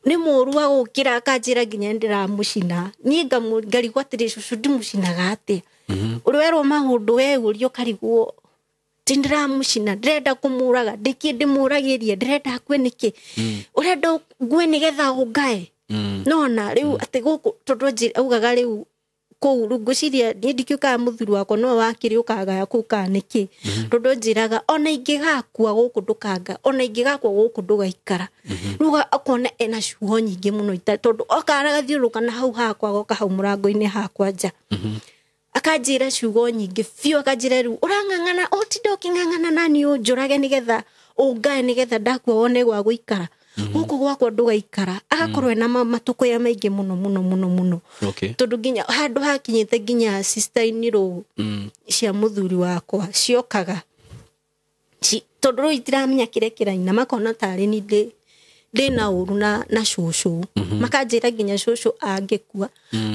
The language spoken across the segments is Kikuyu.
Nĩ mũũru wa gũkĩra akanjĩra nginya ndĩramũcina. Niĩ ngarigwo atĩrĩ, cũcũ ndĩmũcinaga atĩa? Ũrĩ werwo maũndũ we ũria ũkarigwo ti ndĩramũcina, ndĩrenda kũmũraga, ndĩkĩ ndĩmũragĩrie, ndĩrenda akue nĩkĩ? Ũrenda ngue nĩgetha ũngae? Nona rĩu atĩ gũkũ tondũ augaga rĩu kũu rĩu ngwĩciria niĩ ndikĩũkaga mũthuri wakwa no wakĩrĩ ũkagaya kũu kana nĩkĩ, tondũ njĩraga ona ingĩgakua gũkũ ndũkanga, ona ingĩgakua gũkũ ndũgaikara. Rĩu akona ena ciugo nyingĩ mũno tondũ oka agathiũrũrũka na hau hakwa, agoka hau mũrango-inĩ hakwa nja, akanjĩra ciugo nyingĩ biũ, akanjĩra rĩu ũrang'ang'ana, ũtinda ũkĩng'ang'ana nani ũnjũrage nĩgetha ũngae, nĩgetha ndakua wone gwa gũikara. Gũkũ gwakwa ndũgaikara. Agakorwo ena matũkũya maingĩ mũno mũno mũno mũno. Tondũ nginya handũ hakinyĩte nginya sister in law cia mũthuri wakwa ciokaga tondũ rĩu itiramenya kĩrĩa kĩraina, makona tarĩ ni ndĩna ũru na cũcũ. Makanjĩra nginya cũcũ angĩkua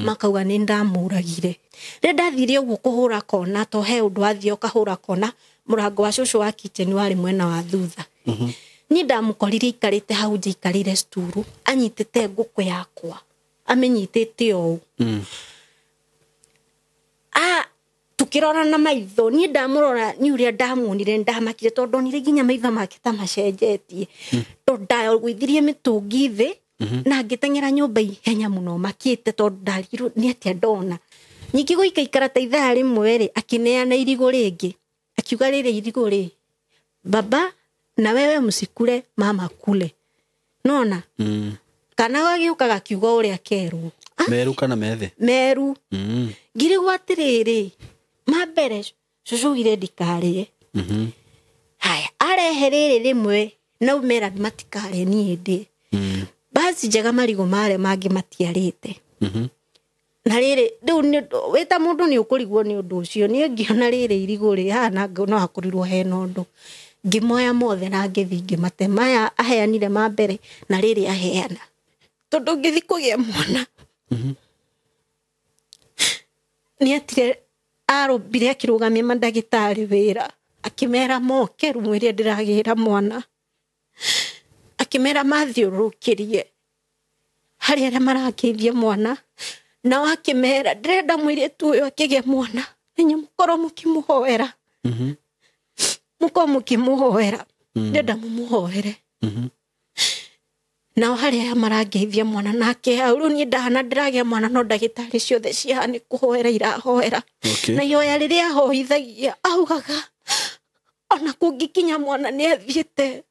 makauga nĩ ndamũragire. Rĩrĩa ndathire ũguo kũhũra kona, to he ũndũ wathiĩ ũkahũra kona, mũrango wa cũcũ wa kitchen warĩ mwena wa thutha. Niĩ ndamũkorire aikarĩte hau nja, aikarĩire sturu, anyitĩte ngũkũ yakwa, amĩnyitĩte ũũ. Tukĩrora na maitho, niĩ ndamũrora nĩ ũrĩa ndamuonire ndamakire, tondũ ndonire nginya maitho make ta macenjetie. Tondũ ndagũithirie mĩtũngi thĩ na ngĩteng'era nyũmba ihenya mũno makĩte, tondũ ndarigirwo nĩ atĩa ndona. Ningĩ gũikaikara ta ithaa rĩmwe rĩ, akĩneana irigũ rĩngĩ, akiuga rĩrĩ irigũ rĩ, baba na wewe msikule, mama kule. Nona kana gagĩũka gakiuga ũrĩa kerwo. Meru kana methe? Meru. Ngirigwo atĩrĩrĩ, ma mbere cũcũ augire ndikarĩe. Haya, arehe rĩrĩ rĩmwe na umera matikarĩe niĩ ndĩe. Basi njega marigũ marĩa mangĩ matiarĩte. Na rĩrĩ rĩu wĩ ta mũndũ nĩ ũkũrigwo nĩ ũndũ ũcio. Niĩ ngĩona rĩrĩ irigũ rĩ haha na no hakorirwo hena ũndũ. Ngĩmoya mothe na ngĩthiĩ ngĩmate. Maya aheanire ma mbere na rĩrĩ aheana. Tondũ ngĩthiĩ kũgĩa mwana. Nĩ atire arũmbire akĩrũgamia mandagĩtarĩ wĩra, akĩmera moke rumu ĩrĩa ndĩragĩra mwana, akĩmera mathiũrũrũkĩrie harĩ arĩa marakĩithia mwana, nao akĩmera ndĩrenda mũirĩtu ũyũ akĩgĩa mwana, inyuĩ mũkorwo mũkĩmũhoera. Mũkorwo mũkĩmũhoera. Ndĩrenda mũmũhoere. Nao harĩ aya marangeithia mwana nake hau, rĩu niĩ ndahana ndĩragĩa mwana no ndagĩtarĩ ciothe ciaha nĩ kũhoera irahoera. Na ihoya rĩrĩa ahoithagia augaga ona kũngĩkinya mwana nĩ athiĩte,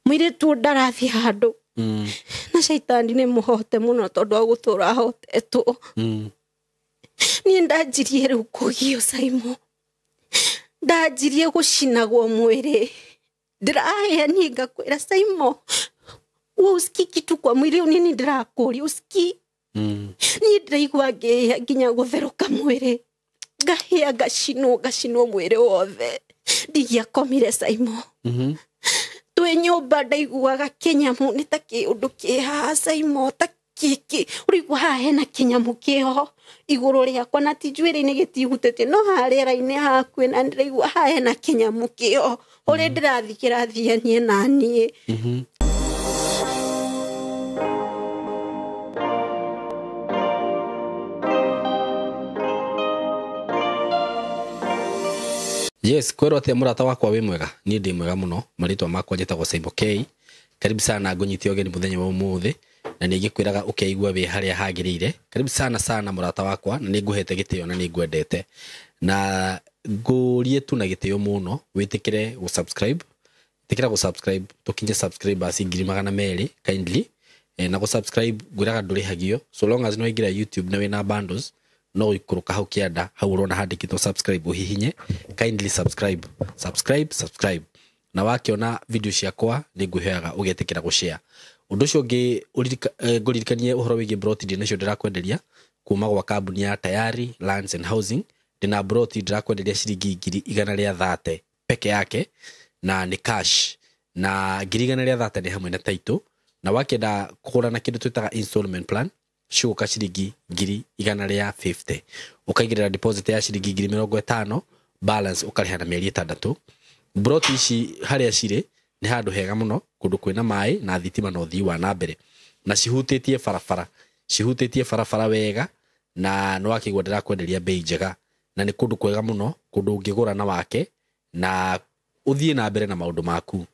mũirĩtu ũyũ ndarathiĩ handũ. Na caitani nĩ mũhote mũno tondũ agũtũra ahotetwo. Niĩ ndanjirie rĩu kũgio Saimo, ndanjirie gũcinagwo mwĩrĩ, ndĩrahĩa niĩ ngakwĩra Saimo, we usikii kitu kwa mwĩrĩ, nini ndĩrakũria usikii? Niĩ ndĩraigua ngĩhĩa nginya gũtherũka mwĩrĩ, ngahĩa ngacinwo, ngacinwo mwĩrĩ wothe. Ndingĩakomire Saimo. Twĩ nyũmba ndaiguaga kĩnyamũ nĩ ta kĩũndũ kĩ haha Saimo, ta kĩkĩ ũraigua haha hena kĩnyamũ kĩho igũrũ rĩakwa, na ti njuĩrĩ-inĩ gĩtihutĩtie, no haha rĩera-inĩ hakuhĩ, na ndĩraigua haha hena kĩnyamũ kĩho, ũrĩa ndĩrathiĩ kĩrathianie na niĩ. Yes, kwĩrwo atĩa mũrata wakwa wĩ mwega? Niĩ ndĩ mwega mũno, marĩtwa makwa njĩtagwo Saimo K. Karibu sana ngũnyite ũgeni mũthenya wa ũmũthĩ, na nĩ ngĩkwĩraga ũkeigua wĩ harĩa hagĩrĩire. Karibu sana sana mũrata wakwa, na nĩ ngũhete gĩtĩo na nĩ ngwendete. Na ngũrie tu na gĩtĩo mũno, wĩtĩkĩre gũ-subscribe. Ĩtĩkĩra gũ-subscribe, tũkinye subscribers 200,000 kindly. Na gũ-subscribe ngwĩraga ndũrĩhagio, so long as nĩ waingĩra YouTube na wĩna bundles, no ũikũrũka hau kĩanda, hau ũrona handĩkĩtwo subscribe, ũhihinye kindly subscribe, subscribe, subscribe. Na wakĩona video ciakwa nĩ ngwĩhoyaga ũgetĩkĩra gũshare. Ũndũ ũcio ũngĩ ngũririkanie ũhoro wĩgiĩ broti ndĩ nacio ndĩrakwenderia kuma gwa kambuni ya Tayari Lands and Housing. Ndĩna broti ndĩrakwenderia ciringi 130,000 peke yake, na nĩ cash, na 130,000 nĩ hamwe na title. Na wakĩenda kũgũra na kĩndũ twĩtaga installment plan, cigũka ciringi 150,000, ũkaigĩrĩra deposit ya ciringi 50,000, balance ũkarĩha na mĩeri 6. Broti ici harĩa cirĩ Nĩ handũ hega mũno, kũndũ kwĩna maĩ na thitima na ũthii wa na mbere, na cihutĩtie barabara, cihutĩtie barabara wega, na nĩ wakĩigua ndĩrakwenderia bei njega, na nĩ kũndũ kwega mũno, kũndũ ũngĩgũra na wake na ũthiĩ na mbere na maũndũ maku.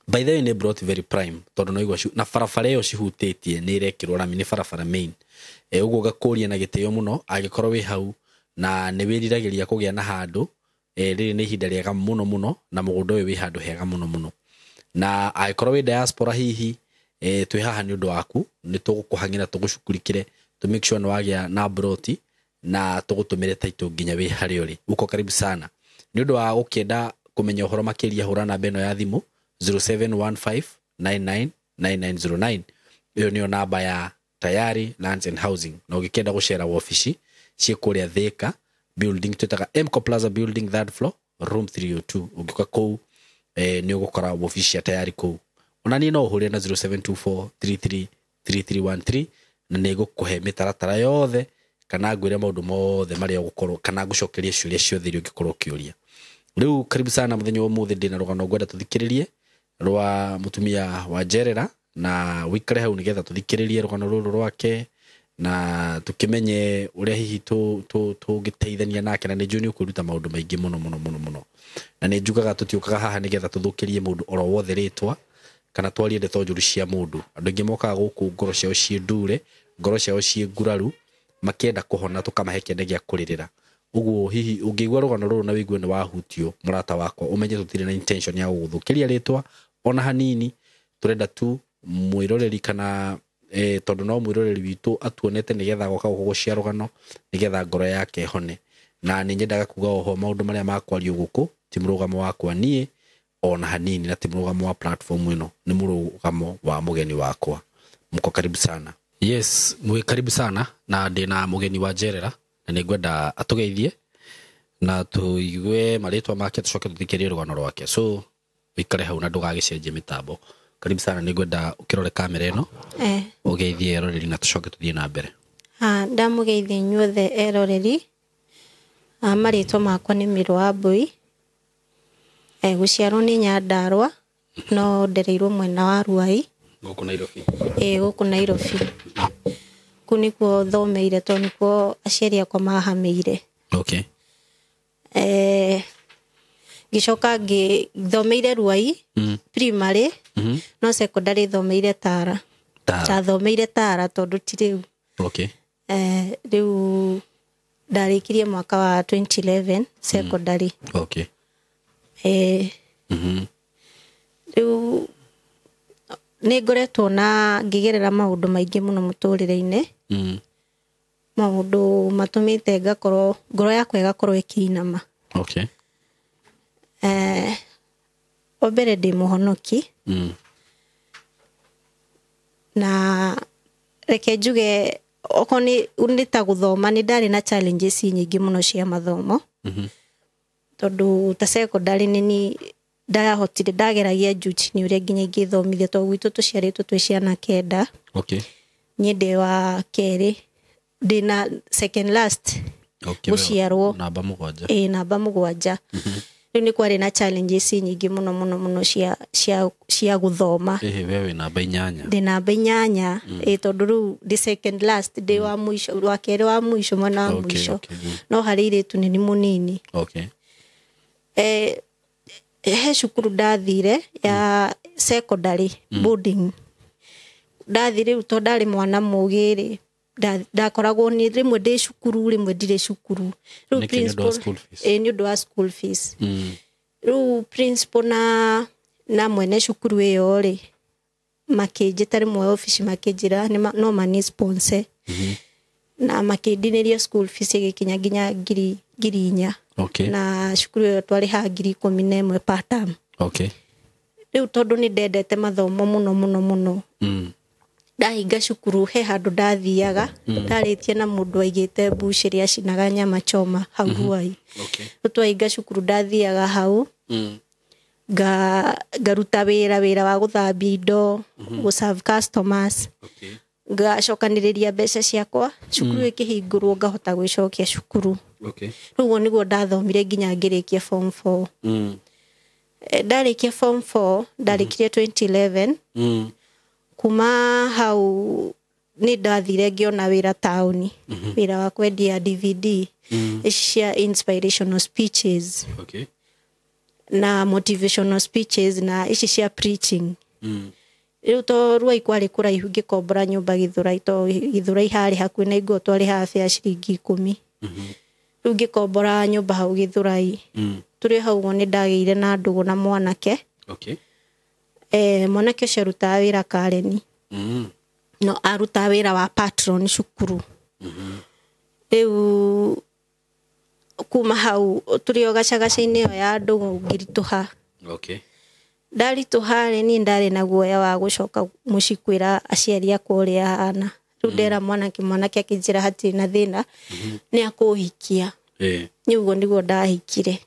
By the way, nĩ brought very prime, tondũ no igua na barabara ĩyo cihutĩtie nĩ ĩrekĩrwo rami, nĩ barabara main. Ũguo ngakũria na gĩtĩo mũno, angĩkorwo wĩ hau na nĩ wĩriragĩria kũgĩa na handũ, rĩrĩ nĩ ihinda rĩega mũno mũno, na mũgũnda ũyũ wĩ handũ hega mũno mũno. Na angĩkorwo wĩ diaspora hihi, twĩ haha nĩ ũndũ waku, nĩ tũgũkũhang'ĩra, tũgũcukurikĩre, to make sure nĩ wagĩa na broti, na tũgũtũmĩre title nginya wĩ harĩa ũrĩ. Uko karibu sana. Nĩ ũndũ wa gũkĩenda kũmenya ũhoro makĩria, hũra namba ĩno ya thimũ 0715999909. Ĩyo nĩyo namba ya Tayari Lands and Housing. Na ũngĩkĩenda gũcera wabici ciĩ kũrĩa Thika building, twĩtaga Mco Plaza building, third floor, room 302. Ũngĩũka kũu, nĩ ũgũkora wabici cia Tayari kũu. Ona niĩ no ũhũrĩre na 0724333313, na nĩ ngũkũhe mĩtaratara yothe, kana ngwĩre maũndũ mothe marĩa ũgũkorwo, kana ngũcokerie ciũria ciothe iria ũngĩkorwo ũkĩũria. Rĩu karibu sana. Mũthenya wa ũmũthĩ ndĩna rũgano ngwenda tũthikĩrĩrie rwa mũtumia wa Njerera, na wĩikare hau nĩgetha tũthikĩrĩrie rũgano rũrũ rwake na tũkĩmenye ũrĩa hihi tũngĩteithania nake, na nĩ njũĩ nĩ ũkwĩruta maũndũ maingĩ mũno mũno mũno mũno. Na nĩ njugaga tũtiũkaga haha nĩgetha tũthũkĩrie mũndũ oro wothe rĩtwa, kana twarie ndeto njũru cia mũndũ. Andũ aingĩ mokaga gũkũ ngoro ciao ciĩ ndure, ngoro ciao ciĩ nguraru, makĩenda kũhona, tũkamahe kĩende gĩa kũrĩrĩra. Ũguo hihi ũngĩigua rũgano rũrũ na wĩigue nĩ wahutio, mũrata wakwa, ũmenye tũtirĩ na intention ya gũgũthũkĩria rĩtwa ona hanini. Tũrenda tu mwĩroreri kana tondũ no mwĩroreri witũ atuonete nĩgetha agoka gũkũ gũcia rũgano, nĩgetha ngoro yake ĩhone. Na nĩ nyendaga kuga oho, maũndũ marĩa makwario gũkũ ti mũrũgamo wakwa niĩ ona hanini, na ti mũrũgamo wa platform ĩno, nĩ mũrũgamo wa mũgeni wakwa. Mko karibu sana. Yes, mwĩ karibu sana, na ndĩna mũgeni wa Njerera, na nĩ ngwenda atũgeithie na tũigue marĩtwa make, tũcoke tũthikĩrĩrie rũgano rwake. So wĩikare hau na ndũgagĩcenjie mĩtambo. Karibu sana, nĩ ngwenda ũkĩrore kamera ĩno, ũgeithie eroreri na tũcoke tũthiĩ na mbere. Ndamũgeithia inyuothe eroreri. Marĩtwa makwa nĩ Mĩrũ wa Mbui. Gũciarwo nĩ Nyandarũa, no ndereirwo mwena wa Ruai. Gũkũ Nairobi. Ĩĩ, gũkũ Nairobi. Kũu nĩkuo thomeire, tondũ nĩkuo aciari akwa mahamĩire. Ngĩcoka ngĩthomeire Ruai primary, no secondary thomeire Tara. Tara. Ndathomeire Tara tondũ ti rĩu. Rĩu ndarĩkirie mwaka wa 2011 secondary. Rĩu nĩ ngoretwo na ngĩgerera maũndũ maingĩ mũno mũtũrĩre-inĩ. Maũndũ matũmĩte ngakorwo ngoro yakwa ĩgakorwo ĩkĩinama. Wa mbere ndĩ mũhonoki. Na reke njuge okorwo nĩ ta gũthoma, nĩ ndarĩ na challenges nyingĩ mũno cia mathomo. Tondũ ta secondary nĩ ni ndahotire, ndageragia juu chini ũrĩa nginya ingĩthomithia, tondũ gwitũ tũciarĩtwo twĩ ciana 9. Niĩ ndĩ wa kerĩ, ndĩ na second last gũciarwo. Namba 7. Ĩĩ, namba 7. Rĩu nĩ kwarĩ na challenges nyingĩ mũno mũno mũno cia gũthoma. Ĩhĩ, we wĩ namba 8. Ndĩ namba 8, ĩĩ, tondũ rĩu ndĩ second last, ndĩ wa mũico, wa kerĩ wa mũico, mwena wa mũico. No harĩ airĩtu nĩ mũnini. He cukuru ndathire ya secondary boarding. Ndathire rĩu tondũ ndarĩ mwana mũgĩ rĩ, ndakoragwo nĩ rĩmwe ndĩ cukuru, rĩmwe ndirĩ cukuru. Rĩu Nĩkĩ, nĩ ũndũ wa principal school fees? Ĩĩ, nĩ ũndũ wa school fees. Rĩu principal na mwene cukuru ĩyo rĩ, makĩnjĩta rĩmwe obici, makĩnjĩra no mani sponsor. Na makĩndinĩria school fees ĩgĩkinya nginya 4,000. Na cukuru ĩyo twarĩhaga 11,000 per term. Rĩu tondũ nĩ ndendete mathomo mũno mũno mũno, ndahinga cukuru he handũ ndathiaga, ndarĩtie na mũndũ aigĩte mbucĩrĩ acinaga nyama choma hau Ruai. Rĩu twahinga cukuru ndathiaga hau, ngaruta wĩra wa gũthambia indo, gũ serve customers. Ngacokanĩrĩria mbeca ciakwa, cukuru ĩkĩhingũrwo ngahota gwĩcokia cukuru. Rĩu ũguo nĩguo ndathomire nginya ngĩrĩkia form 4. Ndarĩkia form 4 ndarĩkirie 2011. Kuma hau nĩ ndathire ngĩona wĩra taũni, wĩra wa kwendia DVD ici cia inspirational speeches na motivational speeches na ici cia preaching. Rĩu to Ruai kwarĩ kũraihu, ngĩkombora nyũmba Gĩthũrai, to Gĩthũrai harĩ hakuhĩ na Ingo, twarĩhaga bĩa ciringi 10. Rĩu ngĩkombora nyũmba hau Gĩthũrai. Tũrĩ hau ũguo nĩ ndagĩire na ndũgũ na mwanake. Mwanake ũcio arutaga wĩra Kareni. No arutaga wĩra wa patron cukuru. Rĩu kuma hau tũrĩ o gacagaca-inĩ ĩyo ya ndũgũ ngĩritũha. Ndaritũha rĩ, niĩ ndarĩ na guoya wa gũcoka mũciĩ kwĩra aciari akwa ũrĩa hana. Rĩu ndera mwanake, mwanake akĩnjĩra hatirĩ na thĩna, nĩ akũhikia. Nĩ ũguo nĩguo ndahikire.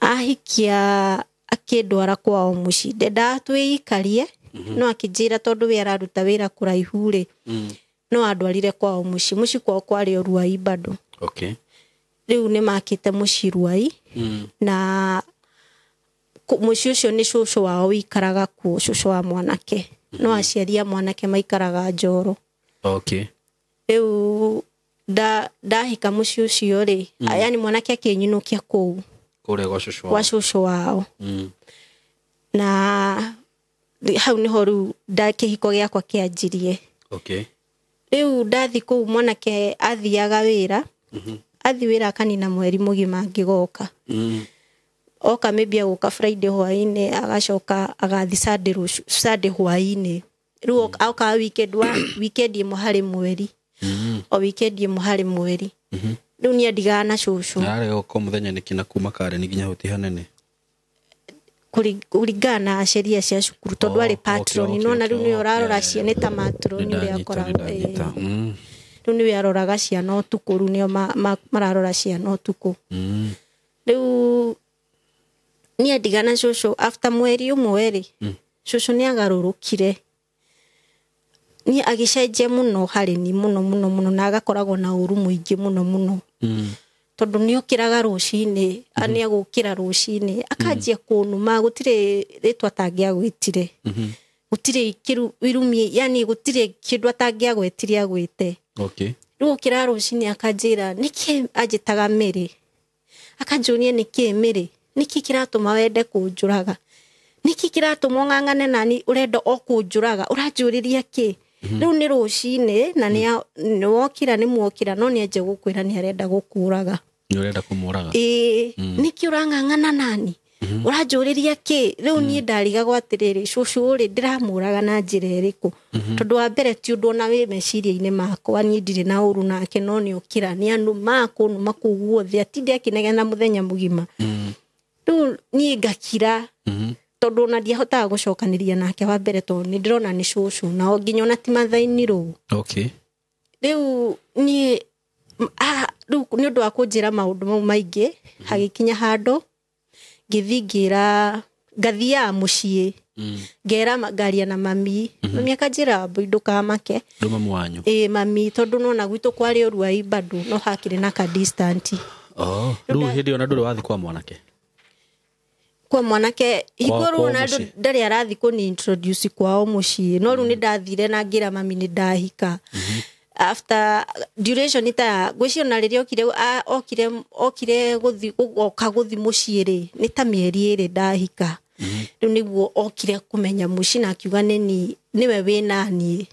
Ahikia akĩndwara kwao mũciĩ, ndendaga twĩikarie, no akĩnjĩra tondũ we araruta wĩra kũraihu rĩ, no andwarire kwao mũciĩ. Mũciĩ kwao kwarĩ o Ruai bado. Rĩu nĩ makĩte mũciĩ Ruai, na mũciĩ ũcio nĩ cũcũ wao wĩikaraga kuo, cũcũ wa mwanake. No aciari a mwanake maikaraga Njoro. Rĩu ndahika mũciĩ ũcio rĩ, yani mwanake akĩnyinũkia kũu Kũrĩa gwa cũcũ gwa wao. cũcũ wao. Na hau nĩho rĩu kĩhiko gĩakwa kĩanjirie. Rĩu ndathi kũu mwanake athiaga wĩra, athi wĩra akanina mweri mũgima angĩgoka. Oka maybe agũka Friday hwaĩ-inĩ, agacoka agathi Sunday rũciũ, Sunday hwaĩ-inĩ. Rĩu okaga weekend wa weekend ĩmwe harĩ mweri. O weekend ĩmwe harĩ mweri. Rĩu niĩ andigaga na cũcũ. Ararega gũka mũthenya nĩkĩ na kuma Kareni nginya hau ti hanene? Kũringana na sheria cia cukuru, tondũ arĩ patron, nona rĩu nĩwe ũrarora ciana ta matron ũrĩa akoragwo. Rĩu nĩwe aroraga ciana ũtukũ, rĩu nĩo mararora ciana ũtukũ. Rĩu niĩ andigana cũcũ after mweri ũmwe rĩ, cũcũ nĩ agarũrũkire. Niĩ agĩcenjia mũno harĩ niĩ, mũno mũno mũno, na agakoragwo na ũru mũingĩ mũno mũno. Tondũ nĩ okĩraga rũcinĩ, nĩ agũkĩra rũcinĩ, akanjia kũnuma, gũtirĩ rĩtwa atangĩagwĩtire. Gũtirĩ irumi, yani gũtirĩ kĩndũ atangĩagwetire agwĩte. Rĩu okĩraga rũcinĩ akanjĩra, nĩkĩ anjĩtaga Mary? Akanjũria nĩkĩ Mary? Nĩkĩ kĩratũma wende kũnjũraga? Nĩkĩ kĩratũma ũng'ang'ane nani ũrenda o kũnjũraga? Ũranjũrĩria kĩ? Rĩu nĩ rũcinĩ na nĩ wokĩra, nĩ mwokĩra, no nĩ anjia gũkwĩra nĩ arenda gũkũraga. Nĩ ũrenda kũmũraga? Ĩĩ. Nĩkĩ ũrang'ang'ana nani? Ũranjũrĩria kĩ? Rĩu niĩ ndarigagwo atĩrĩrĩ, cũcũ rĩ, ndĩramũraga na njĩra ĩrĩkũ? Tondũ wa mbere ti ũndũ ona wĩ meciria-inĩ makwa, niĩ ndirĩ na ũru nake, no nĩ okĩra, nĩ anuma, kũnuma kũu guothe, atinde akĩnegena mũthenya mũgima. Rĩu niĩ ngakira, tondũ ona ndiahotaga gũcokanĩria nake wa mbere, tondũ nĩ ndĩrona nĩ cũcũ, na nginya ona ti mathaini rũu. Rĩu niĩ, rĩu nĩ ũndũ wa kũnjĩra maũndũ mau maingĩ, hagĩkinya handũ ngĩthiĩ ngĩra, ngathiaga mũciĩ, ngera ngaria na mami. Mami akanjĩra, Wambui ndũkamake. Ndũ mamu wanyu? Ĩĩ, mami, tondũ nona gwitũ kwarĩ Ruai bado, no hakĩrĩ na ka distant. Rĩu hĩndĩ ĩyo na ndũrĩ wathiĩ kwa mwanake? Kwa mwanake, hingo Kwa rĩu kwao ona mũciĩ. ndarĩ arathiĩ kũni introduce kwao mũciĩ, no rĩu nĩ ndathire na ngĩra mami nĩ ndahika. After duration ta ngwĩciria ona rĩrĩa okire gũthi, oka gũthi mũciĩ rĩ, nĩ ta mĩeri ĩrĩ ndahika. Rĩu nĩguo okire kũmenya mũciĩ na akiuga nĩwe wĩ naniĩ.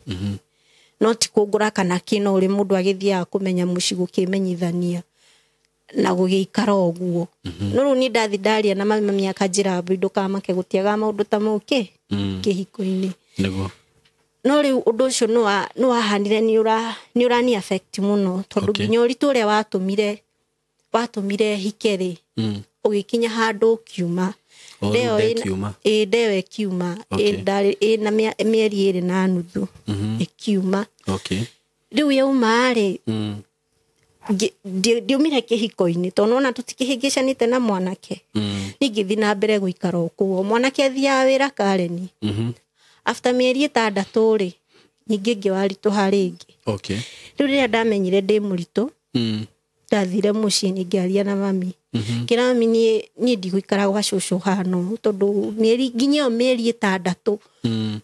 No ti kũngũra kana kĩ, no ũrĩ mũndũ agĩthiaga kũmenya mũciĩ gũkĩmenyithania na gũgĩikara ũguo. No rĩu niĩ ndathi ndaria na mami, mami akanjĩra, Wambui ndũkamake, gũtiagaga maũndũ ta mau kĩ kĩhiko-inĩ. No rĩu ũndũ ũcio nĩ wahanire, nĩ ũrani affect mũno, tondũ nginya ũritũ ũrĩa watũmire hike rĩ, ũgĩkinya handũ ũkiuma. O, Ndeo rĩu ĩna- ĩkiuma. Ĩ, ndeo ĩkiuma. Ĩ, ndarĩ, ĩna mĩeri ĩrĩ na nuthu. Ĩkiuma. Rĩu yauma rĩ, ndiumire kĩhiko-inĩ, tondũ nĩwona tũtikĩhĩngĩcanĩte na mwanake. Niĩ ngĩthiĩ na mbere gũikara o kũu. O mwanake athiaga wĩra Kareni. After mĩeri ĩtandatũ rĩ, ningĩ ngĩwaritũha rĩngĩ. Rĩu rĩrĩa ndamenyire ndĩ mũritũ, Ndathire mũciĩ ningĩaria na mami. Ngĩra mami niĩ ndigũikara gwa cũcũ hano tondũ mĩeri nginya ĩyo mĩeri 6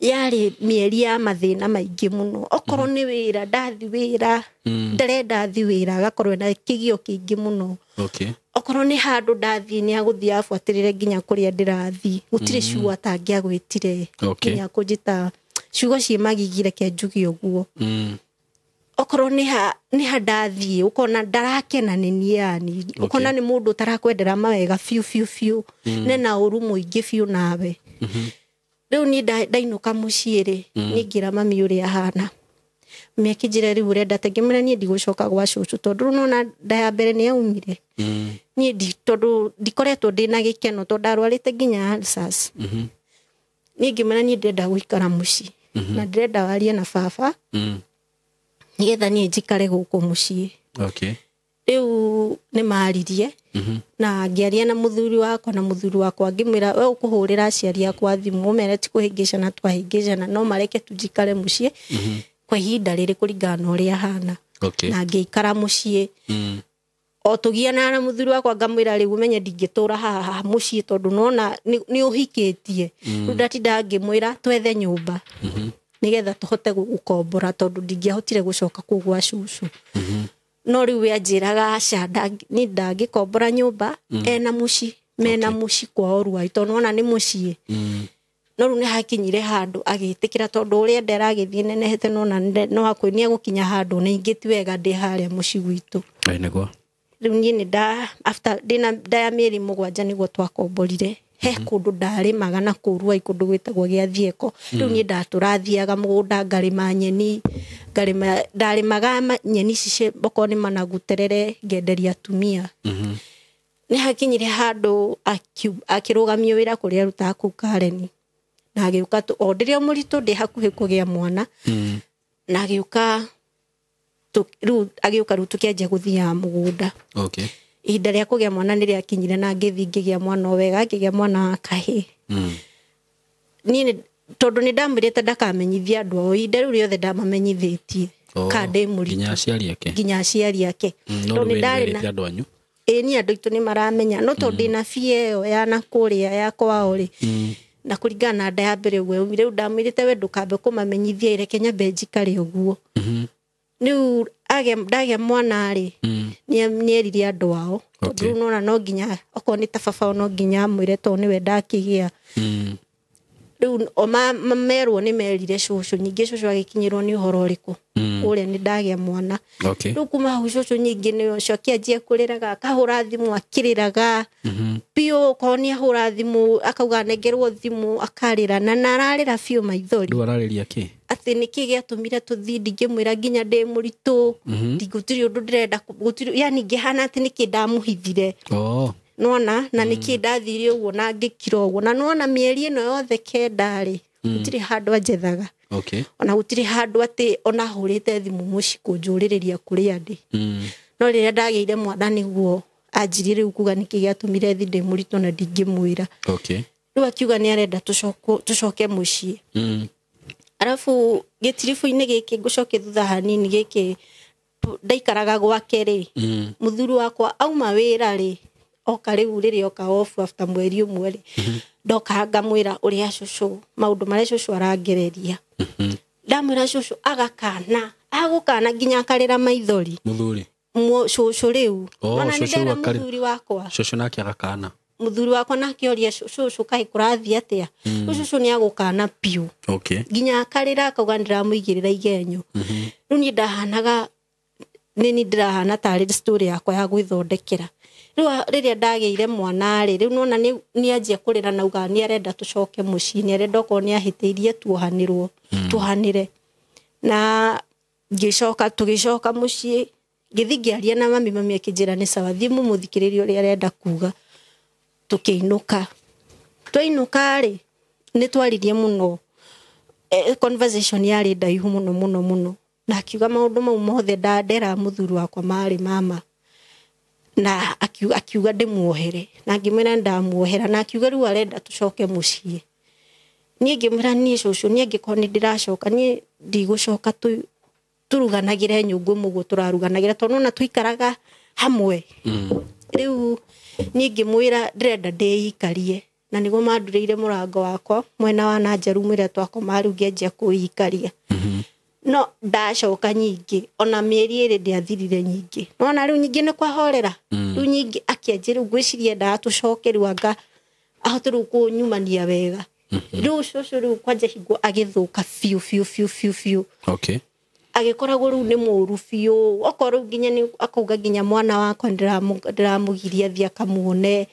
yarĩ mĩeri ya mathĩna maingĩ mũno. Okorwo nĩ wĩra ndathi wĩra, ndarenda thi wĩra agakorwo na kĩgio kĩingĩ mũno. Okay. Okorwo nĩ handũ ndathiĩ nĩ agũthiĩ abuatĩrĩre nginya kũrĩa ndĩrathiĩ. Gũtirĩ ciugo atangĩagwĩtire. Okay. Nginya kũnjĩta ciugo ciĩ magigi reke njuge ũguo. Okorwo nĩ ha ndathiĩ ũkona ndarakena nĩ niĩ yani. Ũkona nĩ mũndũ ũtarakwendera mawega biũ biũ biũ. Nena ũru mũingĩ biũ nawe. Rĩu niĩ ndainũka mũciĩ rĩ, niĩ ngĩra mami ũrĩa ahana. Mami akĩnjĩra rĩu ũrenda atĩa? Ngĩmwĩra niĩ ndigũcoka gwa cũcũ tondũ rĩu nĩwona nda ya mbere nĩ yaumire. Niĩ tondũ ndikoretwo ndĩna gĩkeno tondũ ndarwarĩte nginya ulcers. Niĩ ngĩmwĩra niĩ ndĩrenda gũikara mũciĩ. Na ndĩrenda warie na baba. Nĩgetha niĩ njikare gũkũ mũciĩ. Okay. Rĩu nĩ maririe. Na ngĩaria na mũthuri wakwa na mũthuri wakwa ngĩmwĩra we ũkũhũrĩra aciari akwa thimũ ũmere ti kũhĩngĩcana twahĩngĩcana no mareke tu njikare mũciĩ kwa ihinda rĩrĩ kũringana na ũrĩa hana. Okay. Na ngĩikara mũciĩ. O tũgianaga na mũthuri wakwa ngamwĩra rĩu ũmenye ndingĩtũra haha mũciĩ tondũ nona nĩ ũhikĩtie. Rĩu ndatindaga ngĩmwĩra twethe nyũmba. Nĩgetha tũhote gũkombora tondũ ndingĩahotire gũcoka kũu gwa cũcũ. No rĩu we anjĩraga aca niĩ ndangĩkombora nyũmba ena mũciĩ mena mũciĩ kwao Ruai tondũ nĩwona nĩ mũciĩ. No rĩu nĩ hakinyire handũ agĩtĩkĩra tondũ ũrĩa nda ĩragĩthiĩ nenehete nona no hakuhĩ nĩ egũkinya handũ na ingĩ ti wega ndĩ harĩa mũciĩ gwitũ. Nĩguo. Rĩu niĩ nĩ nda after ndĩna nda ya mĩeri 7 nĩguo twakomborire. He kũndũ ndarĩmaga na kũu Ruai kũndũ gwĩtagwo Gĩathieko. Rĩu niĩ ndatũrathiaga mũgũnda ngarĩma nyeni, ngarĩma ndarĩmaga nyeni ici okorwo nĩ managu terere ngenderia atumia. Nĩ hakinyire handũ akĩrũgamio wĩra kũrĩa arutaga kũu Karen. Na agĩũka o ndĩrĩ o mũritũ ndĩ hakuhĩ kũgĩa mwana. Na agĩũka rĩu agĩũka rĩu tũkĩanjia gũthiaga mũgũnda. Okay. Ihinda rĩa kũgĩa mwana nĩ rĩakinyire na ngĩthiĩ ngĩgĩa mwana o wega, ngĩgĩa mwana wa kahĩĩ. Niĩ tondũ nĩ ndamwĩrĩte ndakamenyithia andũ ao, ihinda rĩu rĩothe ndamamenyithĩtie. Ka ndĩ mũritũ. Nginya aciari ake. Nginya aciari ake. No Tondũ rĩu nĩ ndarĩ na wĩrĩte andũ anyu. Ĩĩ niĩ andũ aitũ nĩ maramenya, no tondũ ndĩna bia ĩyo ya na kũrĩa ya kwao rĩ, na kũringana na nda ya mbere ũguo yaumire, rĩu ndamwĩrĩte we ndũkambe kũmamenyithia reke nyambe njikare ũguo. Rĩu ndagĩa mwana rĩ, nĩ erire andũ ao. Tondũ rĩu nona no nginya okorwo nĩ ta baba no nginya amwĩre tondũ nĩwe ndakĩgĩa. Rĩu o merwo nĩ merire cũcũ, ningĩ cũcũ agĩkinyĩrwo nĩ ũhoro ũrĩkũ ũrĩa nĩ ndagĩa mwana. Rĩu kuma hau cũcũ nyingĩ nĩ ũcio akĩanjia kũrĩraga, akahũra thimũ akĩrĩraga biũ, okorwo nĩ ahũra thimũ akauga anengerwo thimũ akarĩra na ararĩra biũ maithori. Rĩu ararĩria kĩ? Atĩ nĩkĩ gĩatũmire tũthiĩ ndingĩmwĩra nginya ndĩ mũritũ, gũtirĩ ũndũ ndĩrenda gũtirĩ, yani ngĩhana atĩ nĩkĩ ndamũhithire. Nona na nĩkĩ ndathire ũguo na ngĩkira ũguo na nona mĩeri ĩno yothe 9 rĩ, gũtirĩ handũ anjethaga. Okay. Ona gũtirĩ handũ atĩ ona hũrĩte thimũ mũciĩ kũnjũrĩrĩria kũrĩa ndĩ. No rĩrĩa ndagĩire mwana nĩguo anjirie rĩu kuga nĩkĩ gĩatũmire thiĩ ndĩ mũritũ na ndingĩmwĩra. Okay. Rĩu akiuga nĩ arenda tũcoke mũciĩ. Arabu gĩtiribũ-inĩ gĩkĩ ngũcoke thutha hanini gĩkĩ ndaikaraga gwake rĩ, mũthuri wakwa auma wĩra rĩ, oka rĩu rĩrĩa oka off after mweri ũmwe rĩ, ndoka ngamwĩra ũrĩa cũcũ maũndũ marĩa cũcũ arangereria. Ndamwĩra cũcũ agakana, agũkana nginya akarĩra maithori. Mũthuri? Cũcũ rĩu. Ona nĩ Cũcũ ndera mũthuri wakwa. Cũcũ nake agakana. Mũthuri wakwa nake oria cũcũ kaĩ kũrathiĩ atĩa? Rĩu cũcũ nĩ agũkana biũ. Okay. Nginya akarĩra akauga ndĩramũigĩrĩra igenyo. Rĩu niĩ ndahanaga nĩ niĩ ndĩrahana tarĩ story yakwa ya gwĩthondekera. Rĩu rĩrĩa ndagĩire mwana rĩ, rĩu nona nĩ anjia kũrĩra na auga nĩ arenda tũcoke mũciĩ, nĩ arenda okorwo nĩ ahĩtĩirie tuohanĩrwo, tuohanĩre. Na ngĩcoka tũgĩcoka mũciĩ, ngĩthiĩ ngĩaria na mami, mami akĩnjĩra nĩ sawa, thiĩ mũmũthikĩrĩrie ũrĩa arenda kuga. Tũkĩinũka. Twainũka rĩ, nĩ twaririe mũno. Conversation yarĩ ndaihu mũno mũno mũno. Na akiuga maũndũ mau mothe ndera mũthuri wakwa marĩ mama. Na akiuga ndĩmuohere. Na ngĩmwĩra ndamuohera. Na akiuga rĩu arenda tũcoke mũciĩ. Niĩ ngĩmwĩra niĩ cũcũ, niĩ angĩkorwo nĩ ndĩracoka, niĩ ndigũcoka tũruganagĩre nyũngũ ĩmwe ũguo tũraruganagĩra, tondũ nĩwona tũikaraga Hamwe. Rĩu niĩ ngĩmwĩra ndĩrenda ndĩikarie, na nĩguo mandurĩire mũrango wakwa mwena wa na nja rumu ĩrĩa twakoma, rĩu ngĩanjia kwĩikaria. No ndacoka nyingĩ, ona mĩeri 2 ndĩathirire nyingĩ, nona rĩu nyingĩ nĩ kwahorera. Rĩu nyingĩ akĩanjia, rĩu ngwĩciria endaga tũcoke rĩu anga ahote rĩu kũnyumania wega. Rĩu cũcũ rĩu kwanja hingo agĩthũka biũ biũ biũ biũ biũ. Okay. Agĩkoragwo rĩu nĩ mũru biũ, okorwo rĩu nginya nĩ akauga nginya mwana wakwa ndĩramũgiria athiĩ akamuone.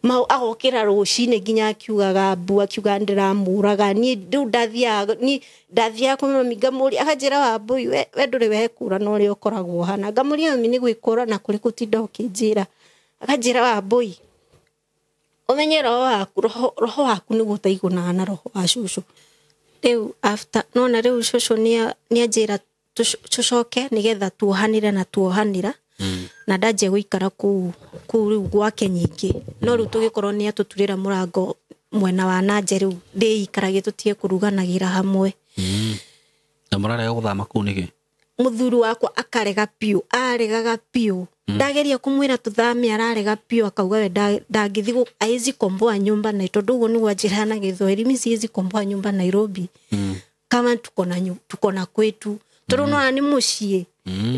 Mau agokĩra rũcinĩ nginya akiugaga mbu, akiugaga ndĩramũraga. Niĩ rĩu ndathiaga, niĩ ndathiaga kwĩ mami ngamũria, akanjĩra Wambũi, we ndũrĩ wekũra na ũrĩa ũkoragwo ũhana. Ngamũria mami nĩ gwĩkũra na kũrĩkũ ũtinda ũkĩnjĩra. Akanjĩra Wambũi, ũmenye roho waku, roho waku nĩguo ũtaiguanaga na roho wa cũcũ. Rĩu after, nona rĩu cũcũ nĩanjĩra tũcoke nĩgetha tuohanĩre na tuohanĩra. Na ndanjia gũikara kũu rĩu gwake nyingĩ. No rĩu tũgĩkorwo nĩ atũturĩra mũrango mwena wa na nja, rĩu ndĩikarage tũtige kũruganagĩra hamwe. Na mũrarega gũthama kũu nĩkĩ? Mũthuri wakwa akarega biũ, aregaga biũ. Ndageria kũmwĩra tũthame, ararega biũ, akauga we ndangĩthiĩ hawezi komboa nyumba na tondũ ũguo nĩguo anjĩraga na Gĩthweri, mi siwezi komboa nyumba Nairobi. Kama tuko na kwetu. Tondũ nona nĩ mũciĩ.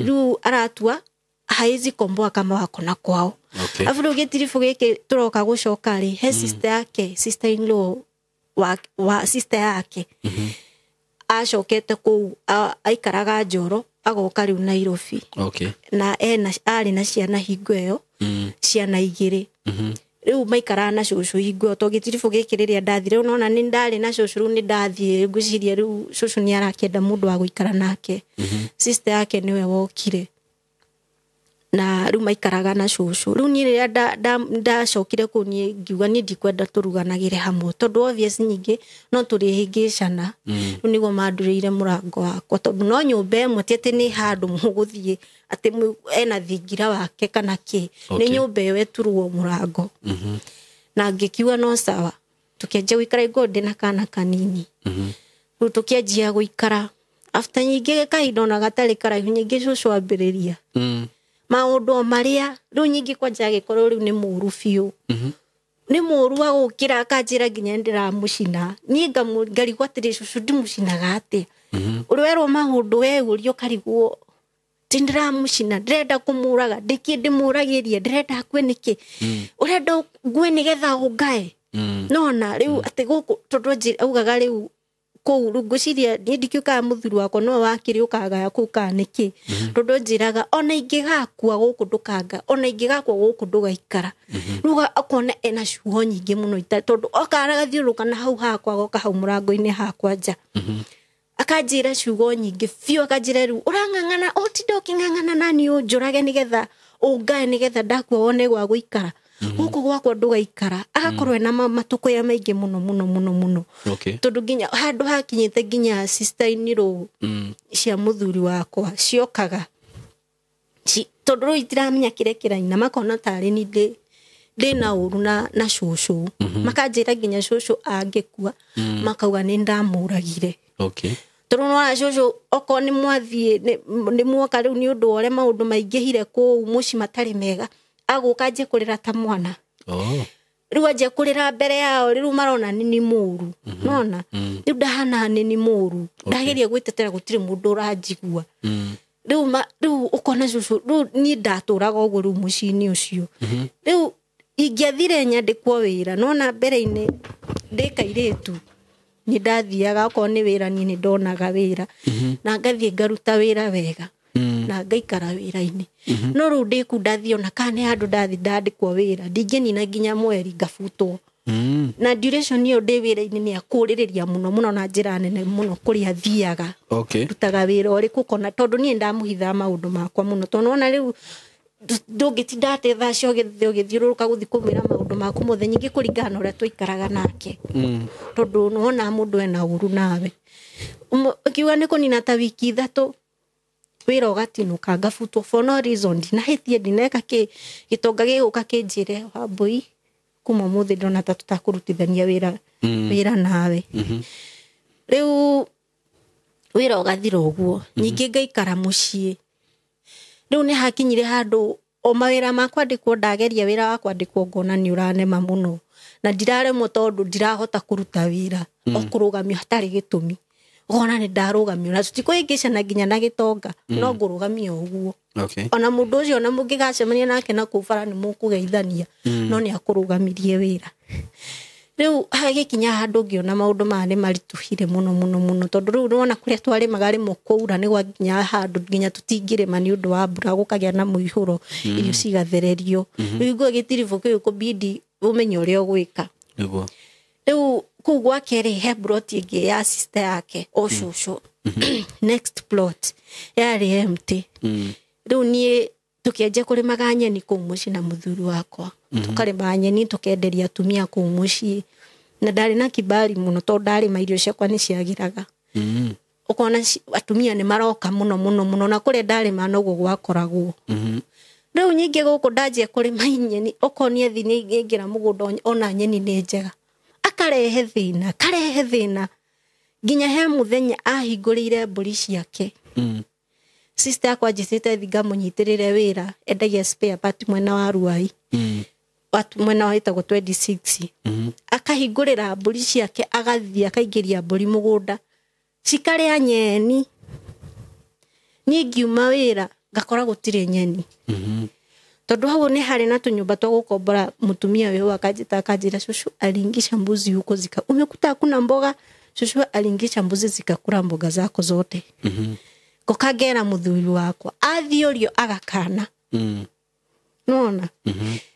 Rĩu aratua hawezi komboa kama wako na kwao. Okay. Afu rĩu gĩtiribũ gĩkĩ tũroka gũcoka rĩ, he sister yake, sister in law wa sister yake. Acokete kũu, aikaraga Njoro, agoka rĩu Nairobi. Okay. Na arĩ na ciana hingo ĩyo, ciana 2. Rĩu maikaraga na cũcũ hingo ĩyo, tondũ gĩtiribũ gĩkĩ rĩrĩa ndathire, rĩu nona nĩ ndarĩ na cũcũ, rĩu nĩ ndathiĩ ngwĩciria rĩu cũcũ nĩ arakĩenda mũndũ wa gũikara nake. Sister yake nĩwe wokire. Na rĩu maikaraga na cũcũ. Rĩu niĩ rĩrĩa ndacokire kũu, niĩ ngiuga niĩ ndikwenda tũruganagĩre hamwe, tondũ obvious nyingĩ no tũrĩhĩngĩcana. Rĩu nĩguo mandurĩire mũrango wakwa, tondũ no nyũmba ĩmwe, ti atĩ nĩ handũ mũgũthiĩ atĩ ena thingira wake kana kĩ. Nĩ nyũmba ĩyo ĩturwo mũrango. Na ngĩkiuga no sawa. Tũkĩanjia gũikara hingo ndĩ na kana kanini. Rĩu tũkĩanjia gũikara. After nyingĩ kahinda ona gatarĩ karaihu, nyingĩ cũcũ ambĩrĩria maũndũ o marĩa. Rĩu nyingĩ kwanja agĩkorwo rĩu nĩ mũru biũ. Nĩ mũru agũkĩra akanjĩra nginya ndĩramũcina. Niĩ ngarigwo atĩrĩ, cũcũ ndĩmũcinaga atĩa? Ũrĩ werwo maũndũ we ũrio ũkarigwo ti ndĩramũcina, ndĩrenda kũmũraga, ndĩkĩ ndĩmũragĩria, ndĩrenda akue nĩkĩ? Ũrenda ngue nĩgetha ũngae? Nona rĩu atĩ gũkũ tondũ augaga rĩu kũu, rĩu ngwĩciria niĩ ndikĩũkaga mũthuri wakwa no wakĩrĩ ũkagaya kũu kana nĩkĩ? Tondũ njĩraga ona ingĩgakua gũkũ ndũkanga, ona ingĩgakua gũkũ ndũgaikara. Rĩu akona ena ciugo nyingĩ mũno tondũ oka agathiũrũrũka na hau hakwa, agoka hau mũrango-inĩ hakwa nja. Akanjĩra ciugo nyingĩ biũ, akanjĩra rĩu ũrang'ang'ana, ũtinda ũkĩng'ang'ana na niĩ ũnjũrage nĩgetha ũngae, nĩgetha ndakua wone gwa gũikara. Gũkũ gwakwa ndũgaikara. Agakorwo ena matũkũya maingĩ mũno mũno mũno mũno. Okay. Tondũ nginya handũ hakinyĩte nginya sister in law cia mũthuri wakwa ciokaga. Tondũ rĩu itiramenya kĩrĩa kĩraina, makona tarĩ ni ndĩna ũru na cũcũ. Makanjĩra nginya cũcũ angĩkua, makauga nĩ ndamũragire. Okay. Tondũ nĩwona cũcũ okorwo nĩ mwathiĩ, nĩ mwoka rĩu nĩ ũndũ wa ũrĩa maũndũ maingĩhire kũu mũciĩ matarĩ mega, agũka anjie kũrĩra ta mwana. Rĩu anjia kũrĩra mbere yao, rĩu marona nĩ nĩ mũru. Nona? Rĩu ndahana nĩ nĩ mũru. Ndageria gwĩtetera gũtirĩ mũndũ ũranjigua. Rĩu ũkona cũcũ, rĩu niĩ ndatũraga ũguo rĩu mũciĩ-inĩ ũcio. Rĩu ingĩathire nyandĩkwo wĩra, nona mbere-inĩ ndĩ kairĩtu, nĩ ndathiaga okorwo nĩ wĩra niĩ nĩ ndonaga wĩra. Na ngathiĩ ngaruta wĩra wega. Na ngaikara wĩra-inĩ. No rĩu ndĩ kũu ndathiĩ ona kana nĩ handũ ndathiĩ ndandĩkwo wĩra, ndingĩnina nginya mweri ngabutwo. Na duration ĩyo ndĩ wĩra-inĩ nĩ akũrĩrĩria mũno mũno na njĩra nene mũno kũrĩa thiaga. Okay. Ndutaga wĩra ũrĩkũ ũkona, tondũ niĩ ndamũhithaga maũndũ makwa mũno. Tondũ nĩwona rĩu ndũngĩtinda atĩ thaa ciothe ũgĩthiũrũrũka gũthiĩ kũmwĩra maũndũ maku mothe, nyingĩ kũringana na ũrĩa twaikaraga nake. Tondũ nĩwona mũndũ ena ũru nawe. Ũkiuga nĩ kũnina ta wiki 3, wĩra ũgatinũka ngabutwo for no reason, ndinahĩtie, ndineka kĩ, gĩtonga gĩgũka kĩnjĩre Wambũi, kuma ũmũthĩ ndona ta tũtakũrutithania wĩra nawe. Rĩu wĩra ũgathira ũguo, nyingĩ ngaikara mũciĩ. Rĩu nĩ hakinyire handũ O mawĩra ma kwandĩkwo ndageria wĩra wa kwandĩkwo ngona nĩ ũranema mũno na ndiraremwo tondũ ndirahota kũruta wĩra o kũrũgamio hatarĩ gĩtũmi ũkona nĩ ndarũgamio na tũtikũhĩngĩcana nginya na gĩtonga no ngũrũgamio ũguo. Okay. Ona mũndũ ũcio ona mũngĩgacemania nake na kũu bara nĩ mũkũgeithania no nĩ akũrũgamirie wĩra. Rĩu hagĩkinya handũ ngĩona maũndũ maya nĩ maritũhire mũno mũno mũno tondũ rĩu nĩwona kũrĩa twarĩmaga rĩmwe kwaura nĩ gwakinya handũ nginya tũtingĩrĩma nĩ ũndũ wa mbura gũkagĩa na mũihũro irio cigathererio. Rĩu ngũĩ gĩtiribũ kĩu kũbidi ũmenye ũrĩa ũgwĩka. Nĩguo. Rĩu kũu gwake rĩ he plot ĩngĩ ya sister yake o cũcũ next plot yarĩ empty. Rĩu niĩ tũkĩanjia kũrĩmaga nyeni kũu mũciĩ na mũthuri wakwa. Tũkarĩma nyeni tũkenderia atumia kũu mũciĩ na ndarĩ na kibali mũno tondũ ndarĩma irio ciakwa nĩ ciagĩraga. Ũkona atumia nĩ maroka mũno mũno mũno na kũrĩa ndarĩma noguo gwakoragwo. Rĩu nyingĩ gũkũ ndanjia kũrĩma nyeni ũkonia thi nĩ ingĩra mũgũnda ona nyeni nĩ njega. Akarehe thĩna, akarehe thĩna nginya he mũthenya ahingũrĩire mbũri ciake. Sister yakwa anjĩtĩte thi ngamũnyitĩrĩre wĩra endagia spare part mwena wa Ruai. Watu mwena wa ĩtagwo 26. Akahingũrĩra mbũri ciake agathiĩ akaingĩria mbũri mũgũnda cikarĩa nyeni. Niĩ ngiuma wĩra ngakora gũtirĩ nyeni. Tondũ hau nĩ harĩ na tũnyũmba twa gũkombora mũtumia wĩho akanjĩta akanjĩra cũcũ aliingisha mbuzi huko zika umekuta hakuna mboga cũcũ aliingisha mbuzi zikakula mboga zako zote. Ngoka ngera mũthuri wakwa athiĩ ũrio agakana. Nona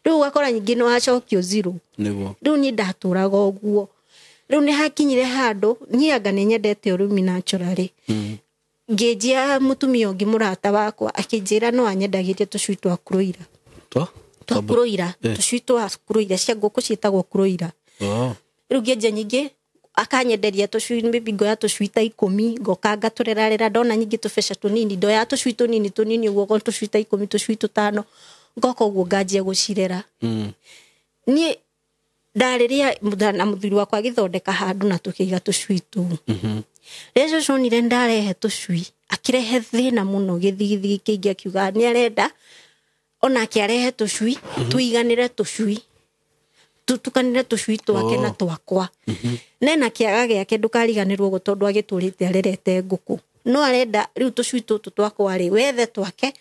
rĩu ũgakora nyingĩ nĩ wacokio zero. Nĩguo. Rĩu niĩ ndatũraga ũguo. Rĩu nĩ hakinyire handũ niĩ anga nĩ nyendete ũrĩmi naturally. Ngĩnjia mũtumia ũngĩ mũrata wakwa akĩnjĩra no anyendagĩrie tũcui twa kuroira. Twa? Twa kuroira. Tũcui twa kuroira cia ngũkũ ciĩtagwo kuroira. Rĩu ngĩanjia nyingĩ akanyenderia tũcui maybe ngoya tũcui ta 10 ngoka ngatũrerarera ndona nyingĩ tũbeca tũnini ndoya tũcui tũnini tũnini ũguo okorwo tũcui ta 10 tũcui tũtano ngoka ũguo nganjia gũcirera. Niĩ ndarĩrĩa na mũthuri wakwa agĩthondeka handũ na tũkĩiga tũcui tũu. Rĩrĩa cũcũ onire ndarehe tũcui akĩrehe thĩna mũno gĩthigithigi kĩingĩ akiuga nĩ arenda onake arehe tũcui tũiganĩre tũcui tũtukanĩre tũcui twake na twakwa. Nena kĩaga gĩake ndũkariganĩrwo ũguo tondũ agĩtũrĩte arerete ngũkũ no arenda rĩu tũcui tũtũ twakwa rĩ wethe twake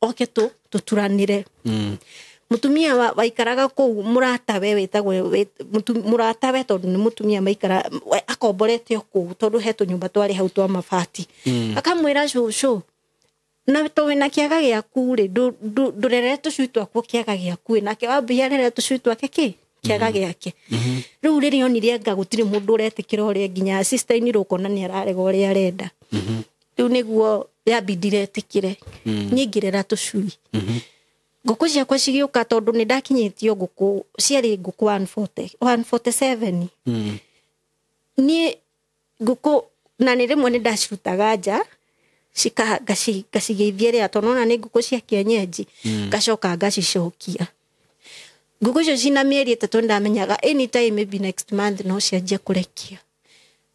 oke tũturanĩre. Mũtumia waikaraga kũu mũratawe wĩtagwo mũratawe tondũ nĩ mũtumia maikara akomborete o kũu tondũ he tũnyũmba twarĩ hau twa mabati. Akamwĩra cũcũ na to wĩna kĩaga gĩaku rĩ ndũrere tũcui twaku kĩaga gĩaku nake wambia arere tũcui twake kĩ kĩaga gĩake. Rĩu rĩrĩa onire anga gũtirĩ mũndũ ũretĩkĩra ũrĩa nginya sister inĩ ũkona nĩ ararega ũrĩa arenda. Rĩu nĩguo yambindire etĩkĩre. Niĩ ngĩrera tũcui. Ngũkũ ciakwa cigĩũka tondũ nĩ ndakinyĩtio ngũkũ ciarĩ ngũkũ 147. Niĩ ngũkũ na nĩ rĩmwe nĩ ndacirutaga nja ngacigĩithia rĩa tondũ nona nĩ ngũkũ cia kienyeji ngacoka ngacicokia. Ngũkũ icio cina mĩeri 3 ndamenyaga anytime maybe next month no cianjie kũrekia.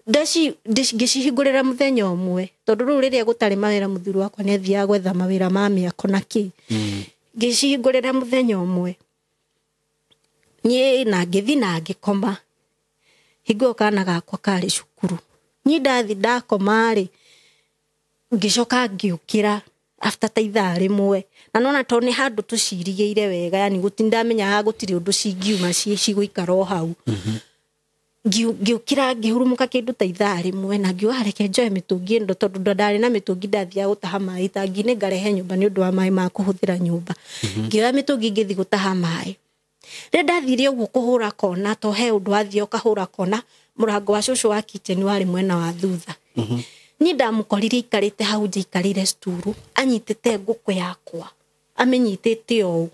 Ngĩcihingũrĩra mũthenya ũmwe tondũ rĩu rĩrĩa gũtarĩ mawĩra mũthuri wakwa nĩ athiaga gwetha mawĩra ma mĩako na kĩ. Ngĩcihingũrĩra mũthenya ũmwe niĩ na ngĩthiĩ na ngĩkoma. Hingo ĩyo kana gakwa karĩ cukuru. Niĩ ndathi ndakoma rĩ ngĩcoka ngĩũkĩra after ta ithaa rĩmwe na nona tondũ nĩ handũ tũcirigĩire wega yani ndamenyaga gũtirĩ ũndũ cingiuma cigũikara o hau. Ngĩũkĩra ngĩhurumũka kĩndũ ta ithaa rĩmwe na ngiuga reke njoe mĩtũngi ĩno tondũ ndarĩ na mĩtũngi ndathiaga gũtaha maĩ itangi-inĩ ngarehe nyũmba nĩ ũndũ wa maĩ ma kũhũthĩra nyũmba. Ngĩoya mĩtũngi ngĩthiĩ gũtaha maĩ. Rĩrĩa ndathire ũguo kũhũra kona to he ũndũ wathiĩ ũkahũra kona mũrango wa cũcũ wa kitchen warĩ mwena wa thutha. Niĩ ndamũkorire aikarĩte hau nja aikarĩire sturu anyitĩte ngũkũ yakwa amĩnyitĩte ũũ.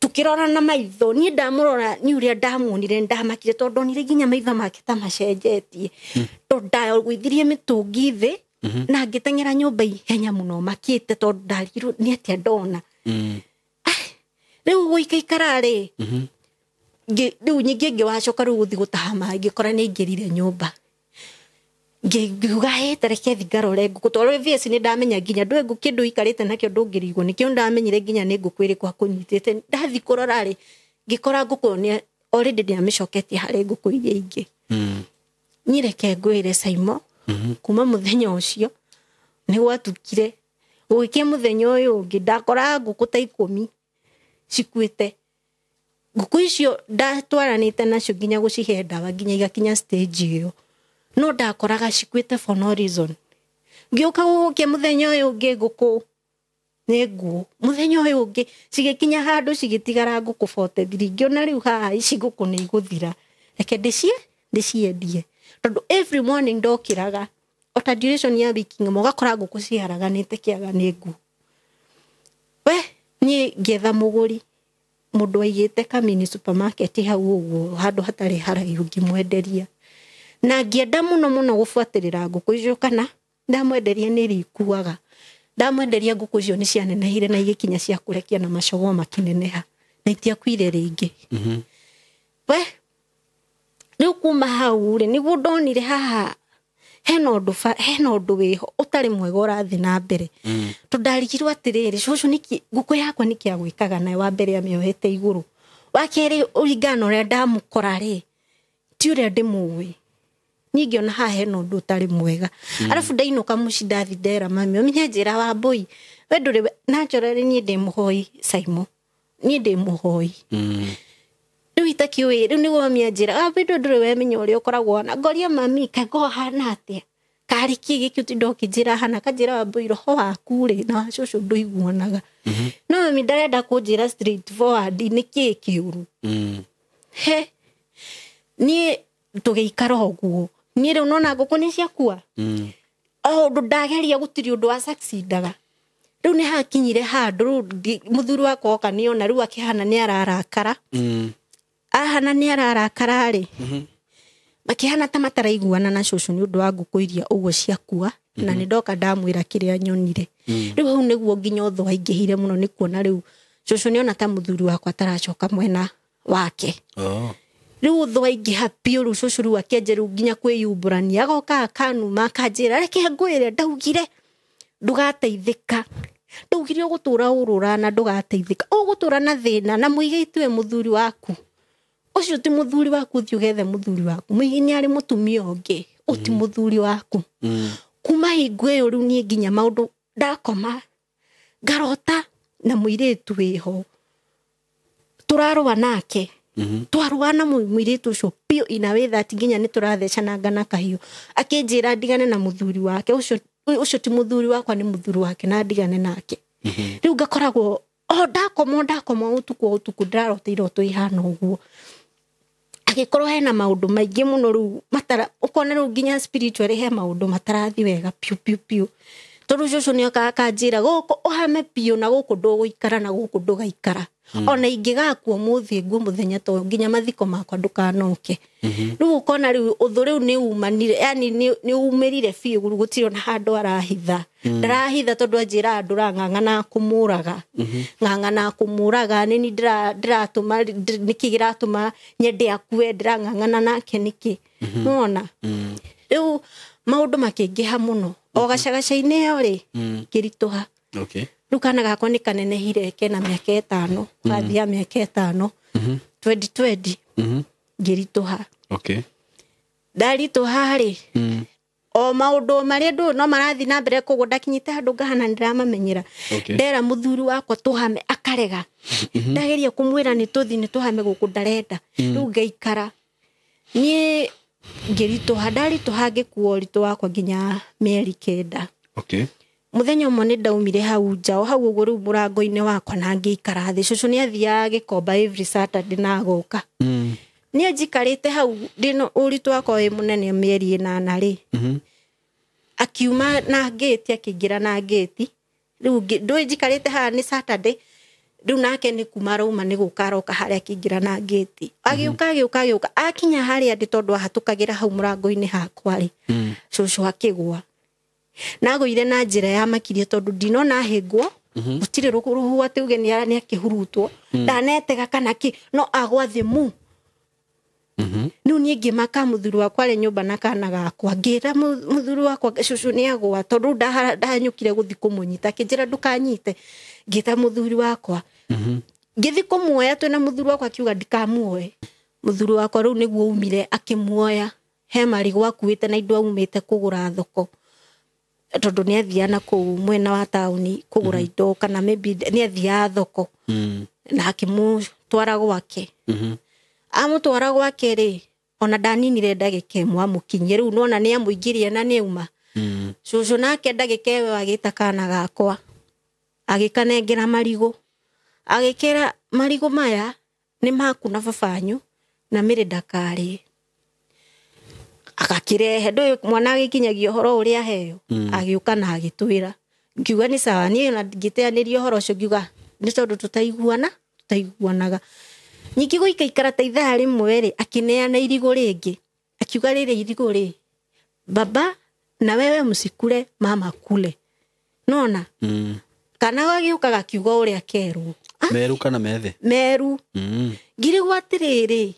Tukĩrora na maitho niĩ ndamũrora nĩ ũrĩa ndamuonire ndamakire tondũ ndonire nginya maitho make ta macenjetie. Tondũ ndagũithirie mĩtũngi thĩ na ngĩteng'era nyũmba ihenya mũno makĩte tondũ ndarirwo nĩ atĩa ndona. Rĩu gũikaikara rĩ rĩu nyingĩ ngĩwacoka rĩu gũthiĩ gũtaha maĩ ngĩkora nĩ aingĩrire nyũmba. Ngiuga hĩ tareke thi ngarore ngũkũ tondũ obvious nĩ ndamenya nginya ndũĩ ngũkũ kĩndũ ikarĩte nakĩo ndũngĩrigwo nĩkĩo ndamenyire nginya nĩ ngũkũ ĩrĩkũ akũnyitĩte. Ndathi kũrora rĩ, ngĩkora ngũkũ ĩyo already nĩamĩcoketie harĩ ngũkũ iria ingĩ. Niĩ reke ngwĩre Saimo, kuma mũthenya ũcio nĩ gwatukire. Gũgĩkia mũthenya ũyũ ũngĩ ndakoraga ngũkũ ta 10 cikuĩte. Ngũkũ icio ndatwaranĩte nacio nginya gũcihe ndawa nginya igakinya stage ĩyo, no ndakoraga cikuĩte for no reason. Ngĩũka gũgũkia mũthenya ũyũ ũngĩ ngũkũ nĩ nguũ, mũthenya ũyũ ũngĩ cigĩkinya handũ cigĩtigara ngũkũ 43. Ngĩona rĩu haha ici ngũkũ nĩ igũthira, reke ndĩciendie, tondũ every morning ndokĩraga ota duration ya wiki ng'ima ũgakora ngũkũ ciharaganĩte kĩaga nĩ nguũ. We niĩ ngĩetha mũgũri, mũndũ waigĩte kamini supermarket hau ũguo handũ hatarĩ haraihu, ngĩmwenderia. Na ngĩenda mũno mũno gũbuatĩrĩra ngũkũ icio kana ndamwenderia nĩ irĩkuaga. Ndamwenderia ngũkũ icio nĩ cianenehire na igĩkinya cia kũrekia na macogoo makĩneneha na itiakuire rĩngĩ. We rĩu kuma hau rĩ, nĩguo ndonire haha hena ũndũ wĩho ũtarĩ mwega ũrathiĩ na mbere. Tondũ ndarigirwo atĩrĩrĩ, cũcũ nĩkĩ ngũkũ yakwa nĩkĩ agwĩkaga nayo? Wa mbere amĩohete igũrũ, wa kerĩ ũringana na ũrĩa ndamũkora rĩ, ti ũrĩa ndĩmũĩ. Niĩ ngĩona haha hena ũndũ ũtarĩ mwega. Arabu ndainũka mũciĩ ndathi ndera mami, ũmenye njĩra wa mbũi we ndũrĩ naturally niĩ ndĩ mũhoi Saimo, niĩ ndĩ mũhoi. Rĩu itakĩũĩ, rĩu nĩguo mami anjĩra, wambui ndũrĩ wemenya ũrĩa ũkoragwo na ngoria mami kago hana atĩa, karĩ kĩ gĩkĩ ũtinda ũkĩnjĩra hana? Kanjĩra wambui roho waku rĩ na wa cũcũ ndũiguanaga. No mami ndarenda kũnjĩra straight forward nĩkĩ kĩũru. He niĩ tũgĩikara ũguo, niĩ rĩu nona ngũkũ nĩ ciakua. O ũndũ ndageria gũtirĩ ũndũ wa succeedaga. Rĩu nĩ hakinyire handũ rĩu mũthuri wakwa oka nĩona rĩu akĩhana nĩ ararakara. Ahana nĩ ararakara rĩ, makĩhana ta mataraiguana na cũcũ nĩ ũndũ wa ngũkũ iria ũguo ciakua. Na nĩ ndoka ndamwĩra kĩrĩa nyonire. Rĩu hau nĩguo nginya ũthũ waingĩhire mũno, nĩ kuona rĩu cũcũ nĩona ta mũthuri wakwa ataracoka mwena wake. Rĩu ũthũ waingĩha biũ, rĩu cũcũ rĩu akĩanjia rĩu nginya kwĩyumbũrania, agoka akanuma akanjĩra reke ngwĩre, ndaugire ndũgateithĩka, ndaugire ũgũtũra ũrũra na ndũgateithĩka, ũgũtũra na thĩna na mũigĩte we mũthuri waku ũcio ti mũthuri waku, ũthiĩ ũgethe mũthuri waku, mũigi nĩ arĩ mũtumia ũngĩ, ũti mũthuri waku. Kuma hingo ĩyo rĩu niĩ nginya maũndũ ndakoma ngarota na mũirĩtu wĩho tũrarũa nake. Twarũa na mũirĩtu ũcio biũ ina wĩ thati nginya nĩ tũrathecananga na kahiũ, akĩnjĩra ndigane na mũthuri wake ũcio ti mũthuri wakwa nĩ mũthuri wake na ndigane nake. Rĩu ngakoragwo o ndakoma ũtukũ ndĩrarota iroto ihana ũguo. Agĩkorwo hena maũndũ maingĩ mũno rĩu matara, ũkona rĩu nginya spiritually he maũndũ matarathi wega piũ piũ piũ. Tondũ cũcũ nĩokaga akanjĩra gũkũ ũhame biũ na gũkũ ndũgũikara na gũkũ ndũgaikara. Ona ingĩgakua ũmũthĩ nguo mũthenya ta ũyũ nginya mathiko makwa ndũkanoke. Rĩu ũkona rĩu ũthũ rĩu nĩ umanire, yani nĩ umĩrire biũ, gũtirĩ ona handũ arahitha. Ndarahitha tondũ anjĩraga ndũrang'ang'ana kũmũraga. Ng'ang'ana kũmũraga nĩ ndĩratũma nĩkĩ kĩratũma nyende akue, ndĩrang'ang'ana nake nĩkĩ. Nĩwona? Rĩu maũndũ makĩingĩha mũno. O gacagaca-inĩ ĩyo rĩ, ngĩritũha. Rĩu kana gakwa nĩ kanenehire kena mĩaka 5, gathia mĩaka 5, 2020, ngĩritũha. Ndaritũha rĩ, o maũndũ marĩa ndũ no marathiĩ na mbere koguo ndakinyĩte handũ ngahana nĩndĩramamenyera. Ndera mũthuri wakwa tũhame akarega. Ndageria kũmwĩra nĩ tũthiĩ nĩ tũhame gũkũ ndarenda. Rĩu ngaikara. Niĩ ngĩritũha, ndaritũha ngĩkua ũritũ wakwa nginya mĩeri 9. Mũthenya ũmwe nĩ ndaumire hau nja, o hau ũguo rĩu mũrango-inĩ wakwa na ngĩikara thĩ. Cũcũ nĩ athiaga gĩkomba every Saturday na agoka. Niĩ njikarĩte hau ndĩna ũritũ wakwa wĩ mũnene mĩeri 8 rĩ. Akiuma na ngĩti, akĩingĩra na ngĩti. Rĩu ndũĩ njikarĩte haha nĩ Saturday, rĩu nake nĩ kuma arauma nĩ gũka aroka harĩa akĩingĩra na ngĩti. Agĩũka agĩũka agĩũka akinya harĩa ndĩ tondũ ahatũkagĩra hau mũrango-inĩ hakwa rĩ, cũcũ akĩgũa. Na agũire na njĩra ya makirie tondũ ndinona ahĩngwo, gũtirĩ rũhuho atĩ uge nĩ akĩhurutwo, ndanetega kana kĩ, no agwa thĩ mu. Rĩu niĩ ngĩmaka mũthuri wakwa arĩ nyũmba na kana gakwa, ngĩra mũthuri wakwa cũcũ nĩ agwa, tondũ ndahanyũkire gũthiĩ kũmũnyita, akĩnjĩra ndũkanyite. Ngĩta mũthuri wakwa, ngĩthiĩ kũmuoya twĩna mũthuri wakwa, akiuga ndikamuoe. Mũthuri wakwa rĩu nĩguo umire akĩmuoya, he marigũ akuĩte na indo aumĩte kũgũra thoko, tondũ nĩ athiaga na kũu mwena wa taũni kũgũra indo, kana maybe nĩ athiaga thoko, na akĩmũtwara gwake. Amũtwara gwake rĩ, ona ndaninire ndagĩka ĩmwe amũkinyie, rĩu nona nĩ amũingĩrie na nĩ auma. Cũcũ nake ndagĩka ĩyo agĩta kana gakwa, agĩkanengera marigũ, agĩkĩra marigũ maya nĩ maku na babanyu na mĩrĩ ndakarĩe. Agakĩrehe, ndũĩ mwana agĩkinyagia ũhoro ũrĩa aheo, agĩũka na agĩtwĩra. Ngiuga nĩ sawa, niĩ ona ngĩteanĩria ũhoro ũcio, ngiuga nĩ tondũ tũtaiguanaga. Ningĩ gũikaikara ta ithaa rĩmwe rĩ, akĩneana irigũ rĩngĩ, akiuga rĩrĩ irigũ rĩ, baba na wewe msikule, mama kule. Nona kana gagĩũka gakiuga ũrĩa kerwo. Meru kana methe? Meru. Ngirigwo atĩrĩrĩ,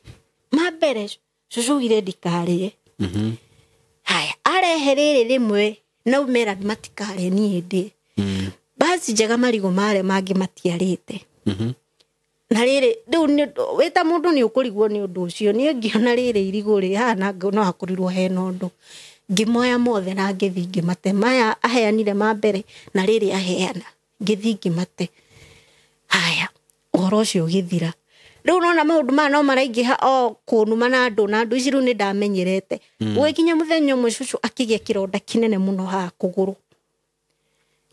ma mbere cũcũ augire ndikarĩe. Haya, arehe rĩrĩ rĩmwe na umera matikarĩe niĩ ndĩe. Basi njega marigũ marĩa mangĩ matiarĩte. Na rĩrĩ rĩu wĩta mũndũ nĩ ũkũrigwo nĩ ũndũ ũcio. Niĩ ngĩona rĩrĩ irigũ rĩ haha na no hakorirwo hena ũndũ. Ngĩmoya mothe na ngĩthiĩ ngĩmate. Maya aheanire ma mbere na rĩrĩ aheana, ngĩthiĩ ngĩmate. Haya, ũhoro ũcio ũgĩthira. Rĩu nona maũndũ maya no maraingĩha o kũnuma na andũ, na andũ ici rĩu nĩ ndamenyerete. Gũgĩkinya mũthenya ũmwe cũcũ akĩgĩa kĩronda kĩnene mũno haha kũgũrũ.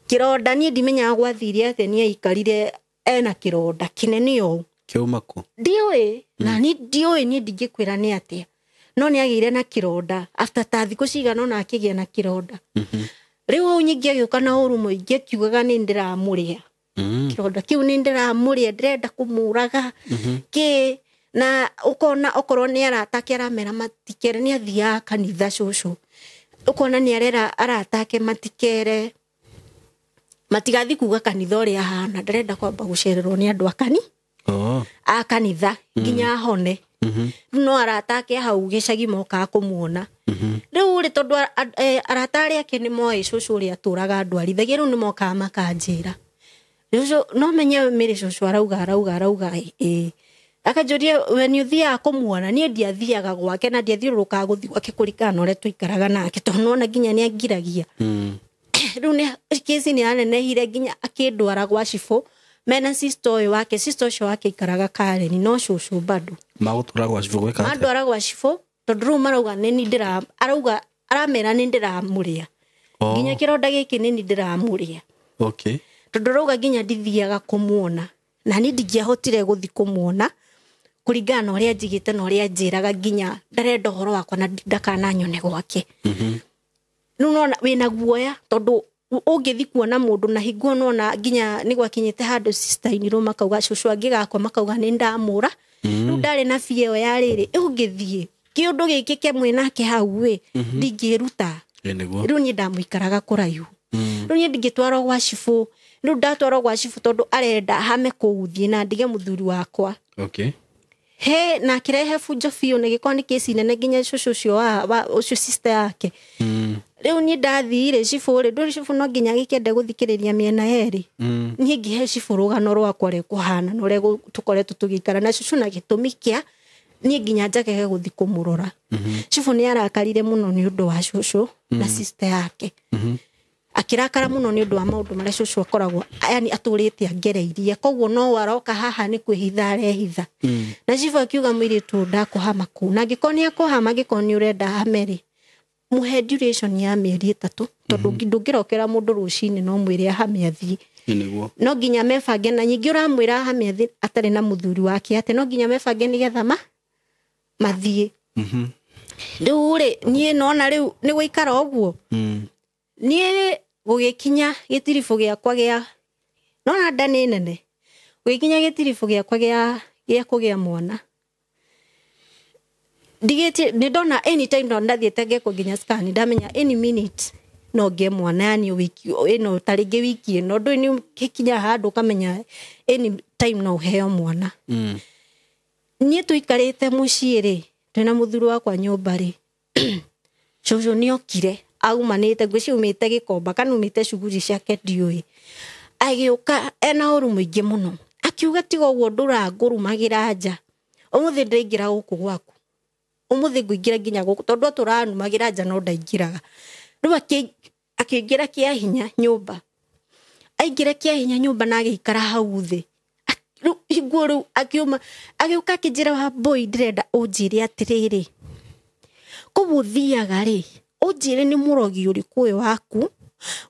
Kĩronda niĩ ndimenyaga gwathire atĩa, nĩ aikarire ena kĩronda kĩnene ũũ. Kĩauma kũ? Ndiũĩ, na niĩ ndiũĩ, niĩ ndingĩkwĩra nĩ atĩa. No nĩ agĩire na kĩronda after ta thikũ cigana ũna akĩgĩa na kĩronda. Rĩu hau nyingĩ agĩũka na ũru mũingĩ akiugaga nĩ ndĩramũrĩa. Kĩronda kĩu nĩ ndĩramũrĩa, ndĩrenda kũmũraga. Kĩ na ũkona okorwo nĩ arata ake aramera matikere, nĩ athiaga kanitha cũcũ. Ũkona nĩ arera arata ake matikere, matigathi kuga kanitha ũrĩa ahana, ndarenda kwamba gũcererwo nĩ andũ a kanitha nginya ahone. Rĩu no arata ake hau gĩcagi mokaga kũmuona. Rĩu rĩ, tondũ arata arĩa ake nĩ moĩ cũcũ ũrĩa atũraga ndwarithagia, rĩu nĩ mokaga makanjĩra. Cũcũ, no menye mĩrĩ cũcũ arauga, arauga, arauga, ĩĩ. Akanjũria, we nĩ ũthiaga kũmuona? Niĩ ndiathiaga gwake na ndiathiũrũrũkaga gũthiĩ gwake kũringana na ũrĩa tũikaraga nake, tondũ nĩwona nginya nĩ angiragia. Rĩu nĩ kĩci nĩ anenehire nginya akĩndwara gwa cibũ mena sister ũyũ wake. Sister ũcio wake aikaraga Karen, no cũcũ bado. Magũtwara gwa cibũ gwĩka atĩa? Mandwara gwa cibũ tondũ rĩu marauga nĩ niĩ ndĩra, arauga, aramera nĩ ndĩramũrĩa. Nginya kĩronda gĩkĩ nĩ niĩ ndĩramũrĩa. Tondũ rauga nginya ndithiaga kũmuona, na niĩ ndingĩahotire gũthiĩ kũmuona kũringana na ũrĩa njigĩte na ũrĩa njĩraga, nginya ndarenda ũhoro wakwa na ndakananyone gwake. Rĩu nona wĩna guoya tondũ ũngĩthiĩ kuona mũndũ na hingo nona nginya nĩ gwakinyĩte handũ sister in law makauga cũcũ angĩgakwa makauga nĩ ndamũra. Rĩu ndarĩ na fear ĩyo ya rĩrĩ, ũngĩthiĩ kĩũndũ gĩkĩ kĩmwe nake hau ĩ, ndingĩruta. Rĩu niĩ ndamũikaraga kũraihu. Rĩu niĩ ndingĩtwarwo gwa cibũ. Rĩu ndatwarwo gwa cibũ tondũ arenda hame kũu thiĩ na ndige mũthuri wakwa. He na akĩrehe bunjo biũ, na gĩkorwo nĩ kĩci nene nginya cũcũ ũcio wa ũcio sister yake. Rĩu niĩ ndathire cibũ rĩ, ndũrĩ cibũ no nginya agĩkĩende gũthikĩrĩria mĩena yerĩ. Niĩ ngĩhe cibũ rũgano rwakwa ũrĩa kũhana na ũrĩa tũkoretwo tũgĩikara na cũcũ, na gĩtũmi kĩa niĩ nginya njagage gũthiĩ kũmũrora. Cibũ nĩ arakarire mũno nĩ ũndũ wa cũcũ na sister yake. Akĩrakara mũno nĩ ũndũ wa maũndũ marĩa cũcũ akoragwo, yani atũrĩte angereirie, koguo no aroka haha nĩ kwĩhitha arehitha. Na cibũ akiuga mũirĩtu ũyũ ndakũhama kũu, na angĩkorwo nĩ akũhama, angĩkorwo nĩ ũrenda hame rĩ, mũhe duration ya mĩeri 3, tondũ ndũngĩrokera mũndũ rũcinĩ no mwĩre ahame athiĩ. No nginya mebange, na nyingĩ ũramwĩra ahame athiĩ atarĩ na mũthuri wake, atĩ no nginya mebange nĩgetha mathiĩ. Rĩu rĩ, niĩ nona rĩu nĩ gũikara ũguo. Niĩ gũgĩkinya gĩtiribũ gĩakwa gĩa, nona nda nĩ nene, gũgĩkinya gĩtiribũ gĩakwa gĩa kũgĩa mwana. Ndigĩtie, nĩ ndona anytime no ndathiĩte ngekwo nginya scan, ndamenya any minute no ngĩe mwana, yani wiki ĩno, ta rĩngĩ wiki ĩno, ndũĩ nĩ ũgĩkinya handũ ũkamenya any time no ũheo mwana. Niĩ tũikarĩte mũciĩ rĩ, Twĩna mũthuri wakwa nyũmba rĩ, cũcũ nĩ okire aumanĩte, ngwĩciria aumĩte Gĩkomba kana aumĩte cuguri ciake ndiũĩ. Agĩũka ena ũru mũingĩ mũno, akiuga tiga ũguo ndũrangũrumagĩra nja, ũmũthĩ ndĩraingĩra gũkũ gwaku, ũmũthĩ ngũingĩra nginya gũkũ, tondũ atũranumagĩra nja no ndaingĩraga. Rĩu akĩingĩra kĩa hinya nyũmba, aingĩra kĩa hinya nyũmba na agĩikara hau thĩ. Rĩu hinguo rĩu akiuma agĩũka akĩnjĩra, Wambũi, ndĩrenda ũnjĩre atĩrĩrĩ, koguo ũthiaga rĩ, ũnjĩre nĩ mũrogi ũrĩkũ ũyũ waku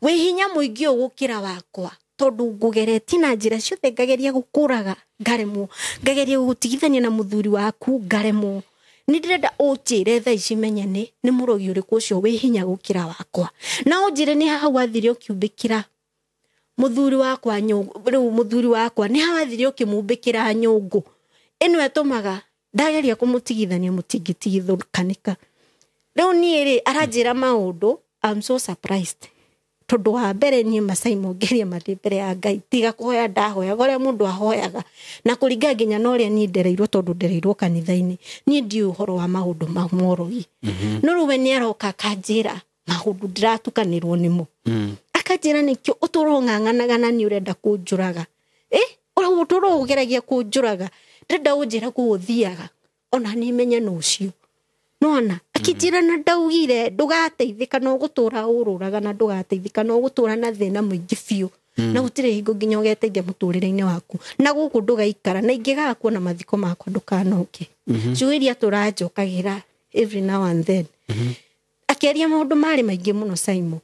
wĩ hinya mũingĩ ũũ gũkĩra wakwa, tondũ ngũgeretie na njĩra ciothe, ngageria gũkũraga ngaremwo, ngageria gũgũtigithania na mũthuri waku ngaremwo. Nĩ ndĩrenda ũnjĩre thaa ici menye nĩ mũrogi ũrĩkũ ũcio wĩ hinya gũkĩra wakwa, na ũnjĩre nĩ hau wathire ũkiumbĩkĩra mũthuri wakwa nyũngũ. Rĩu mũthuri wakwa nĩ hau wathire ũkĩmumbĩkĩra nyũngũ ĩno ĩtũmaga ndageria kũmũtigithania mũtingĩtigithũkanĩka. Rĩu niĩ rĩ, aranjĩra maũndũ, I'm so surprised, tondũ wa mbere niĩ Macai mongeria marĩ mbere ya Ngai, tiga kũhoya ndahoyaga ũrĩa mũndũ ahoyaga na kũringana nginya na ũrĩa niĩ ndereirwo, tondũ ndereirwo kanitha-inĩ, niĩ ndiũĩ ũhoro wa maũndũ ma morogi. No rĩu we nĩ aroka akanjĩra maũndũ ndĩratukanĩrwo nĩmo, akanjĩra nĩkĩo ũtũra ũng'ang'anaga na nĩ ũrenda kũnjũraga, ũtũra ũgeragia kũnjũraga, ndĩrenda ũnjĩra kũu ũthiaga ona niĩ menye nũ ũcio. Nona akĩnjĩra na ndaugire ndũgateithĩka na ũgũtũra ũrũraga na ndũgateithĩka na ũgũtũra na thĩna mũingĩ biũ, na gũtirĩ hingo nginya ũgeteithia mũtũrĩre-inĩ waku, na gũkũ ndũgaikara, na ingĩgaga kuona mathiko makwa ndũkanoke. Ciugo iria tũranjokagĩra every now and then, akĩaria maũndũ marĩ maingĩ mũno. Simon,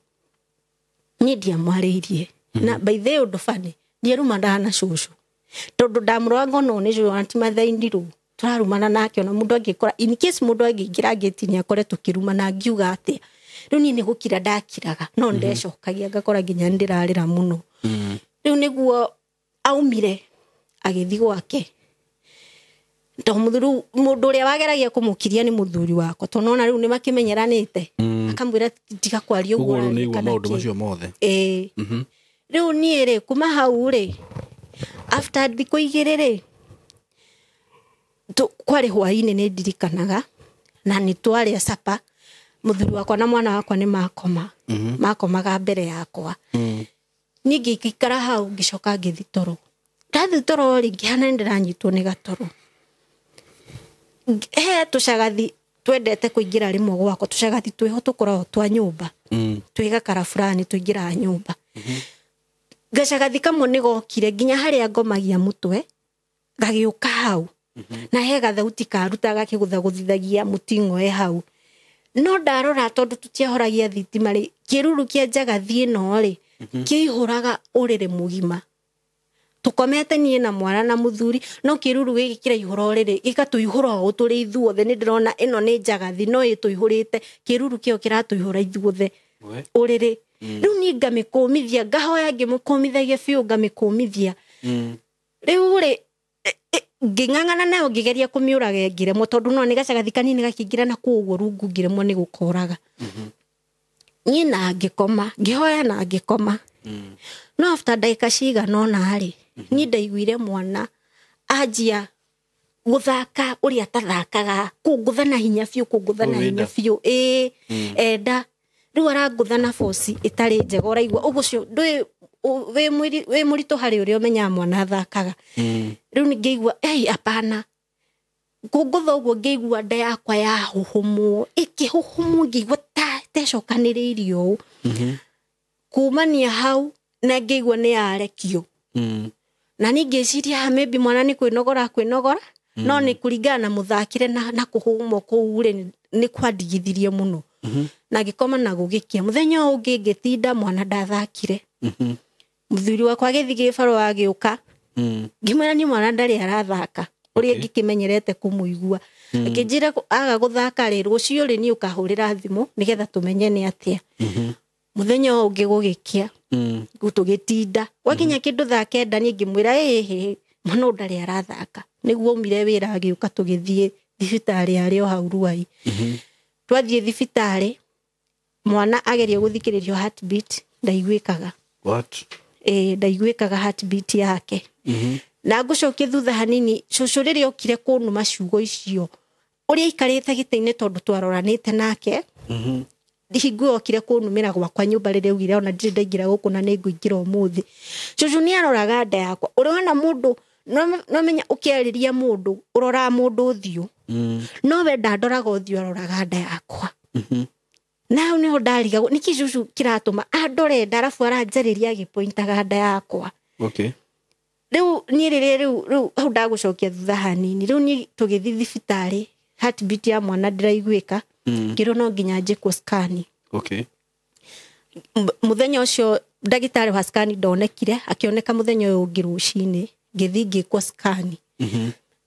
niĩ ndiamwarĩirie, na by the way, ũndũ bani ndierumanaga na cũcũ, tondũ ndamũroraga ngona nĩ cũcũ anti mathaindirũ tũrarumana nake, ona mũndũ angĩkora, in case mũndũ angĩingĩra ngĩti-inĩ akore tũkĩrumana, ngiuga atĩa? Rĩu niĩ nĩ gũkira ndakiraga, no ndecokagia ngakora nginya nĩ ndĩrarĩra mũno. Rĩu nĩguo aumire agĩthiĩ gwake, tondũ mũndũ ũrĩa wageragia kũmũkiria nĩ mũthuri wakwa, tondũ nona rĩu nĩ makĩmenyeranĩte, akamwĩra tiga kwaria ũguo Koguo rĩu ũraria nĩ igua kana maũndũ kĩ. macio mothe. Ĩĩ. Rĩu niĩ rĩ, kuma hau rĩ, after thikũ igĩrĩ rĩ, kwarĩ hwainĩ, nĩ ndirikanaga na nĩ twarĩa capa, mũthuri wakwa na mwana wakwa nĩ makoma, makomaga mbere yakwa. Niĩ ngĩikara hau, ngĩcoka ngĩthi toro. Ndathi toro rĩ, ngĩhana nĩ ndĩranyitwo nĩ gatoro. He tũcagathi twendete kũingĩra rĩmwe gwakwa, tũcagathi twĩho tũkoragwo twa nyũmba, twĩ gakara fulani tũingĩraga nyũmba. Gacagathi kamwe nĩ gokire nginya harĩa ngomagia mũtwe, gagĩũka hau, na he gathauti karutaga gakĩgũthagũthithagia mũting'oe hau. No ndarora, tondũ tũtiahoragia thitima rĩ, kĩruru kĩa njagathi ĩno rĩ kĩihũraga ũrĩrĩ mũgima. Tũkomete niĩ na mwana na mũthuri, no kĩruru gĩkĩ kĩraihũra ũrĩrĩ, gĩgatũihũra ũũ tũrĩ ithuothe. Nĩ ndĩrona ĩno nĩ njagathi, no ĩtũihũrĩte, kĩruru kĩo kĩratũihũra ithuothe ũrĩrĩ. Rĩu niĩ ngamĩkũmithia, ngahoya ngĩmũkũmithagia biũ, ngamĩkũmithia. Rĩu rĩ, ngĩng'ang'ana nayo, ngĩgeria kũmĩũraga, ngĩremwo, tondũ no nĩ gacagathi kanini gakĩingĩra na kũu ũguo rungu, ngĩremwo nĩ gũkoraga. Niĩ na ngĩkoma, ngĩhoya na ngĩkoma. No after ndagĩka cigana ũna rĩ, niĩ ndaiguire mwana anjia gũthaka ũrĩa atathakaga, kũngũtha na hinya biũ, kũngũtha na Ũyũ hinya enda. biũ. Ĩĩ, enda rĩu arangũtha na boci ĩtarĩ njega. Ũraigua ũguo ũcio ndũĩ wĩ mũritũ harĩ ũrĩa ũmenyaga mwana athakaga. Rĩu nĩ ngĩigua, ei, hapana, kũngũtha ũguo, ngĩigua nda yakwa yahuhumwo, ĩkĩhuhumwo, ngĩigua ta tecokanĩrĩirie ũũ. Kumania hau na ngĩigua nĩ yarekio, na niĩ ngĩciria, "Ah, maybe mwana nĩ kwĩnogora kwĩnogora," no nĩ kũringana na mũthakĩre na kũhũmwo kũu rĩ, nĩ kwandigithirie mũno, na ngĩkoma na gũgĩkia. Mũthenya ũyũ ũngĩ ngĩtinda, mwana ndathakire. Mũthuri wakwa agĩthiĩ gĩbarũa, agĩũka, ngĩmwĩra niĩ mwana ndarĩ arathaka ũrĩa ngĩkĩmenyerete kũmũigua. Akĩnjĩra aga gũthaka rĩ, rũciũ rĩ, niĩ ũkahũrĩra thimũ nĩgetha tũmenye nĩ atĩa. Mũthenya ũyũ ũngĩ gũgĩkia, tũgĩtinda, gwakinya kĩndũ thaa 9, niĩ ngĩmwĩra, ĩhĩ, mwana ũyũ ndarĩ arathaka. Nĩguo aumire wĩra, agĩũka, tũgĩthiĩ thibitarĩ arĩ o hau Ruai. Twathiĩ thibitarĩ, mwana ageria gũthikĩrĩrio heartbeat, ndaiguĩkaga. What? Ĩĩ, ndaiguĩkaga heartbeat yake. Na ngũcokie thutha hanini, cũcũ rĩrĩa okire kũnũma ciugo icio Ũrĩa aikarĩte gĩtĩ-inĩ tondũ twaroranĩte nake, hingo ĩyo okire kũnumĩra gwakwa nyũmba rĩrĩa augire ona ndirĩ ndaingĩra gũkũ na nĩ ngũingĩra ũmũthĩ. Cũcũ nĩ aroraga nda yakwa. Ũrona mũndũ, no menya ũkĩarĩria mũndũ, ũroraga mũndũ ũthiũ. No we ndandoraga ũthiũ, aroraga nda yakwa. Na hau nĩho ndarigagwo nĩkĩ cũcũ kĩratũma andore nda arabu aranjarĩria agĩpointaga nda yakwa. Okay. Rĩu niĩ rĩrĩa rĩu hau ndagũcokia thutha hanini, rĩu niĩ tũgĩthiĩ thibitarĩ, heartbeat ya mwana ndĩraiguĩka, ngĩrwo no nginya njĩkwo scan. Okay. Mũthenya ũcio ndagĩtarĩ wa scan ndonekire, akĩoneka mũthenya ũyũ ũngĩ rũcinĩ, ngĩthiĩ ngĩkwo scan.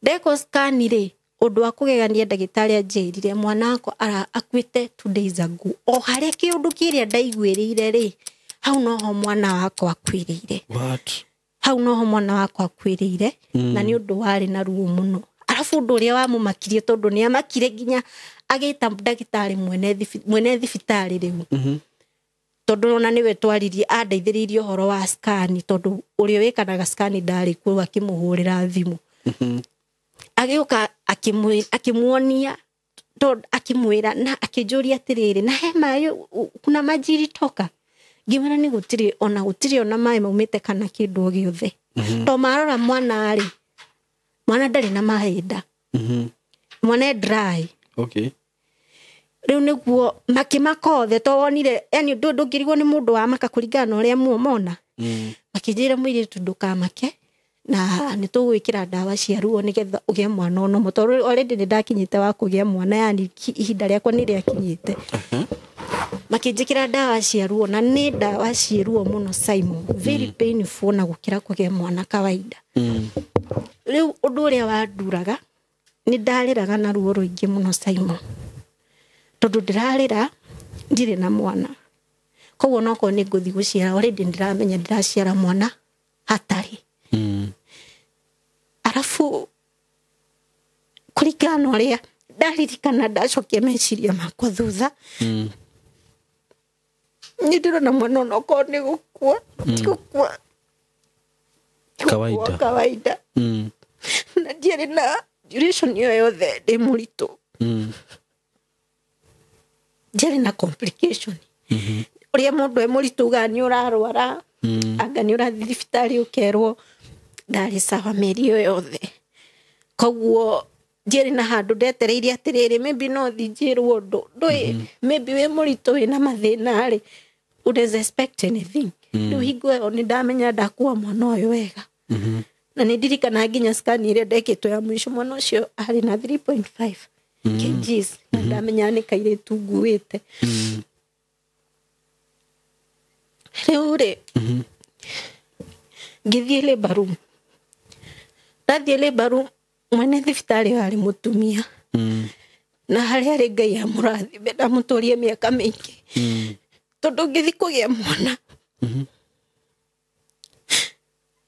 Ndekwo scan rĩ, ũndũ wa kũgegania ndagĩtarĩ anjĩrire mwana wakwa akuĩte 2 days ago. O harĩa kĩũndũ kĩrĩa ndaiguĩrĩire rĩ, hau noho mwana wakwa akuĩrĩire. What? Hau noho mwana wakwa akuĩrĩire, na nĩ ũndũ warĩ na ruo mũno. Arabu ũndũ ũrĩa wamũmakirie tondũ nĩ amakire nginya agĩta ndagĩtarĩ mwene thibitarĩ rĩu. Tondũ ona nĩwe twaririe, andeithĩrĩirie ũhoro wa scan, tondũ ũrĩa wĩkanaga scan ndarĩ kuo, akĩmũhũrĩra thimũ. Agĩũka akĩmuonia, tondũ akĩmwĩra na akĩnjũria atĩrĩrĩ, na he maĩ, kuna maji ilitoka? Ngĩmwĩra nĩ gũtirĩ, ona gũtirĩ ona maĩ maumĩte kana kĩndũ o gĩothe. To marora mwana rĩ, mwana ndarĩ na maĩ nda. Mwana e dry. Okay. Rĩu nĩguo makĩmaka othe, to wonire, yani ndũngĩrigwo nĩ mũndũ wa maka kũringana na ũrĩa mona. Makĩnjĩra mũirĩtu ndũkamake, na nĩ tũgwĩkĩra ndawa cia ruo nĩgetha ũgĩe mwana ũno. Tondũ already nĩ ndakinyĩte wa kũgĩa mwana, yani ihinda rĩakwa nĩ rĩakinyĩte. Makĩnjĩkĩra ndawa cia ruo, na nĩ ndawa cia ruo mũno Simon, very painful na gũkĩra kũgĩa mwana kawaida. Rĩu ũndũ ũrĩa wanduraga, nĩ ndarĩraga na ruo rũingĩ mũno Simon, tondũ ndĩrarĩra ndirĩ na mwana. Koguo nokorwo nĩ ngũthiĩ gũciara, already ndĩramenya ndĩraciara mwana hatarĩ. Arabu kũringana na ũrĩa ndaririkana ndacokia meciria makwa thutha, nĩ ndĩrona mwana onokorwo nĩ gũkua, ti gũkua Kawaida. Kawaida. Na ndiarĩ na duration ĩyo yothe ndĩ mũritũ. Ndiarĩ na complication. Ũrĩa mũndũ e mũritũ ugaga nĩ ũrarwara, anga nĩ ũrathiĩ thibitarĩ ũkerwo, ndarĩ sawa mĩeri ĩyo yothe. Koguo ndiarĩ na handũ ndetereire atĩrĩrĩ, maybe no thiĩ njĩrwo ũndũ. Ndũĩ, maybe wĩ mũritũ wĩna mathĩna rĩ, unaweza expect anything. Rĩu hingo ĩyo nĩ ndamenya ndakua mwana ũyũ wega. Na nĩ ndirikanaga nginya scan ĩrĩa ndekĩtwo ya mũico, mwana ũcio arĩ na 3.5 kgs. Na ndamenya nĩ kairĩtu nguĩte. Rĩu rĩ, ngĩthiĩ labour room. Ndathiĩ labour room, mwene thibitarĩ ĩyo arĩ mũtumia. Na harĩa arĩ Ngai amũrathime na amũtũrie mĩaka mĩingĩ. Tondũ ngĩthiĩ kũgĩa mwana,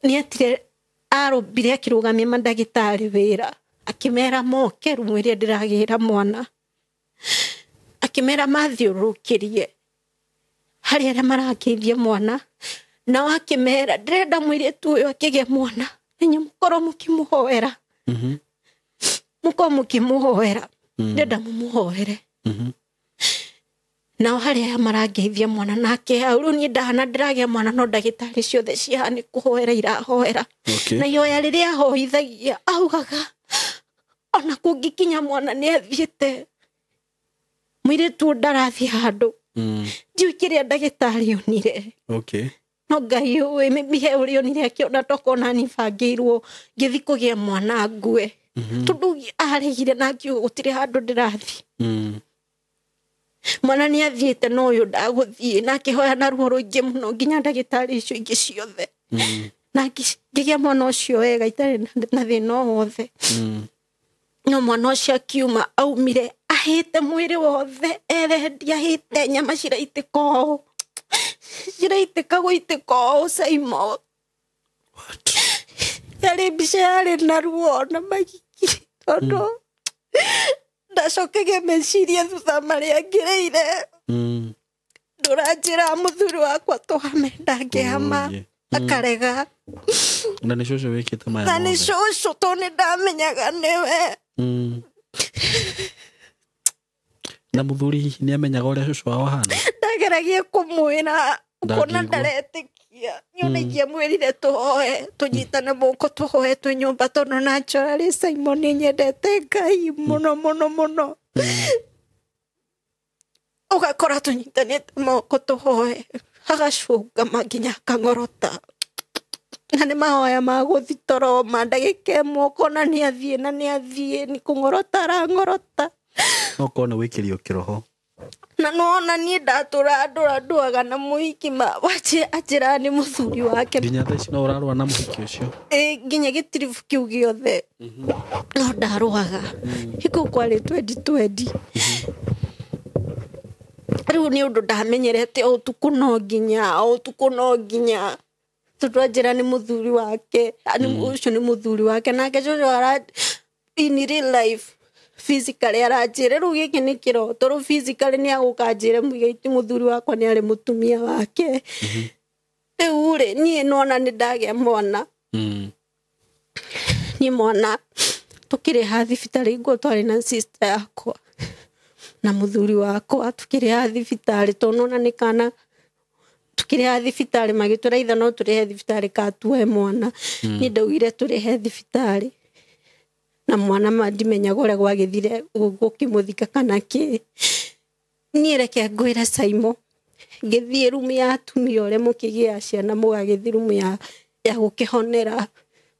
nĩ atire arũmbire akĩrũgamia mandagĩtarĩ wĩra, akĩmera moke rumu ĩrĩa ndĩragĩra mwana, akĩmera mathiũrũrũkĩrie harĩ arĩa marakĩithia mwana, nao akĩmera ndĩrenda mũirĩtu ũyũ akĩgĩa mwana, inyuĩ mũkorwo mũkĩmũhoera. Mũkorwo mũkĩmũhoera. Ndĩrenda mũmũhoere. Nao harĩ aya marangeithia mwana nake hau, rĩu niĩ ndahana ndĩragĩa mwana no ndagĩtarĩ ciothe ciaha nĩ kũhoera irahoera. Okay. Na ihoya rĩrĩa ahoithagia augaga ona kũngĩkinya mwana nĩ athiĩte, mũirĩtu ũyũ ndarathiĩ handũ. Ndiũĩ kĩrĩa ndagĩtarĩ onire. Okay. No Ngai ũĩ, maybe he ũrĩa onire akĩona tokorwo nĩ bangĩirwo ngĩthiĩ kũgĩa mwana ngue. Tondũ aregire na akiuga gũtirĩ handũ ndĩrathiĩ. Mwana nĩ athiĩte no ũyũ ndagũthiĩ, na akĩhoya na ruo rũingĩ mũno nginya ndagĩtarĩ icio ingĩ ciothe. Na ngĩgĩa mwana ũcio wega itarĩ na thĩna o wothe. No mwana ũcio akiuma aumire ahĩte mwĩrĩ wothe, erendi ahĩte nyama ciraitĩka ũũ. Ciraitĩka gũitĩka ũũ, Simon. What? Yarĩ mbica yarĩ na ruo na magigi, tondũ ndacokagia meciria thutha marĩa ngĩrĩire. Ndũranjĩra mũthuri wakwa tũhame, ndangĩhama. Oh, yeah. Akarega. Na nĩ cũcũ wĩkĩte maya Na nĩ mothe? cũcũ, tondũ nĩ ndamenyaga nĩwe. Na muthuri hihi nĩ amenyaga ũrĩa cũcũ wao ahana? Ndageragia kũmwĩra ũkona Ndangĩigua. Ndaretĩkia niona ingĩamwĩrire tũhoe tũnyitane moko tũhoe twĩ nyũmba tondũ naturally Simon nĩ nyendete Ngai mũno mũno mũno. Ũgakora tũnyitanĩte moko tũhoe agacũngama nginya akang'orota na nĩ mahoya ma gũthi toro ma ndagĩka ĩmwe ũkona nĩ athiĩ na nĩ athiĩ nĩ kũng'orota arang'orota. No korwo nĩ wĩkĩrio kĩroho. Na nona niĩ ndatũra ndũra ndũaga na mũhiki anjĩraga nĩ mũthuri wake. Nginya thaa ici no ũrarũa na mũhiki ũcio? Ĩ, nginya gĩtiribu kĩu gĩothe no ndarũaga hiko kwarĩ 2020. Rĩu nĩ ũndũ ndamenyerete o ũtukũ no nginya o ũtukũ no nginya tondũ anjĩra nĩ mũthuri wake ũcio nĩ mũthuri wake nake cũcũ ara in real life physically aranjĩra rĩu gĩkĩ nĩ kĩroto rĩu physically nĩ agũka anjĩre Muigai ti mũthuri wakwa nĩ arĩ mũtumia wake. Rĩu rĩ niĩ nona nĩ ndagĩa mwana. Niĩ mwana tũkĩrĩha thibitarĩ nguo twarĩ na sister yakwa na mũthuri wakwa tũkĩrĩha thibitarĩ tondũ nona nĩ kana tũkĩrĩha thibitarĩ magĩtwĩra itha no tũrĩhe thibitarĩ katuoe mwana. Niĩ ndaugire tũrĩhe thibitarĩ na mwana ma ndimenyaga ũrĩa gwagĩthire gũkĩmũthika kana kĩ. Niĩ reke ngwĩre Simon ngĩthiĩ rumu ya atumia ũrĩa mũkĩgĩa ciana mũgagĩthiĩ rumu ya gũkĩhonera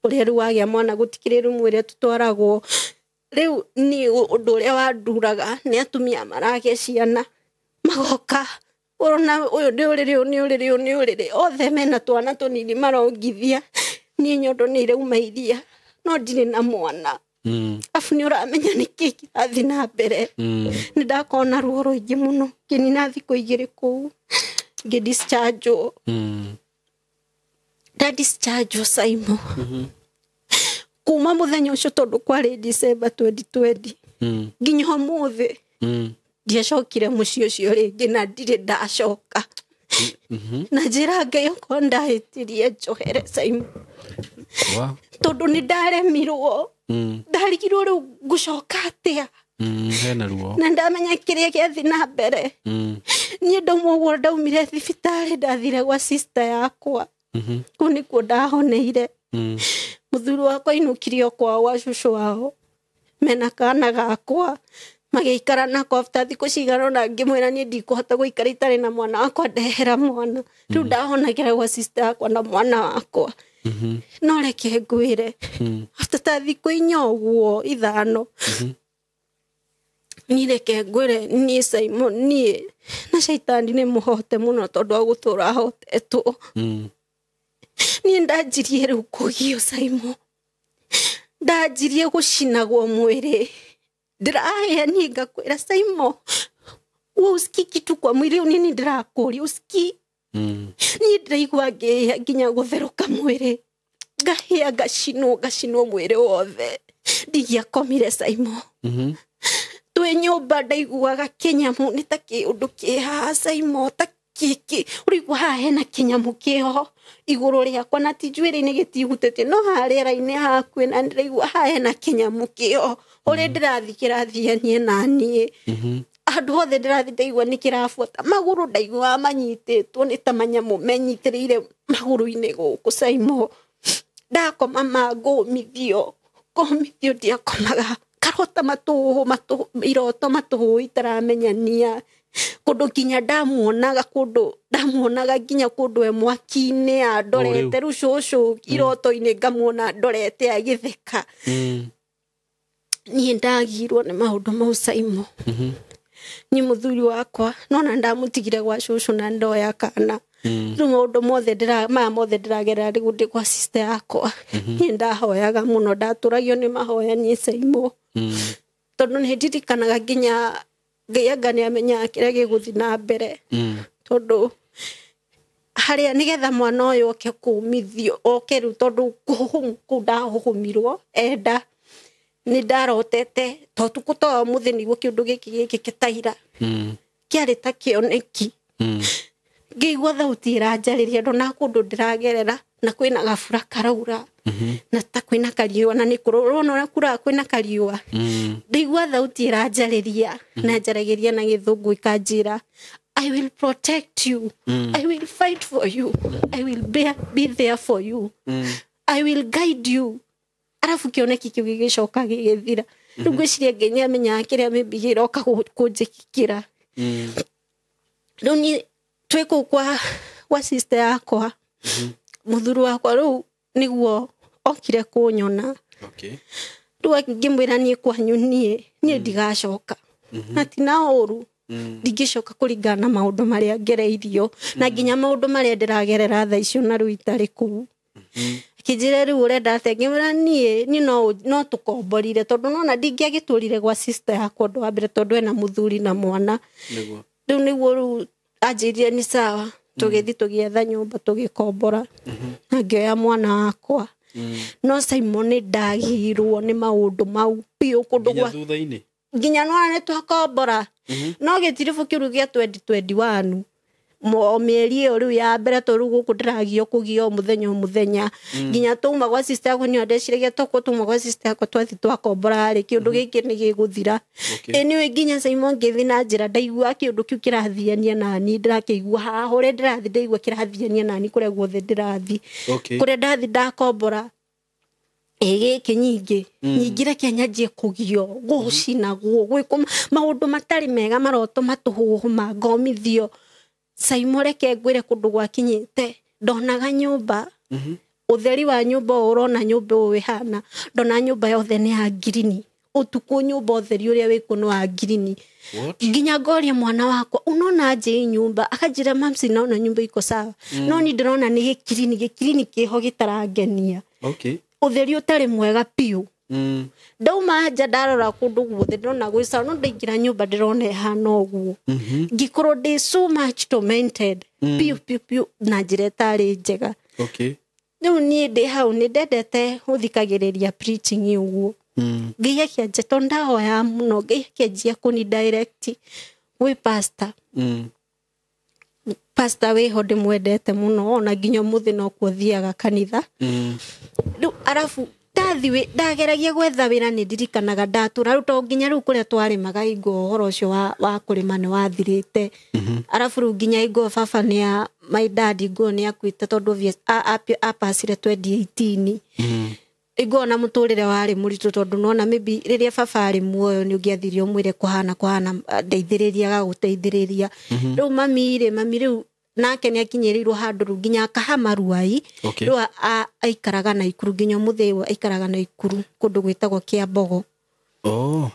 ũrĩa rĩu wagĩa mwana gũtikĩrĩ rumu ĩrĩa tũtwaragwo. Rĩu niĩ ũndũ ũrĩa wanduraga nĩ atumia maragĩa ciana magoka ũrona ũyũ nĩ ũrĩrĩ ũyũ nĩ ũrĩrĩ ũyũ nĩ ũrĩrĩ othe mena twana tũnini marongithia niĩ nyondo nĩ irauma iria no ndirĩ na mwana. Afu nĩ ũramenya nĩkĩ kĩrathiĩ na mbere. Nĩ ndakorwo na ruo rũingĩ mũno ngĩnina thikũ igĩrĩ kũu ngĩ-discharge-wo. Nda-discharge-wo Simon kuma mũthenya ũcio tondũ kwarĩ December 2020 nginya ũmũthĩ ndiacokire mũciĩ ũcio rĩngĩ na ndirĩ ndacoka. Na njĩra Ngai okorwo ndahĩtirie njohere Simon. Tondũ nĩ ndaremirwo. Ndarigirwo rĩu ngũcoka atĩa. Hena ruo. Na ndamenya kĩrĩa gĩathiĩ na mbere. Niĩ ndauma ũguo ndaumire thibitarĩ ndathire gwa sister yakwa. Kũu nĩkuo ndahoneire. Mũthuri wakwa ainũkirio kwao gwa cũcũ wao mena kana gakwa magĩikara nako after thikũ cigana ũna ngĩmwĩra niĩ ndikũhota gũikara itarĩ na mwana wakwa ndehera mwana. Rĩu ndahonagĩra gwa sister yakwa na mwana wakwa. No reke ngwĩre after ta thikũ inya ũguo ithano niĩ reke ngwĩre niĩ Simon niĩ na caitani nĩ mũhote mũno tondũ wa gũtũra ahotetwo. Niĩ ndanjirie rĩu kũgio Simon ndanjirie gũcinagwo mwĩrĩ ndĩrahĩa niĩ ngakwĩra Simon we usikii kitu kwa mwĩrĩ ũyũ nini ndĩrakũria usikii. Niĩ ndĩraigua ngĩhĩa nginya gũtherũka mwĩrĩ ngahĩa ngacinwo ngacinwo mwĩrĩ wothe ndingĩakomire Simon. Twĩ nyũmba ndaiguaga kĩnyamũ nĩ ta kĩũndũ kĩ haha Simon ta kĩkĩ ũraigua haha hena kĩnyamũ kĩho igũrũ rĩakwa na ti njuĩrĩ-inĩ gĩtihutĩtie no haha rĩera-inĩ hakuhĩ na ndĩraigua haha hena kĩnyamũ kĩho ũrĩa ndĩrathiĩ kĩrathianie na niĩ. Handũ hothe ndĩrathiĩ ndaigua nĩ kĩrabuata magũrũ ndaiguaga manyitĩtwo nĩ ta manyamũ menyitĩrĩire magũrũ-inĩ gũkũ Simon. Ndakoma mangũmithio ngũmithio ndiakomaga karota matũhũ iroto matũhũ itaramenyania kũndũ nginya ndamuonaga kũndũ ndamuonaga nginya kũndũ e mwaki-inĩ andorete rĩu cũcũ iroto-inĩ ngamuona ndorete agĩtheka. Niĩ ndagirwo nĩ maũndũ mau Simon. Niĩ mũthuri wakwa nona ndamũtigire gwa cũcũ na ndoya kana. Rĩu maũndũ mothe maya mothe ndĩragerera rĩu ndĩ gwa sister yakwa. Niĩ ndahoyaga mũno ndatũragio nĩ mahoya niĩ Simon. Tondũ nĩ ndirikanaga nginya Ngai anga nĩ amenyaga kĩrĩa gĩgũthiĩ na mbere. Tondũ harĩa nĩgetha mwana ũyũ oke kũmithio oke rĩu tondũ kũu ndahũhũmirwo enda nĩ ndarotete to ũtukũ ta ũmũthĩ nĩguo kĩũndũ gĩkĩ gĩkĩke ta ira. Kĩarĩ ta kĩoneki. Ngĩigua thauti ĩranjarĩria ndona kũndũ ndĩragerera Na kwĩna gabura karaura na ta kwĩna kariũa na nĩ kũrona ũrĩa kuraga kwĩna kariũa. Ndaigua thauti ĩranjarĩria na njaragĩria na gĩthũngũ ĩkanjĩra I will protect you. I will fight for you. I will be there for you. I will guide you. Arabu kĩoneki kĩu gĩgĩcoka gĩgĩthira. Rĩu ngwĩciria Ngai nĩamenyaga kĩrĩa maybe gĩroka kũnjĩkĩra. Rĩu niĩ twĩ kũu kwa sister yakwa, mũthuri wakwa rĩu nĩguo okire kũnyona. Rĩu ngĩmwĩra niĩ kwanyu niĩ ndigacoka. Na ti na ũru. Ndingĩcoka kũringana na maũndũ marĩa ngereirio na nginya maũndũ marĩa ndĩragerera thaa icio na rĩu itarĩ kũu. Akĩnjĩra rĩu ũrenda atĩa? Ngĩmwĩra niĩ no tũkomborire tondũ nona ndingĩagĩtũrire gwa sister yakwa ũndũ wa mbere tondũ ena mũthuri na mwana. Rĩu nĩguo rĩu anjĩrire nĩ sawa, tũgĩthiĩ tũgĩetha nyũmba tũgĩkombora na ngĩoya mwana wakwa. No Simon nĩ ndagirwo nĩ maũndũ mau biũ kũndũ gwa thutha-inĩ nginya nona nĩ twakombora. No gĩtiribũ kĩu gĩa 2021 o mĩeri ĩyo rĩu ya mbere tondũ rĩu gũkũ ndĩragio kũgio mũthenya o mũthenya nginya twauma gwa sister yakwa nĩyo ndeciragia tokorwo twauma gwa sister yakwa twathiĩ twakombora rĩ kĩũndũ gĩkĩ nĩ gĩgũthira. Anyway nginya Simon ngĩthiĩ na njĩra ndaigua kĩũndũ kĩu kĩrathiania nani ndĩrakĩigua haha ũrĩa ndĩrathiĩ ndaigua kĩrathiania nani kũrĩa guothe ndĩrathiĩ. Kũrĩa ndathiĩ ndakombora gĩkĩ nyingĩ nyingĩ reke nyanjie kũgio gũcinagwo gwĩkwo maũndũ matarĩ mega maroto matũhũhũ mangomithio. Simon reke ngwĩre kũndũ gwakinyĩte ndonaga nyũmba ũtheri wa nyũmba ũũ ũrona nyũmba ũũ ĩhana ndona nyũmba yothe nĩ ya ngirini ũtukũ nyũmba ũtheri ũrĩa wĩkuo nĩ wa ngirini. Nginya ngoria mwana wakwa unaona aje hii nyumba akanjĩra mamsi naona nyumba iko sawa. No ni ndĩrona nĩ gĩkirini kĩho gĩtarangenia. Ũtheri ũtarĩ mwega biũ. Ndauma nja ndarora kũndũ guothe ndĩrona gwĩ sawa no ndaingĩra nyũmba ndĩrona ĩhana ũguo. Ngĩkorwo ndĩ so much tormented biũ biũ biũ na njĩra ĩtarĩ njega. Rĩu niĩ ndĩ hau nĩ ndendete gũthikagĩrĩria preaching ũguo. Ngai akĩanjia tondũ ndahoyaga mũno Ngai akĩanjia kũni direct gwĩ pastor. Pastor wĩho ndĩmwendete mũno ona nginya ũmũthĩ nokuo thiaga kanitha. Rĩu arabu ndageragia gwetha wĩra nĩ ndirikanaga ndatũra rĩu to nginya rĩu kũrĩa twarĩmaga hingo ũhoro ũcio wa kũrĩma nĩ wathirĩte. Arabu rĩu nginya hingo baba nĩ my dad hingo nĩ akuĩte tondũ apacire 2018. Hingo ona mũtũrĩre warĩ mũritũ tondũ nona maybe rĩrĩa baba arĩ muoyo nĩ ũngĩathirie ũmwĩre kũhana ndeithĩrĩria agagũteithĩrĩria. Rĩu mami rĩu nake nĩ akinyĩrĩirwo handũ rĩu nginya akahama Ruai. Rĩu aikaraga Naikuru nginya ũmũthĩ ũyũ aikaraga Naikuru kũndũ gwĩtagwo Kĩambogo.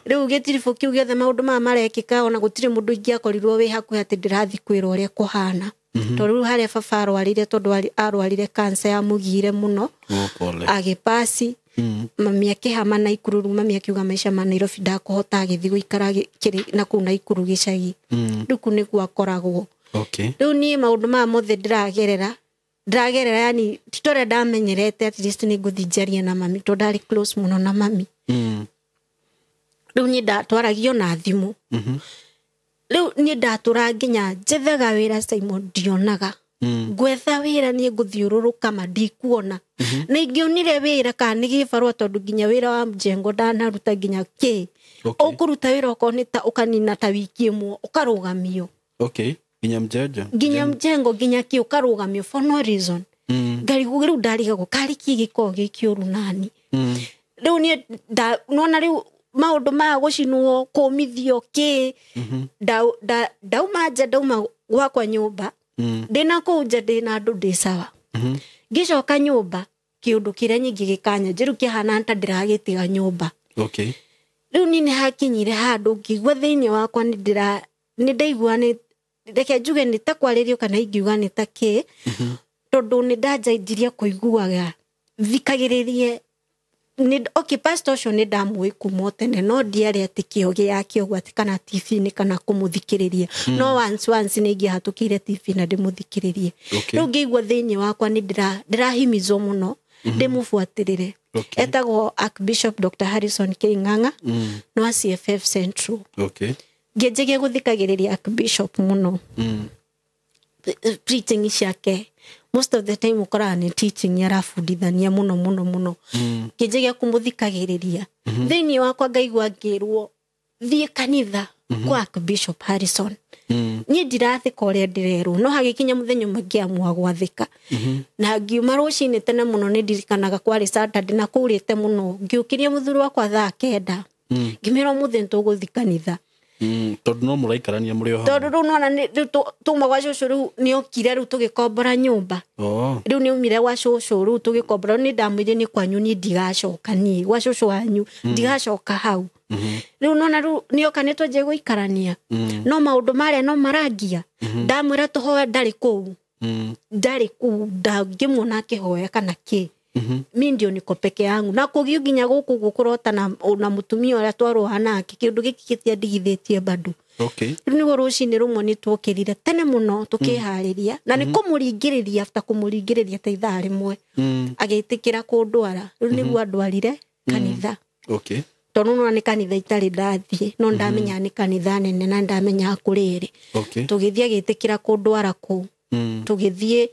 Rĩu gĩtiribũ kĩu gĩothe maũndũ maya marekĩka ona gũtirĩ mũndũ ingĩakorirwo wĩ hakuhĩ atĩ ndĩrathiĩ kwĩrwo ũrĩa kũhana. Tondũ rĩu harĩa baba arwarire tondũ arwarire cancer yamũgiire mũno. Agĩpasi. Mami akĩhama Naikuru rĩu mami akiuga maica ma Nairobi ndakũhota agĩthiĩ gũikara na kũu Naikuru gĩcagi. Rĩu kũu nĩkuo akoragwo. Rĩu niĩ maũndũ maya mothe ndĩragerera yani ti ta ũrĩa ndamenyerete at least nĩ ngũthiĩ njarie na mami tondũ ndarĩ close mũno na mami. Rĩu niĩ ndatwaragio na thimũ. Rĩu niĩ ndatũra nginya njethaga wĩra Simon ndionaga. Ngwetha wĩra niĩ ngũthiũrũrũka ma ndikuona. Na ingĩonire wĩra kana nĩ gĩbarũa tondũ nginya wĩra wa mjengo ndanaruta nginya kĩ. Ũkũruta wĩra okorwo nĩ ta ũkanina ta wiki ĩmwe ũkarũgamio. Nginya mjengo. Nginya mjengo nginya kĩ ũkarũgamio for no reason. Ngarigwo rĩu ndarigagwo karĩ kĩ gĩkoragwo gĩ kĩũru nani. Rĩu niĩ nona rĩu maũndũ maya gũcinwo kũmithio kĩ ndauma nja ndauma gwakwa nyũmba ndĩna kũu nja ndĩna andũ ndĩ sawa. Ngĩcoka nyũmba kĩũndũ kĩrĩa nyingĩ gĩkanya njĩru kĩhana ta ndĩragĩtiga nyũmba. Rĩu niĩ nĩ hakinyire handũ ngĩigua thĩinĩ wakwa nĩ ndaigua nĩ reke njuge nĩ ta kwarĩrio kana ingiuga nĩ ta kĩ tondũ nĩ ndanjainjirie kũiguaga thikagĩrĩrie okay pastor ũcio nĩ ndamũĩ kuma tene no ndiarĩ atĩ kĩo gĩake ũguo atĩ kana TV-inĩ kana kũmũthikĩrĩria. No once nĩ ingĩahatũkĩire TV na ndĩmũthikĩrĩrie. Rĩu ngĩigua thĩinĩ wakwa nĩ ndĩrahimizwo mũno ndĩmũbuatĩrĩre. Etagwo Archbishop Dr. Harrison K. Ng'ang'a no CFF Central. Ngĩnjagia gũthikagĩrĩria Archbishop mũno. Preaching ciake Most of the time ũkoraga nĩ teaching arabundithania mũno mũno mũno. Ngĩnjagia kũmũthikagĩrĩria thĩinĩ wakwa, ngaigua ngĩrwo thiĩ kanitha kwa Archbishop Harrison. Niĩ ndirathĩka ũrĩa ndĩrerwo, no hagĩkinya mũthenya ũmwe ngĩamua gwathĩka na ngiuma rũcinĩ tene mũno. Nĩ ndirikanaga kwarĩ Saturday na kũrĩte mũno. Ngĩũkĩria mũthuri wakwa thaa 9, ngĩmĩra ũmũthĩ nĩ tũgũthiĩ kanitha. Tondũ no mũraikarania mũrĩ o hamwe. Tondũ rĩu nona rĩu tuma gwa cũcũ, rĩu nĩ okire, rĩu tũgĩkombora nyũmba. Rĩu nĩ aumire gwa cũcũ, rĩu tũgĩkombora. Nĩ ndamwĩrire nĩ kwanyu niĩ ndigacoka, niĩ gwa cũcũ wanyu ndigacoka hau. Rĩu nona rĩu nĩoka nĩ twanjia gũikarania, no maũndũ marĩa no marangia. Ndamwĩra tũhoe, ndarĩ kũu. Ndarĩ kũu, ndangĩmuona akĩhoya kana kĩ. Mi ndio niko peke yangu na kũgio nginya gũkũ ũguo kũrota na mũtumia ũrĩa twarũa nake. Kĩũndũ gĩkĩ gĩtiandigithĩtie bado. Rĩu nĩguo rũcinĩ rũmwe nĩ tuokĩrire tene mũno, tũkĩharĩria na nĩ kũmũringĩrĩria. After kũmũringĩrĩria ta ithaa 1, agĩtĩkĩra kũndwara. Rĩu nĩguo andwarire kanitha. Tondũ nona nĩ kanitha itarĩ ndathiĩ, no ndamenya nĩ kanitha nene na ndamenya kũrĩ ĩrĩ. Tũgĩthiĩ, agĩtĩkĩra kũndwara kũu. Tũgĩthiĩ.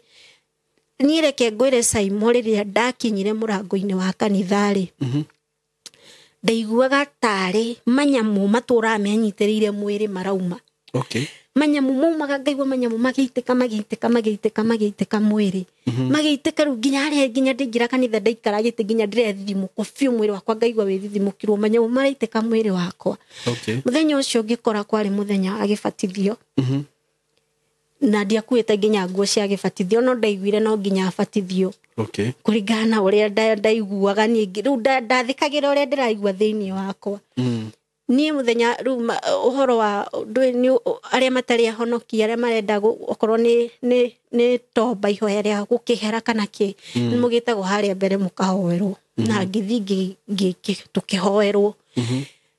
Niĩ reke ngwĩre Saimo, rĩrĩa ndakinyire mũrango-inĩ wa kanitha rĩ, ndaiguaga tarĩ manyamũ matũraga menyitĩrĩire mwĩrĩ marauma. Manyamu maumaga, ngaigua manyamu magĩitĩka, magĩitĩka, magĩitĩka, magĩitĩka mwĩrĩ, magĩitĩka. Rĩu nginya harĩa nginya ndaingĩra kanitha, ndaikara gĩtĩ nginya ndĩrethithimũkwo biũ mwĩrĩ wakwa, ngaigua wĩthithimũkirwo, manyamu maraitĩka mwĩrĩ wakwa. Mũthenya ũcio ngĩkora kwarĩ mũthenya wa gĩbatithio, na ndiakuĩte nginya nguo cia gĩbatithio, no ndaiguire no nginya abatithio. Kũringana na ũrĩa ndaiguaga niĩ, rĩu ndathĩkagĩra ũrĩa ndĩraigua thĩinĩ wakwa. Niĩ mũthenya rĩu ũhoro wa ndũĩ nĩ arĩa matarĩ ahonoki, arĩa marenda okorwo nĩ tomba ihoya rĩa gũkĩhera kana kĩ, nĩ mũgĩtagwo harĩa mbere mũkahoerwo, na ngĩthiĩ tũkĩhoerwo.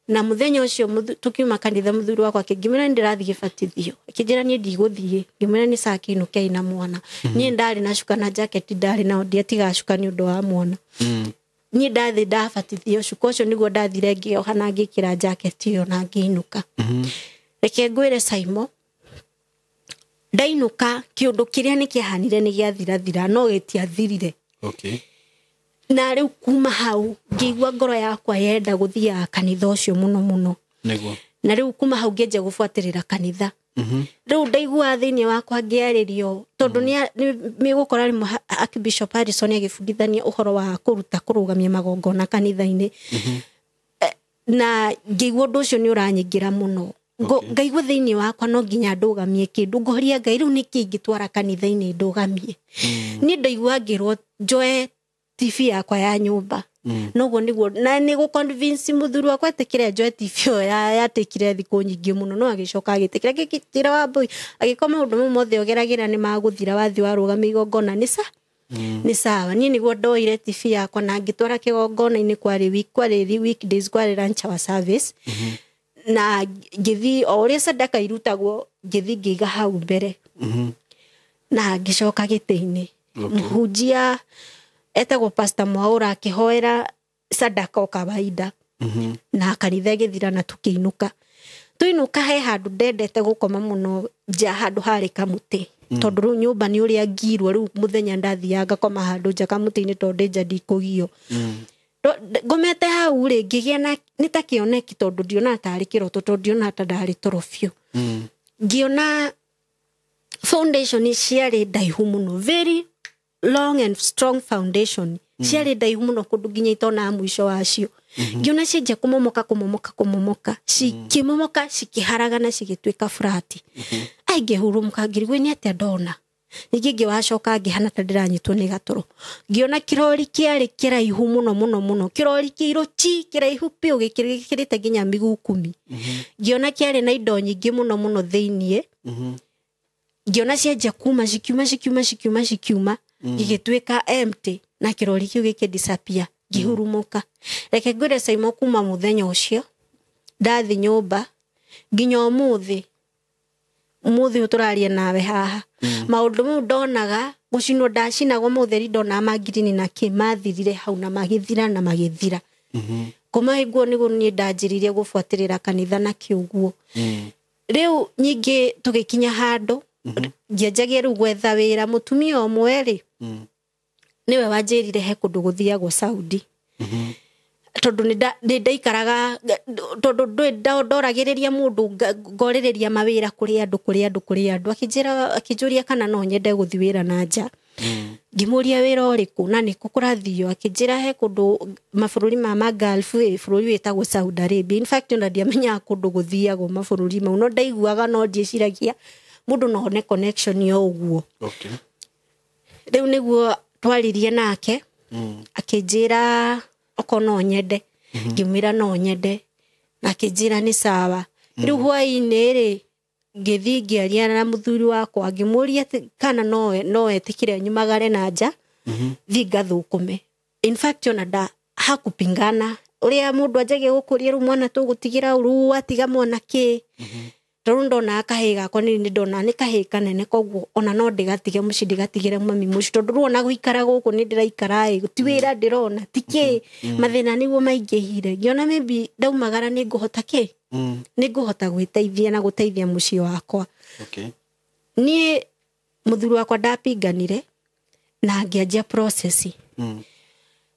Na mũthenya ũcio tũkiuma kanitha, mũthuri wakwa akĩngĩmwĩra nĩ ndĩrathiĩ gĩbatithio, akĩnjĩra niĩ ndigũthiĩ. Ngĩmwĩra nĩ saa kĩinũkei na mwana. Niĩ ndarĩ na cuka na jacket ndarĩ nao, ndiatigaga cuka nĩ ũndũ wa mwana. Niĩ ndathiĩ ndabatithio, cuka ũcio nĩguo ndathire ngĩoha na ngĩkĩra jacket ĩyo na ngĩinũka. Reke ngwĩre Saimo, ndainũka kĩũndũ kĩrĩa nĩ kĩahanire nĩ gĩathirathira, no gĩtiathirire. Na rĩu kuma hau ngĩigua ngoro yakwa yenda gũthiaga kanitha ũcio mũno mũno. Na rĩu kuma hau ngĩanjia gũbuatĩrĩra kanitha. Rĩu ndaiguaga thĩinĩ wakwa ngĩarĩrio, tondũ nĩ mĩgũkora rĩmwe Archbishop Harrison agĩbundithania ũhoro wa kũruta kũrũgamia magongona kanitha-inĩ. Na ngĩigua ũndũ ũcio nĩ ũranyingĩra mũno. Ngaigua thĩinĩ wakwa no nginya ndũgamie kĩndũ. Ngoria Ngai, rĩu nĩkĩ ingĩtwara kanitha-inĩ ndũgamie? Niĩ ndaigua ngĩrwo njoe TV yakwa ya nyũmba. Noguo nĩguo na nĩ gũ convince mũthuri wakwa etĩkĩre njoe TV ĩyo yatĩkire thikũ nyingĩ mũno, no agĩcoka agĩtĩkĩra. Ngĩkĩra Wambũi agĩkorwo maũndũ mau mothe ũgeragĩra nĩ magũthira wathiĩ warũgamia igongona nĩ sawa. Niĩ nĩguo ndoire TV yakwa na ngĩtwara kĩgongona-inĩ. Kwarĩ week, kwarĩ weekdays, kwarĩ lunch hour service, na ngĩthiĩ o ũrĩa sadaka irutagwo, ngĩthiĩ ngĩiga hau mbere na ngĩcoka gĩtĩ-inĩ. Mũhunjia etagwo Pastor Mwaũra akĩhoera sadaka o kawaida, na kanitha ĩgĩthira na tũkĩinũka. Tũinũka, he handũ ndendete gũkoma mũno nja, handũ harĩ kamũtĩ, tondũ rĩu nyũmba nĩ ũrĩa ngirwo. Rĩu mũthenya ndathiaga ngakoma handũ nja kamũtĩ-inĩ, tondũ ndĩ nja ndikũgio. Ngomete hau rĩ, ngĩgĩa na nĩ ta kĩoneki, tondũ ndionaga tarĩ kĩroto, tondũ ndionaga ta ndarĩ toro biũ. Ngĩona foundation ciarĩ ndaihu mũno, very long and strong foundation, ciarĩ ndaihu mũno kũndũ nginya itonaga mũico wacio. Ngĩona cianjia kũmomoka, kũmomoka, kũmomoka, cikĩmomoka, cikĩharagana, cigĩtuĩka flat. Ai, ngĩhurumũka, ngĩrigwo nĩ atĩa ndona. Ningĩ ngĩwacoka ngĩhana ta ndĩranyitwo nĩ gatoro, ngĩona kĩrori kĩarĩ kĩraihu mũno mũno mũno, kĩrori kĩirũ chi, kĩraihu biũ, gĩkĩrĩte nginya miguu 10. Ngĩona kĩarĩ na indo nyingĩ mũno mũno thĩiniĩ. Ngĩona cianjia kuma, cikiuma, cikiuma, cikiuma, cikiuma, gĩgĩtuĩka empty na kĩrori kĩu gĩkĩ disappear. Ngĩhurumũka. Reke ngwĩre Saimo, kuma mũthenya ũcio ndathi nyũmba nginya ũmũthĩ, ũmũthĩ ũyũ tũraria nawe haha, maũndũ mau ndonaga gũcinwo ndacinagwo, maũtheri ndonaga ma ngirini na kĩ, mathirire hau na magĩthira na magĩthira. Kuma hĩguo nĩguo niĩ ndanjĩrĩirie gũbuatĩrĩra kanitha na kĩũguo. Rĩu nyingĩ tũgĩkinya handũ Ngĩanjagia rĩu gwetha wĩra mũtumia ũmwe rĩ nĩwe wanjĩrire he kũndũ gũthiagwo Saudi. Tondũ nĩ ndaikaraga tondũ ndoragĩrĩria mũndũ ngorĩrĩria mawĩra kũrĩ andũ kũrĩ andũ kũrĩ andũ akĩnjĩra akĩnjũria kana no nyende gũthiĩ wĩra na nja. Ngĩmũria wĩra ũrĩkũ na nĩkũ kũrathio akĩnjĩra he kũndũ mabũrũri ma Gulf bũrũri wĩtagwo Saudi Arabia. In fact ona ndiamenyaga kũndũ gũthiagwo mabũrũri mau no ndaiguaga no ndiĩciragia mũndũ no one connection ya ũguo. Okay. Rĩu nĩguo twaririe nake akĩnjĩra okorwo no nyende ngĩmwĩra no nyende na akĩnjĩra nĩ sawa. Rĩu hwaĩ-inĩ rĩ ngĩthiĩ ngĩaria na mũthuri wakwa ngĩmũria kana no etĩkĩre nyumagare na nja thiĩ ngathũkũme. In fact ona nda hakupingana ũrĩa mũndũ anjagia gũkũria rĩu mwana tũgũtigĩra rĩu atiga mwana kĩ tondũ ndonaga kahĩĩ gakwa nĩ ndona nĩ kahĩĩ kanene koguo ona no ndĩgatige mũciĩ ndĩgatigĩre mami mũciĩ tondũ rĩu ona gũikara gũkũ nĩ ndĩraikara ĩ ti wĩra ndĩrona ti kĩ mathĩna nĩguo maingĩhire ngĩona maybe ndaumagara nĩ ngũhota kĩ nĩ ngũhota gwĩteithia na gũteithia mũciĩ wakwa. Okay. Niĩ mũthuri wakwa ndapinganire na ngĩanjia process.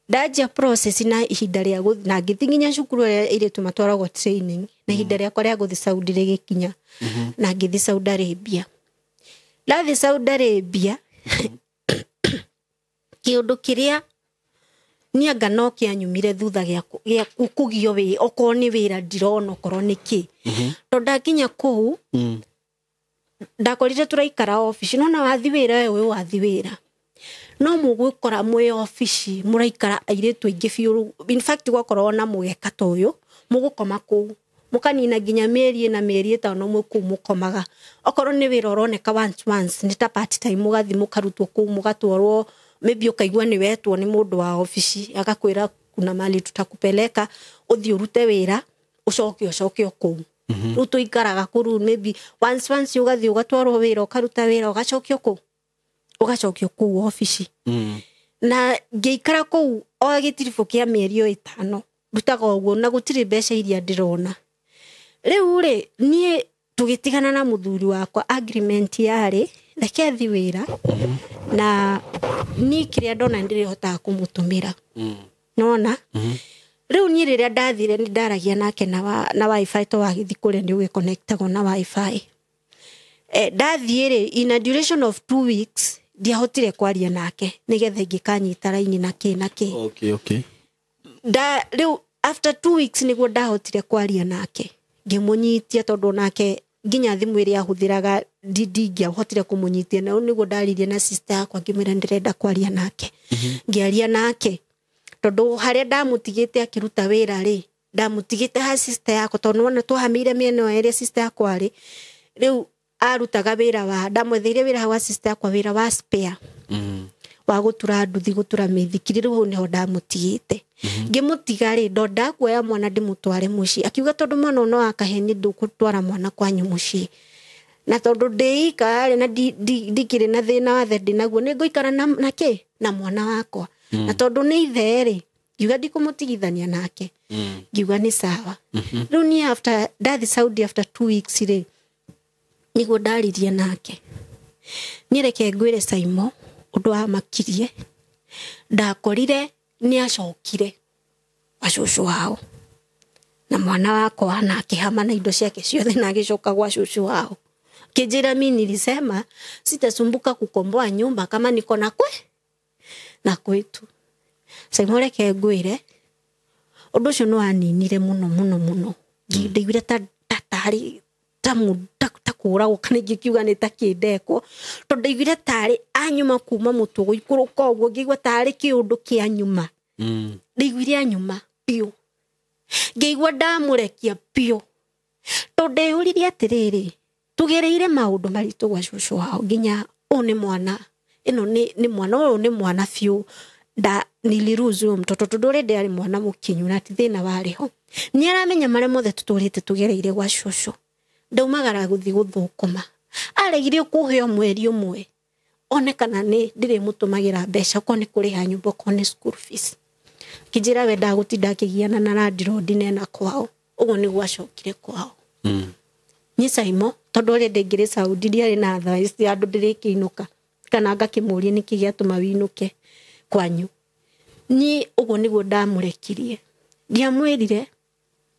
Ndanjia process na ihinda rĩa na ngĩthiĩ nginya cukuru ĩrĩa airĩtu matwaragwo training na ihinda rĩakwa rĩa gũthiĩ Saudi rĩgĩkinya na ngĩthiĩ Saudi Arabia. Ndathiĩ Saudi Arabia kĩũndũ kĩrĩa nianga no kĩanyumire thutha gĩa kũgio wĩ okorwo nĩ wĩra ndirona okorwo nĩ kĩ tondũ ndakinya kũu ndakorire tũraikara obici nona wathi wĩra ũyũ wathi wĩra no mũgũkora mwĩ obici mũraikara airĩtu aingĩ biũ. In fact gwakorwo na mũgeka ta ũyũ mũgũkoma kũu mũkanina nginya mĩeri ĩna mĩeri ĩtano mwĩ kũu mũkomaga okorwo nĩ wĩra ũroneka once nĩ ta part time mũgathiĩ mũkarutwo kũu mũgatwarwo maybe ũkaigua nĩ wetwo nĩ mũndũ wa obici agakwĩra kuna mali tutakupeleka ũthiĩ ũrute wĩra ũcoke ũcoke o kũu. Rĩu tũikaraga kũu rĩu maybe once ũgathiĩ ũgatwarwo wĩra ũkaruta wĩra ũgacokio kũu ũgacokio kũu obici. Na ngĩikara kũu o gĩtiribũ kĩa mĩeri o ĩtano ndutaga ũguo na gũtirĩ mbeca iria ndĩrona. Rĩu rĩ niĩ tũgĩtigana na mũthuri wakwa agreement yarĩ reke athiĩ wĩra na niĩ kĩrĩa ndona ndĩrĩhotaga kũmũtũmĩra. Nona rĩu niĩ rĩrĩa ndathire nĩ ndaragia nake na wifi to wagĩthiĩ kũrĩa nĩ ũgĩconnectagwo na wifi. Ndathiĩ rĩ in a duration of 2 weeks ndiahotire kwaria nake nĩgetha ingĩkanyita raini na kĩ na kĩ. Okay, okay. Rĩu after 2 weeks nĩguo ndahotire kwaria nake ngĩmũnyitia tondũ nake nginya thimũ ĩrĩa ahũthĩraga ndingĩahotire kũmũnyitia na nĩguo ndaririe na sister yakwa ngĩmwĩra ndĩrenda kwaria nake. Ngĩaria nake tondũ harĩa ndamũtigĩte akĩruta wĩra rĩ ndamũtigĩte ha sister yakwa tondũ nĩwona twahamĩire mĩena ĩyo ĩrĩa sister yakwa arĩ rĩu arutaga wĩra wa ndamwetheire wĩra wa sister yakwa wĩra wa spare wa gũtura nduthi gũtura mĩithikiri rĩu hau nĩho ndamũtigĩte. Ngĩmũtiga rĩ ndondaga kuoya mwana ndĩmũtware mũciĩ akiuga tondũ mwana ũyũ no akaheni ndũgũtwara mwana kwanyu mũciĩ na tondũ ndĩika rĩ na ndikĩrĩ na thĩna wathe ndĩnaguo nĩngũikara na kĩ na mwana wakwa na tondũ nĩ ithe rĩ ngiuga ndikũmũtigithania nake ngiuga nĩ sawa. Rĩu niĩ after ndathi Saudi after 2 weeks rĩ nĩguo ndaririe nake. Niĩ reke ngwĩre Saimo ũndũ wa makirie ndakorire nĩ acokire gwa cũcũ wao na mwana wakwa na akĩhama na indo ciake ciothe na agĩcoka gwa cũcũ wao. Kĩnjĩra mi nilisema sitasumbuka kukomboa nyumba kama niko na kwe na kwetu. Saimo reke ngwĩre ũndũ ũcio nĩ waninire mũno mũno mũno. Ndaiguire ta tarĩ ta kũragwo kana ingĩkiuga nĩ ta kĩndekwo tondũ ndaiguire tarĩ anyuma kuma mũtwe gũikũrũka ũguo ngĩigua tarĩ kĩũndũ kĩa nyuma. Ndaiguire anyuma biũ ngĩigua ndamũrekia biũ tondũ ndeyũririe atĩrĩrĩ tũgereire maũndũ maritũ gwa cũcũ wao nginya ũyũ nĩ mwana ĩno nĩ mwana ũyũ nĩ mwana biũ nda niliruzu mtoto tondũ already arĩ mwana mũkinyu na ti thĩna warĩ ho. Nĩ aramenya marĩa mothe tũtũrĩte tũgereire gwa cũcũ. Ndaumagara gũthiĩ gũthũkũma aregire kũheo mweri ũmwe one kana nĩ ndĩrĩmũtũmagĩra mbeca okorwo nĩ kũrĩha nyũmba okorwo nĩ school fees. Kĩnjĩra we ndagũtinda akĩgiana na landlord nena kwao ũguo nĩguo acokire kwao. Niĩ Saimo tondũ ũrĩa ndĩngĩrĩ Saudi ndiarĩ na advice ya andũ ndĩrĩkĩinũka kana ngakĩmũria nĩkĩ gĩatũma wĩinũke kwanyu. Niĩ ũguo nĩguo ndamũrekirie. Ndiamwĩrire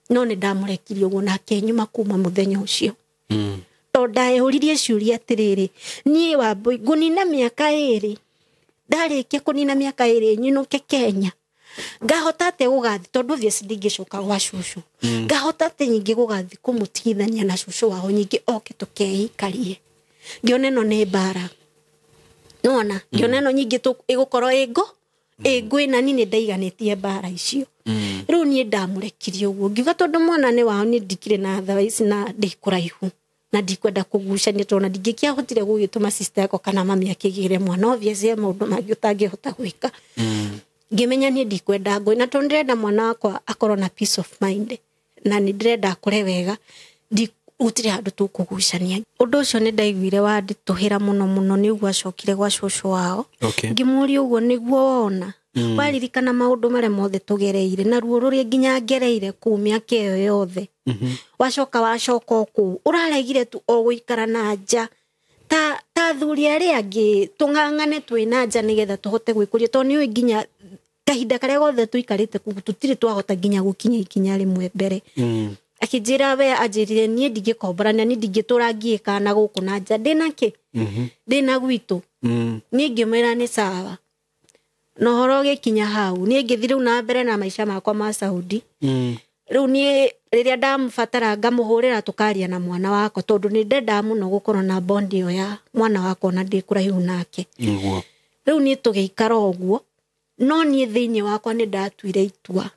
no nĩ ndamũrekirie ũguo na akĩnyuma kuma mũthenya ũcio. Tondũ ndayũririe ciũria atĩrĩrĩ, niĩ Wambũi ngũnina mĩaka 2, ndarĩkia kũnina mĩaka 2 nyinũke Kenya, ngahota atĩa gũgathiĩ tondũ obviously ndingĩcoka gwa cũcũ. Ngahota atĩa nyingĩ gũgathiĩ kũmũtigithania na cũcũ wao nyingĩ oke tũkeikarie. Ngĩona ĩno nĩ mbara. Nĩwona? Ngĩona ĩno nyingĩ ĩgũkorwo ĩngũ ĩngũ na niĩ nĩndaiganĩtie mbara icio. Rĩu niĩ ndamũrekirie ũguo ngiuga tondũ mwana nĩ wao niĩ ndikĩrĩ na otherwise na ndĩ kũraihu na ndikwenda kũgucania tondũ na ndingĩkĩahotire gũgĩtũma sister yakwa kana mami akĩgĩre mwana, obviously he maũndũ mangĩ ũtangĩhota gwĩka. Ngĩmenya niĩ ndikwenda ngũĩ na tondũ ndĩrenda mwana wakwa akorwo na peace of mind na nĩ ndĩrenda akũre wega, gũtirĩ handũ tũkũgucania. Ũndũ ũcio nĩ ndaiguire wanditũhĩra mũno mũno nĩ ũguo acokire gwa cũcũ wao. Ngĩmũria ũguo nĩguo wona. Waririkana maũndũ marĩa mothe tũgereire na ruo rũrĩa nginya ngereire kũu mĩaka ĩyo yothe. Wacoka wacoka o kũu ũraregire tu o gũikara na nja ta athuri arĩa angĩ tũng'ang'ane twĩ na nja nĩgetha tũhote gwĩkũria tondũ nĩũĩ nginya kahinda karĩa gothe tũikarĩte kũu tũtirĩ twahota nginya gũkinya ikinya rĩmwe mbere. Akĩnjĩra we anjĩrire niĩ ndingĩkomborania niĩ ndingĩtũra ngiĩkaga na gũkũ na nja ndĩna kĩ ndĩna gwitũ. Niĩ ngĩmwĩra nĩ sawa. Na ũhoro ũgĩkinya hau niĩ ngĩthiĩ rĩu na mbere na maica makwa ma Saudi. Rĩu niĩ rĩrĩa ndamũbatara ngamũhũrĩra tũkaria na mwana wakwa tondũ nĩ ndendaga mũno gũkorwo na bond ĩyo ya mwana wakwa na ndĩ kũraihu nake. Rĩu niĩ tũgĩikara ũguo no niĩ thĩinĩ wakwa nĩ ndatuire itua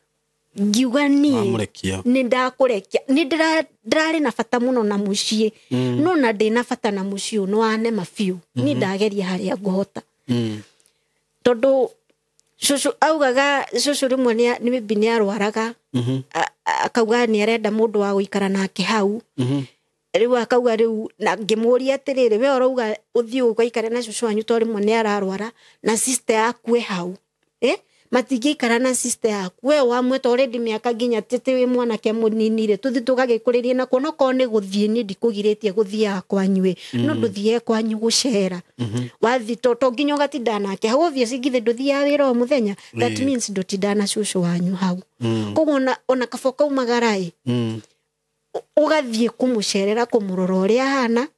ngiuga niĩ nĩ ndakũrekia nĩ ndĩrarĩ na bata mũno na mũciĩ no na ndĩ na bata na mũciĩ ũyũ nĩ wanema biũ. Niĩ ndageria harĩa ngũhota tondũ cũcũ augaga cũcũ rĩmwe maybe nĩ arwaraga akauga nĩ arenda mũndũ wa gũikara nake hau. Rĩu akauga rĩu na ngĩmũria atĩrĩrĩ we ũrauga ũthiĩ ũgaikare na cũcũ wanyu tondũ rĩmwe nĩ ararwara na sister yaku ĩ hau. Matingĩikara na sister yaku we wamwĩta already mĩaka nginya tĩtĩ wĩ mwanake mũnini rĩ tũthiĩ tũgagĩkũrĩrie na kuona okorwo nĩ gũthiĩ niĩ ndikũgirĩtie gũthiaga kwanyu ĩ no ndũthiĩe kwanyu gũcera. Wathiĩ to nginya ũgatinda nake hau obviously githĩ ndũthiaga wĩra o mũthenya that means ndũtindaga na cũcũ wanyu hau. Koguo ona kaba ũkaumagara ĩ ũgathiĩ kũmũcerera kũmũrora ũrĩa ahana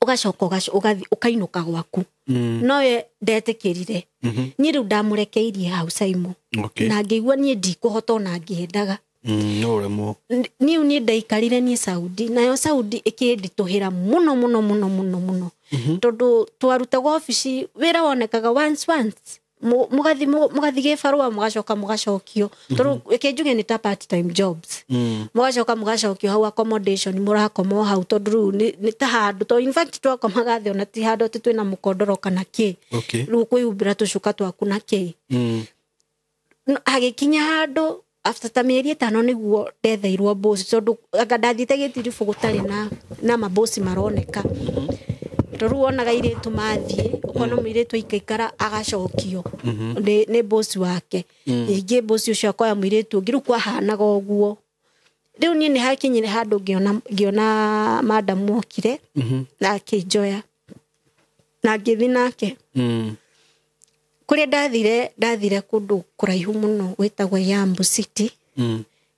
ũgacoka ũgathiĩ ũkainũka gwaku. No we ndetĩkĩrire. Niĩ rĩu ndamũrekeirie hau Saimo. Na ngĩigua niĩ ndikũhota ona ngĩendaga. Niĩ niĩ ndaikarire niĩ Saudi nayo Saudi ĩkĩnditũhĩra mũno mũno mũno mũno mũno. Tondũ twarutagwo obici wĩra wonekaga once mũgathiĩ gĩbarũa mũgacoka mũgacokio tondũ reke njuge nĩ ta part time jobs. Mũgacoka mũgacokio hau accommodation mũrakoma o hau tondũ rĩu nĩ ta handũ to in fact twakomaga thĩ ona ti handũ atĩ twĩna mũkondoro kana kĩ. Rĩu kwĩhumbĩra tũcuka twaku na kĩ. Hagĩkinya handũ after ta mĩeri 5 nĩguo ndetheirwo boss tondũ anga ndathiĩte gĩtiribũ gũtarĩ na mabosi maroneka. Tondũ rĩu wonaga airĩtu mathiĩ ũkona mũirĩtu aikaikara agacokio nĩ bosi wake. Ningĩ bosi ũcio akoya mũirĩtu ũngĩ rĩu kwahanaga ũguo. Rĩu niĩ nĩ hakinyire handũ ngĩona madam okire na akĩnjoya na ngĩthiĩ nake. Kũrĩa ndathire kũndũ kũraihu mũno gwĩtagwo Yambu City.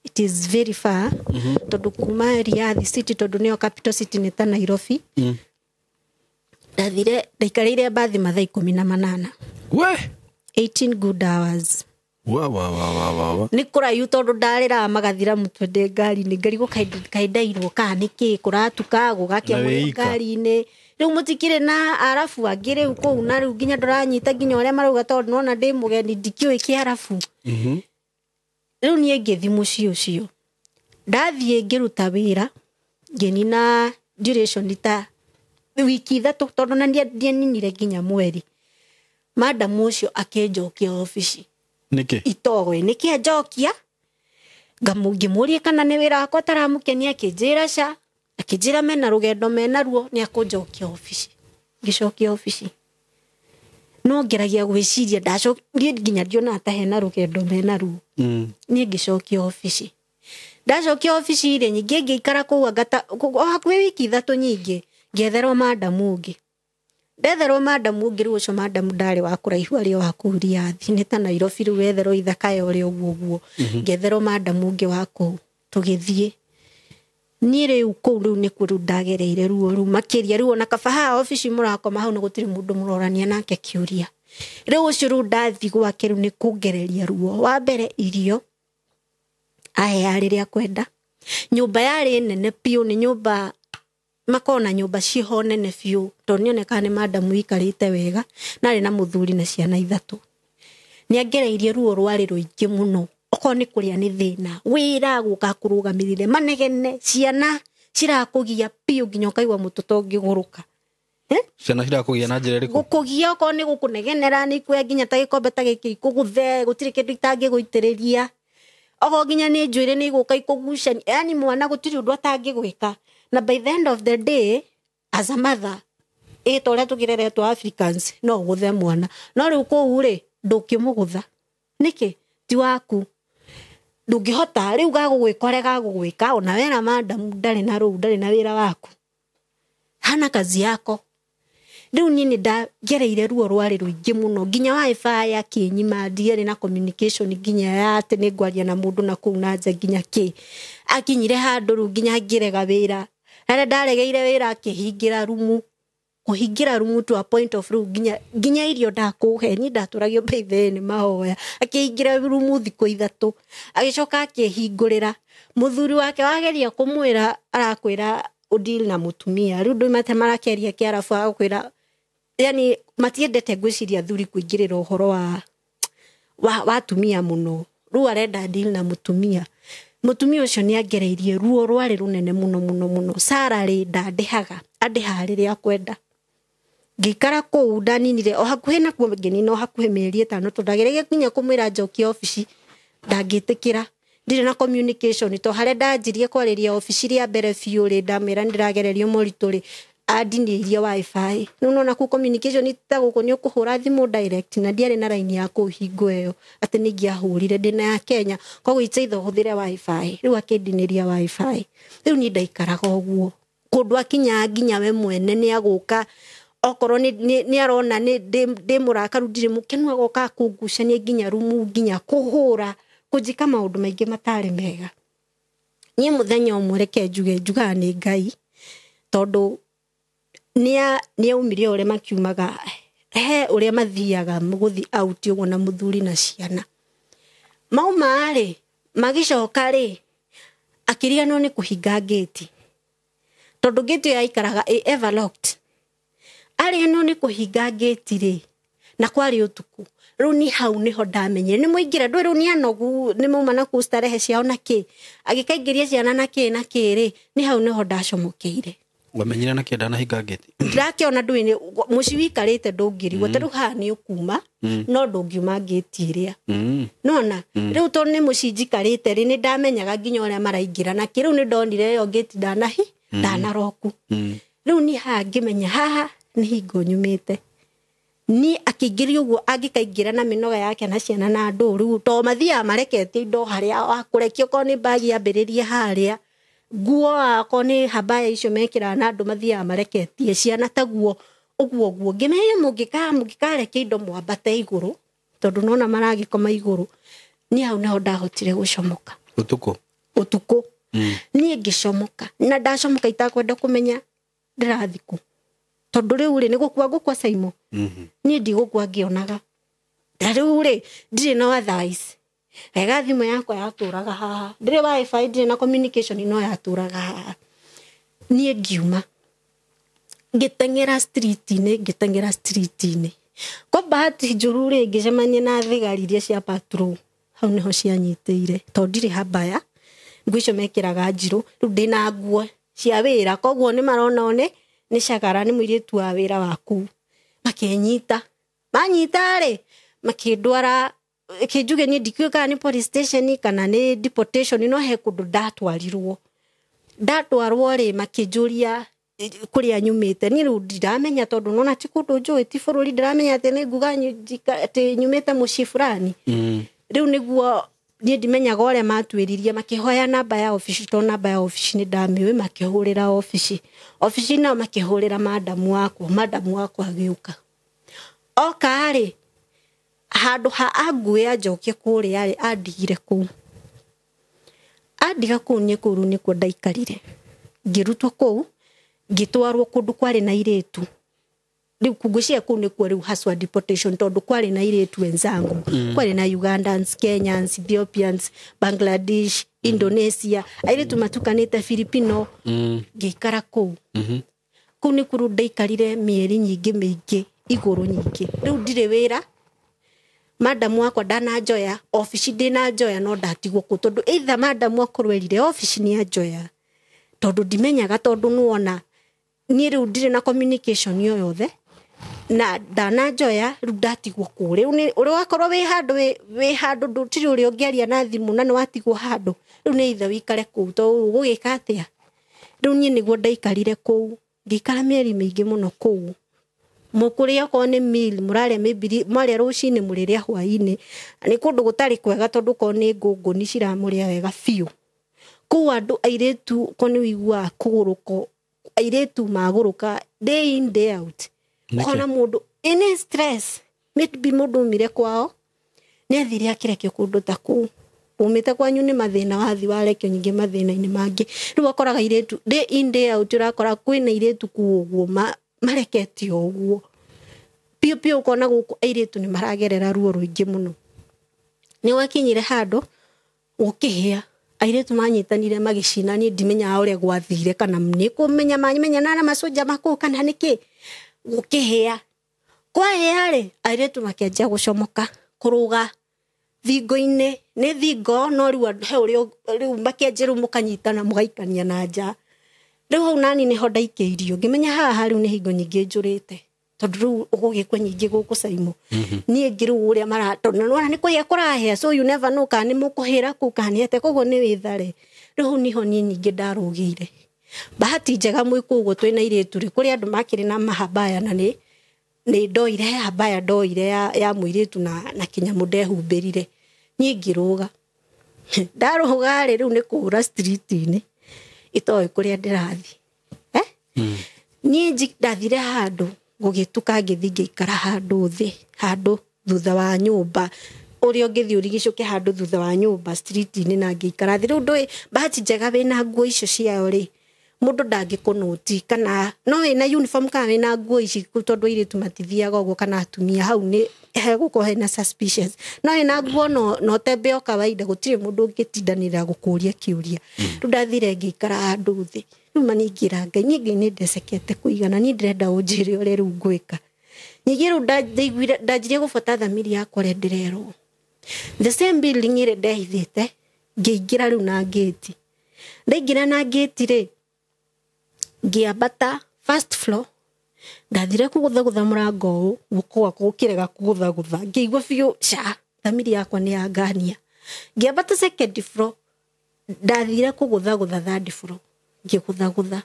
It is very far tondũ kuma Riyadh City tondũ nĩyo capital city nĩ ta Nairobi. Ndathire ndaikarĩire mbathi mathaa 18. We 18 good hours. Wa wa wa wa wa wa. Nĩ kũraihu tondũ ndarĩraga magathira mũtwe ndĩ ngari-inĩ ngarigwo kaĩ ndairwo kana nĩkĩ kũratuka gũgakĩa mũno ngari-inĩ. Rĩu mũtikĩrĩ na arabu angĩ rĩu kũu na rĩu nginya ndũranyita nginya ũrĩa marauga tondũ nĩwona ndĩ mũgeni ndikĩũĩ kĩarabu. Rĩu niĩ ngĩthiĩ mũciĩ ũcio. Ndathiĩ ngĩruta wĩra ngĩnina duration ta wiki 3 tondũ na ndianinire nginya mweri. Madam ũcio akĩnjokia obici. Nĩkĩ? Itoĩ nĩkĩ anjokia? Ngĩmũria kana nĩ wĩra wakwa ũtaramũkenia akĩnjĩra ca. Akĩnjĩra mena rũgendo mena ruo nĩ akũnjokia obici. Ngĩcokia obici. No ngeragia gwĩciria ndacokia nginya ndionaga ta hena rũgendo mena ruo. Niĩ ngĩcokia obici. Ndacokio obici rĩ nyingĩ ngĩikara kũu anga o hakuhĩ wiki 3 nyingĩ ngĩetherwo madamu ũngĩ. Ndetherwo madamu ũngĩ rĩu ũcio madamu ndarĩ wa kũraihu arĩ o wa kũu Riathi nĩ ta Nairobi rĩu wetherwo ithaka ya ũrĩa ũguo ũguo. Ngĩetherwo madamu ũngĩ wa kũu tũgĩthiĩ. Niĩ rĩu kũu rĩu nĩkuo rĩu ndagereire ruo rĩu makĩria rĩu ona kaba haha obici mũrakoma hau nĩ gũtirĩ mũndũ mũrorania nake kĩũria. Rĩu ũcio rĩu ndathiĩ gwake rĩu nĩ kũngereria ruo. Wa mbere irio aheaga rĩrĩa akwenda. Nyũmba yarĩ nene biũ nĩ nyũmba makona nyũmba ciho nene biũ tondũ nĩonekaga nĩ madamu ikarĩte wega na arĩ na mũthuri na ciana 3. Nĩangereirie ruo rwarĩ rũingĩ mũno. Okorwo nĩ kũrĩa nĩ thĩna wĩra gũka kũrũgamĩrĩre manegene ciana cirakũgia biũ nginya ũkaigua mũtũto ũngĩgũrũka. Ciana cirakũgia na njĩra ĩrĩkũ? Gũkũgia okorwo nĩ gũkũnegenera nĩ ikuoya nginya ta gĩkombe ta gĩkĩ ikũgũthe gũtirĩ kĩndũ itangĩgũitĩrĩria. Okorwo nginya nĩ njuĩrĩ nĩ igũka ikũgucania yani mwana gũtirĩ ũndũ atangĩgwĩka. Na by the end of the day as a mother ĩ ta ũrĩa tũkĩreretwo Africans no ũgũthe mwana no rĩu kũu rĩ ndũngĩmũgũtha nĩkĩ ti waku ndũngĩhota rĩu gagũgwĩka ũrĩa gagũgwĩka ona wera madamu ndarĩ na rũu ndarĩ na wĩra waku hana kazi yako. Rĩu niĩ nĩ ndagereire ruo rwarĩ rũingĩ mũno nginya wifi akĩnyima ndiarĩ na communication nginya ya atĩ nĩ ngwaria na mũndũ na kũu na nja nginya kĩ akinyire handũ rĩu nginya ngĩrega wĩra harĩa ndaregeire wĩra akĩhingĩra rumu kũhingĩra rumu to a point of rĩu nginya irio ndakũhe niĩ ndatũragio by the way nĩ mahoya akĩhingĩra rumu thikũ 3 agĩcoka akĩhingũrĩra mũthuri wake wageria kũmwĩra arakwĩra ũdeal na mũtumia rĩu ndũimate marakĩaria kĩarabu agakwĩra yani matiendete ngwĩciria athuri kũingĩrĩra ũhoro wa atumia mũno rĩu arenda deal na mũtumia. Mũtumia ũcio nĩ angereirie ruo rwarĩ rũnene mũno mũno mũno. Salary ndandĩhaga andĩhaga rĩrĩa akwenda. Ngĩikara kũu ndaninire o hakuhĩ nakuo ngĩnina o hakuhĩ mĩeri 5 tondũ ndageragia nginya kũmwĩra njokie obici ndangĩtĩkĩra ndirĩ na communication to harĩa ndanjirie kwarĩria obici rĩa mbere biũ rĩ ndamwĩra nĩndĩragererio moritũ rĩ andinĩirie wifi rĩu nona kũu communication ta gũkũ nĩ ũkũhũra thimũ direct na ndiarĩ na line ya kũu hingo ĩyo atĩ nĩ ingĩahũrire ndĩna ya Kenya koguo it's either ũhũthĩre wifi rĩu akĩndinĩria wifi rĩu niĩ ndaikaraga ũguo kũndũ akinyaga nginya we mwene nĩ agũka okorwo nĩ arona nĩ ndĩ mũrakaru ndirĩ mũkenu agoka kũngucania nginya rumu nginya kũhũra kũnjĩka maũndũ maingĩ matarĩ mega. Niĩ mũthenya ũmwe reke njuge njugaga nĩ Ngai tondũ nĩ aumire ũrĩa makiumaga he ũrĩa mathiaga gũthiĩ out ũguo na mũthuri na ciana mauma rĩ magĩcoka rĩ akĩriganĩrwo nĩ kũhinga ngĩti tondũ ngĩti ĩyo yaikaraga ĩ ever locked ariganĩrwo nĩ kũhinga ngĩti rĩ na kwarĩ ũtukũ rĩu ni hau nĩho ndamenyire nĩ mũingĩra ndũĩ rĩu nĩ anogu nĩ mauma na kũu starehe ciao na kĩ agĩkaingĩria ciana na kĩ na kĩ rĩ nĩ hau nĩho ndacomokeire. Wamenyire na kĩenda na hinga ngĩti ndĩrakĩona ndũĩ nĩ mũciĩ wikarĩte ndũngĩrigwo ta rĩu haha nĩ ũkuma no ndũngiuma ngĩti ĩrĩa nona rĩu tondũ nĩ mũciĩ njikarĩte rĩ nĩ ndamenyaga nginya ũrĩa maraingĩra na kĩ rĩu nĩ ndonire ĩyo ngĩti ndanaroku rĩu niĩ haha ngĩmenya haha nĩ hingo nyumĩte ni akĩingĩria ũguo angĩkaingĩra na mĩnoga yake na ciana na andũ rĩu to mathiaga mareketie indo harĩa wakũrekia okorwo nĩ mbagi yambĩrĩrie harĩa nguo akorwo nĩ habaya icio mekĩraga na andũ mathiaga mareketie ciana taguo ũguo ũguo ngĩmenya mũngĩkarekia indo mwambate igũrũ tondũ nona maragĩkoma igũrũ niĩ hau nĩho ndahotire gũcomoka ũtukũ ũtukũ niĩ ngĩcomoka na ndacomoka itakwenda kũmenya ndĩrathiĩ kũ tondũ rĩu rĩ nĩ gũkua ngũkua Saimo niĩ ndigũkua ngĩonaga na rĩu rĩ ndirĩ na otherwise wega thimũ yakwa yatũraga haha ndirĩ wifi ndirĩ na communication no yatũraga haha niĩ ngiuma ngĩteng'era street-inĩ ngĩteng'era street-inĩ kwa bahati njũru rĩ ngĩcemania na thigari iria cia patrol hau nĩho cianyitĩire tondũ ndirĩ habaya nguo icio mekĩraga njirũ rĩu ndĩna nguo cia wĩra koguo nĩ marona one nĩ cagara nĩ mũirĩtu wa wĩra wa kũu makĩnyita manyita rĩ makĩndwara kĩnjuge niĩ ndikĩũĩ kana nĩ police station kana nĩ deportation no he kũndũ ndatwarirwo ndatwarwo rĩ makĩnjũria kũrĩa nyumĩte niĩ rĩu ndiramenya tondũ nona ti kũndũ njũĩ ti bũrũri ndiramenya atĩ nĩ nguga atĩ nyumĩte mũciĩ fulani rĩu nĩguo Niĩ ndimenyaga ũrĩa matuĩririe, makĩhoya namba ya obici, tondũ namba ya obici nĩ ndamĩũĩ, makĩhũrĩra obici. Obici nao makĩhũrĩra madamu wakwa, madamu wakwa agĩũka. Oka rĩ, handũ ha angue anjokie kũrĩa rĩ, andigire kũu. Andiga kũu niĩ kũu rĩu nĩkuo ndaikarire. Ngĩrutwo kũu, ngĩtwarwo kũndũ kwarĩ na airĩtu. Rĩu ngwĩciria kũu nĩkuo rĩu haswa deportation, tondũ kwarĩ na airĩtu wenzangu. Kwarĩ na Ugandans, Kenyans, Ethiopians, Bangladesh, Indonesia, airĩtu matukanĩte Filipino. Ngĩikara kũu. Kũu nĩkuo rĩu ndaikarire mĩeri nyingĩ mĩingĩ, igũrũ nyingĩ. Rĩu ndirĩ wĩra, madamu wakwa ndananjoya, obici ndĩnanjoya no ndatigwo kũu, tondũ either madamu akorwo erire obici nĩ anjoya, tondũ ndimenyaga, tondũ nĩwona niĩ rĩu ndirĩ na communication o yothe, na ndananjoya rĩu ndatigwo kũu. Rĩu nĩ ũrĩa wakorwo wĩ handũ wĩ handũ ndũtirĩ ũrĩa ũngĩaria na thimũ na nĩ watigwo handũ, rĩu nĩ either wĩikare kũu tondũ ũgũgĩka atĩa. Rĩu niĩ nĩguo ndaikarire kũu, ngĩikara mĩeri mĩingĩ mũno kũu. Mũkũrĩa okorwo nĩ meal mũrarĩa maybe mwarĩa rũcinĩ mũrĩrĩa hwainĩ. Nĩ kũndũ gũtarĩ kwega tondũ okorwo nĩ ngũngũni ciramũrĩa wega biũ. Kũu andũ airĩtu okorwo nĩ ũiguaga kũgũrũka, airĩtu magũrũka day in day out. Ũkona mũndũ ĩnĩ stress, maybe mũndũ umire kwao nĩ athire akĩrekio kũndũ ta kũu. Umĩte kwanyu nĩ mathĩna, wathi warekio nyingĩ mathĩna-inĩ mangĩ. Rĩu ũkoraga airĩtu day in day out, ũrakora kwĩna airĩtu kũu ũguo mareketio ũguo piũ piũ, ũkona gũkũ airĩtu nĩ maragerera ruo rũingĩ mũno. Nĩ gwakinyire handũ gũkĩhĩa, airĩtu manyitanire magĩcina, niĩ ndimenyaga ũrĩa gwathire kana nĩ kũmenya mamenyana na macoja makũu kana nĩkĩ. Gũkĩhĩa, kwahĩa rĩ, airĩtu makĩanjia gũcomoka kũrũga thingo-inĩ, nĩ thingo no rĩu he ũrĩa rĩu makĩanjia rĩu mũkanyitana mũgaikania na nja. Rĩu hau nani nĩho ndaikĩirio, ngĩmenya haha rĩu nĩ hingo nyingĩ njũrĩte, tondũ rĩu ũgũgĩkua nyingĩ gũkũ Caimo. Niĩ ngĩ rĩu ũrĩa mara, tondũ nĩwona nĩ kũhĩa kũrahĩa, so you never know kana nĩ mũkũhĩra kũu kana nĩ atĩa, koguo nĩ wĩthare. Rĩu hau nĩho niĩ nyingĩ ndarũgĩire. Bahati njega mwĩ kũu ũguo twĩna airĩtu rĩ, kũrĩ andũ makĩrĩ na mahabaya na nĩ ndoire habaya ndoire ya mũirĩtu na kĩnyamũ ndehumbĩrire. Niĩ ngĩrũga. Ndarũga rĩ, rĩu nĩ kũũra street-inĩ itoĩ kũrĩa ndĩrathiĩ. Niĩ ndathire handũ gũgĩtuka, ngĩthiĩ ngĩikara handũ thĩ, handũ thutha wa nyũmba, ũrĩa ũngĩthiĩ ũrigicũke handũ thutha wa nyũmba street-inĩ, na ngĩikara thĩ. Rĩu ndũĩ bahati njega wĩna nguo icio ciao rĩ, mũndũ ndangĩkũnũti kana no wĩna uniform kana wĩna nguo ici, tondũ airĩtu matithiaga ũguo kana atumia, hau nĩ hegũkorwo hena suspicious. No wĩna nguo no tembe o kawaida, gũtirĩ mũndũ ũngĩtindanĩra gũkũria kĩũria. Rĩu ndathire ngĩikara handũ thĩ. Rĩu ma ningĩra Ngai, niĩ Ngai nĩ ndecekete kũigana, niĩ ndĩrenda ũnjĩre ũrĩa rĩu ngwĩka. Ningĩ rĩu ndaiguire ndanjirie gũbuata thamiri yakwa ũrĩa ndĩrerwo. The same building ĩrĩa ndehithĩte, ngĩingĩra rĩu na ngĩti. Ndaingĩra na ngĩti rĩ, ngĩambata first floor, ndathire kũgũthagũtha mũrango ũũ, guoko gwakwa gũkĩrega kũgũthagũtha, ngĩigua biũ ca thamiri yakwa nĩ yangania. Ngĩambata second floor, ndathire kũgũthagũtha third floor, ngĩgũthagũtha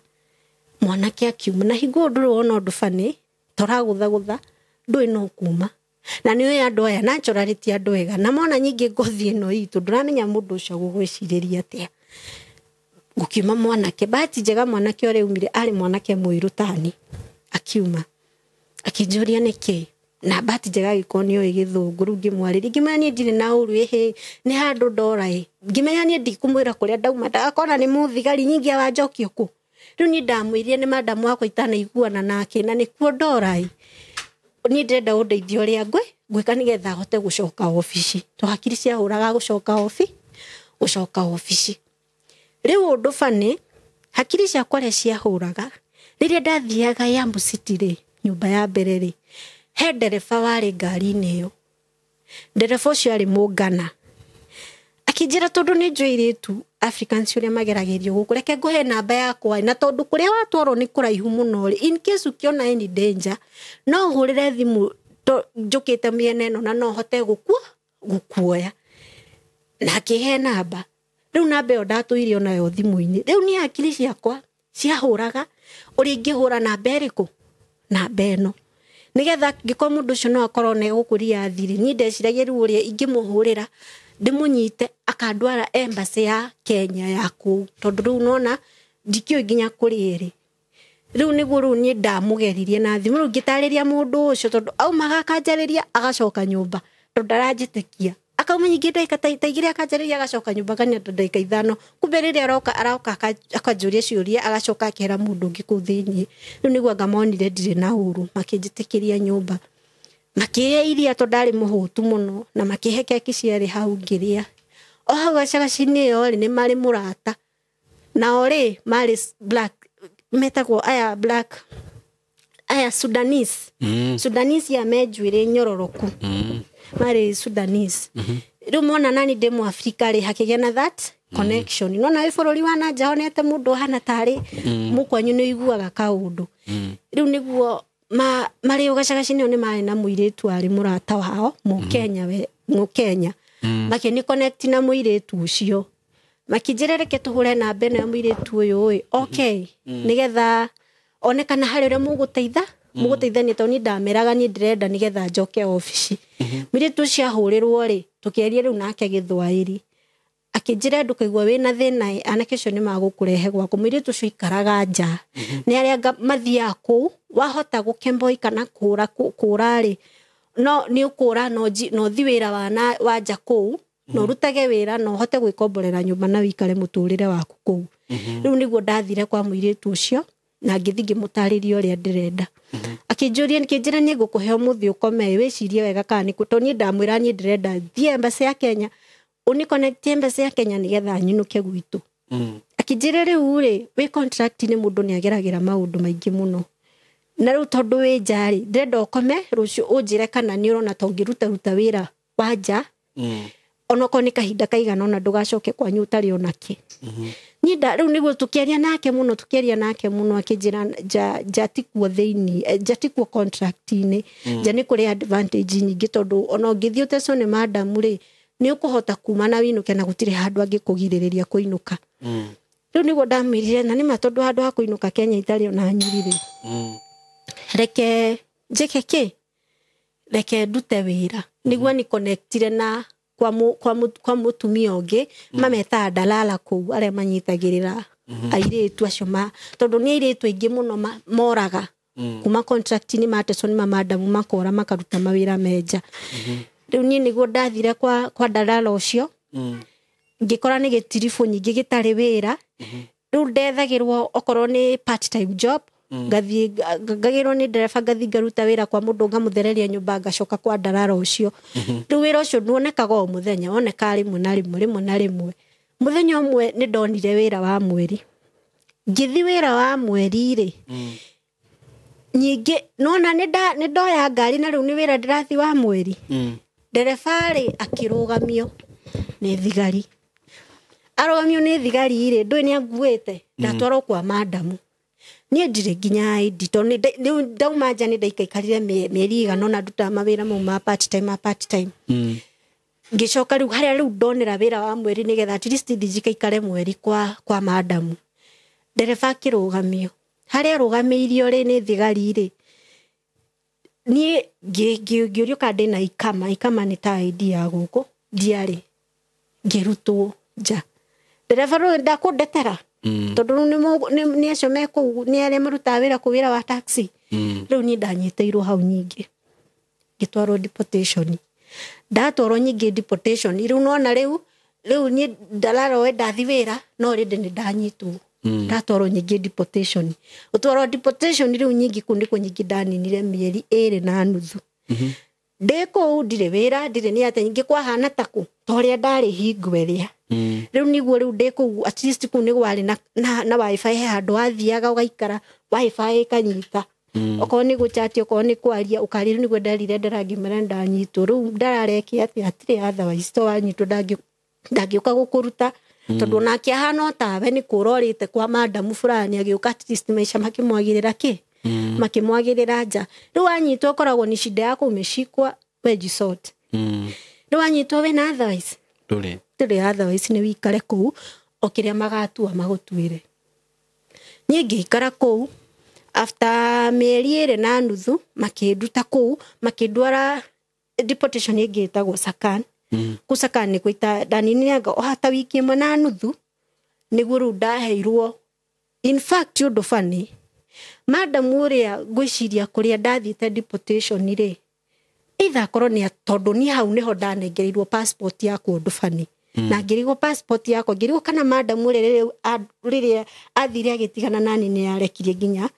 mwanake akiuma, na hingo ndũrĩ wona ũndũ bani, toragũthagũtha ndũĩ no kuma. Na nĩ ũĩ andũ aya naturally ti andũ ega, na mona nyingĩ ngothi ĩno itũ ndũramenya mũndũ ũcio agũgwĩcirĩria atĩa. Gũkiuma mwanake, bahati njega mwanake ũrĩa umire arĩ mwanake mũirũ tani, akiuma akĩnjũria nĩkĩ, na bahati njega agĩkorwo nĩ oĩ gĩthũngũ. Rĩu ngĩmwarĩria ngĩmenya niĩ ndirĩ na ũru, ĩhĩ nĩ handũ ndora ĩ, ngĩmenya niĩ ndikũmwĩra kũrĩa ndauma, ndagakona nĩ mũthigari nyingĩ awanjokio kũ. Rĩu niĩ ndamwĩrire nĩ madamu wakwa itanaiguana nake na nĩkuo ndora ĩ, niĩ ndĩrenda ũndeithie ũrĩa ngwĩka nĩgetha hote gũcoka obici, to hakiri ciahũraga gũcoka gũcoka obici. Rĩu ũndũ bani, hakiri ciakwa ũrĩa ciahũraga, rĩrĩa ndathiaga Yambu City rĩ, nyũmba ya mbere rĩ, he ndereba warĩ ngari-inĩ ĩyo. Ndereba ũcio arĩ mũngana. Akĩnjĩra tondũ nĩ njũĩ airĩtu Africans ũrĩa mageragĩrio gũkũ, reke ngũhe namba yakwa, na tondũ kũrĩa watwarwo nĩ kũraihu mũno rĩ, in case ũkĩona any danger, no ũhũrĩre thimũ njũkĩte mĩena ĩno na no hote gũkuoya. Na akĩhe namba. Rĩu namba ĩyo ndatũire onayo thimũ-inĩ. Rĩu niĩ hakiri ciakwa ciahũraga ũrĩa ingĩhũra namba ĩrĩkũ, namba ĩno, nĩgetha ngĩkorwo mũndũ ũcio no akorwo nĩ gũkũria thiri. Niĩ ndeciragia rĩu ũrĩa ingĩmũhũrĩra Ndĩmũnyite akandwara embassy ya Kenya ya kũu tondũ rĩu nona ndikĩũĩ nginya kũrĩa ĩrĩ. Rĩu nĩguo rĩu niĩ ndamũgeririe na thimũ rĩu ngĩtarĩria mũndũ ũcio tondũ aumaga akanjarĩria agacoka nyũmba tondũ ndaranjĩtĩkia. Akauma nyingĩ ndagĩka ta 2 akanjarĩria agacoka nyũmba kana ta ndagĩka 5. Kumbe rĩrĩa aroka aroka akanjũria ciũria agacoka akera mũndũ ũngĩ kũu thĩiniĩ. Rĩu nĩguo anga monire ndirĩ na ũru makĩnjĩtĩkĩria nyũmba. Makĩhe iria tondũ ndarĩ mũhũtu mũno na makĩhe keki ciarĩ hau ngĩrĩa. O hau gacagaci-inĩ ĩyo rĩ nĩ marĩ mũrata. Nao rĩ marĩ black metagwo aya black aya Sudanese. Sudanese ya me njuĩrĩ nyororoku. Marĩ Sudanese. Rĩu mona nani ndĩ Mũafrika rĩ hakĩgĩa na that connection. Nona wĩ bũrũri wa na nja honete mũndũ ũhana tarĩ mũkwanyu nĩ ũiguaga kaũndũ. Rĩu nĩguo marĩ gacagaci-inĩ ĩyo nĩ marĩ na mũirĩtu warĩ mũrata wao Mũkenya we Mũkenya. Makĩni connect na mũirĩtu ũcio. Makĩnjĩra reke tũhũre namba ĩno ya mũirĩtu ũyũ ĩ okay nĩgetha one kana harĩ ũrĩa mũgũteithania tondũ niĩ ndameraga niĩ ndĩrenda nĩgetha njoke obici. Mũirĩtu ũcio ahũrĩrwo rĩ tũkĩaria rĩu nake Gĩthwaĩri. Akĩnjĩra ndũkaigua wĩna thĩna ĩ anake acio nĩ magũkũrehe gwaku. Mũirĩtu ũcio aikaraga nja. Nĩ arĩa mathiaga kũu wahota gũkemboi kana kũra rĩ no nĩ ũkũra no ũthi wĩra wa nja kũu na ũrutage wĩra na ũhote gwĩkomborera nyũmba na wĩikare mũtũrĩre waku kũu. Rĩu nĩguo ndathire kwa mũirĩtu ũcio na ngĩthiĩ ngĩmũtarĩria ũrĩa ndĩrenda. Akĩnjũria akĩnjĩra niĩ ngũkũhe ũmũthĩ ũkome wĩcirie wega kana nĩkũ tondũ niĩ ndamwĩra niĩ ndĩrenda thiĩ embassy ya Kenya ũni connect embassy ya Kenya nĩgetha nyinũke gwitũ. Akĩnjĩra rĩu rĩ wĩ contract-inĩ mũndũ nĩ ageragĩra maũndũ maingĩ mũno. Na rĩu tondũ wĩ nja rĩ ndĩrenda ũkome rũciũ ũnjĩre kana nĩ ũrona ta ũngĩruta ruta wĩra wa nja onokorwo nĩ kahinda kaigana ũna ndũgacoke kwanyu ũtarĩ ona kĩ. Niĩ rĩu nĩguo tũkĩaria nake mũno akĩnjĩra nja tikuo thĩiniĩ nja tikuo contract-inĩ nja nĩ kũrĩ advantage nyingĩ tondũ ona ũngĩthiĩ ũtecwo nĩ madamu rĩ nĩ ũkũhota kuma na wĩinũke na gũtirĩ handũ angĩkũgirĩrĩria kũinũka. Rĩu nĩguo ndamwĩrire na nĩma tondũ handũ ha kũinũka Kenya itarĩ ona nyuri rĩ reke njĩke kĩ reke ndute wĩra nĩguo ni connectire na kwa mũtumia ũngĩ mametaga dalala kũu arĩa manyitagĩrĩra airĩtu acio tondũ nĩ airĩtu aingĩ mũno moraga kuma contract-inĩ matecwo nĩ mamadamu makora makaruta mawĩra menja. Rĩu niĩ nĩguo ndathire kwa dalala ũcio ngĩkora nĩ gĩtiribũ nyingĩ gĩtarĩ wĩra. Rĩu ndethagĩrwo okorwo nĩ part time job ngathiĩ ngagĩrwo nĩ ndereba ngathiĩ ngaruta wĩra kwa mũndũ ngamũthereria nyũmba ngacoka kwa dalala ũcio. Rĩu wĩra ũcio nduonekaga o mũthenya wonekaga rĩmwe na rĩmwe rĩmwe na rĩmwe. Mũthenya ũmwe nĩ ndonire wĩra wa mweri. Ngĩthiĩ wĩra wa mweri rĩ nyingĩ nona nĩ ndoya ngari na rĩu nĩ wĩra ndĩrathiĩ wa mweri. Ndereba rĩ akĩrũgamio nĩ thigari. Arũgamio nĩ thigari rĩ ndũĩ nĩ anguĩte ndatwarwo kwa madamu. Niĩ ndirĩ nginya ID tondũ rĩu ndauma nja nĩ ndaikaikarire mĩeri ĩigana ũna ndutaga mawĩra mau ma part time. Ngĩcoka rĩu harĩa rĩu ndonera wĩra wa mweri nĩgetha at least thiĩ njikaikare mweri kwa madamu. Ndereba akĩrũgamio. Harĩa arũgamĩirio rĩ nĩ thigari rĩ niĩ ngĩũrio kana ndĩna ikama. Ikama nĩ ta ID ya gũkũ ndiarĩ. Ngĩrutwo nja. Ndereba rĩu ndakũndetera tondũ rĩu nĩ acio me kũu nĩ arĩa marutaga wĩra kũu wĩra wa taxi. Rĩu niĩ ndanyitĩirwo hau nyingĩ ngĩtwarwo deportation. Ndatwarwo nyingĩ deportation rĩu nona rĩu niĩ ndarara we ndathi wĩra no rĩndĩ nĩ ndanyitwo. Ndatwarwo nyingĩ deportation. Gũtwarwo deportation rĩu nyingĩ kũu nĩkuo nyingĩ ndaninire mĩeri 2.5. Ndĩ kũu ndirĩ wĩra ndirĩ nĩ atĩ nyingĩ kwahana ta kũ ta ũrĩa ndarĩ hingo ĩrĩa. Rĩu nĩguo rĩu ndĩ kũu at least kũu nĩ kwarĩ na wifi he handũ wathiaga ũgaikara wifi ĩkanyita. Okorwo nĩ gũchat okorwo nĩ kwaria ũkaria. Rĩu nĩguo nderire nderangĩmera ndanyitwo. Rĩu ndarareke atĩ hatirĩ otherwise to wanyitwo ndangĩũka gũkũruta tondũ onake ahana o tawe nĩ kũra orĩte kwa madamu fulani agĩũka at least maica makĩmwagĩrĩra kĩ makĩmwagĩrĩra nja. Rĩu wanyitwo ũkoragwo nĩ shida yako umeshikwa we jisort. Rĩu wanyitwo wĩna otherwise ndũrĩ otherwise nĩ wĩikare kũu o kĩrĩa magatua magũtuĩre. Niĩ ngĩikara kũu after mĩeri 2.5 makĩnduta kũu makĩndwara deportation ĩngĩ ĩtagwo Sakan. Kũu Sakana nĩkuo ndaninire o hata wiki ĩmwe na nuthu nĩguo rĩu ndaheirwo. In fact ũndũ funny, madam ũrĩa ngwĩciria kũrĩa ndathiĩte deportation rĩ, either akorwo nĩ tondũ niĩ hau nĩho ndanengereirwo passport yakwa ũndũ funny. Na ngĩrigwo passport yakwa, ngĩrigwo kana madam ũrĩa rĩrĩa athire agĩtigana nani nĩ arekirie nginya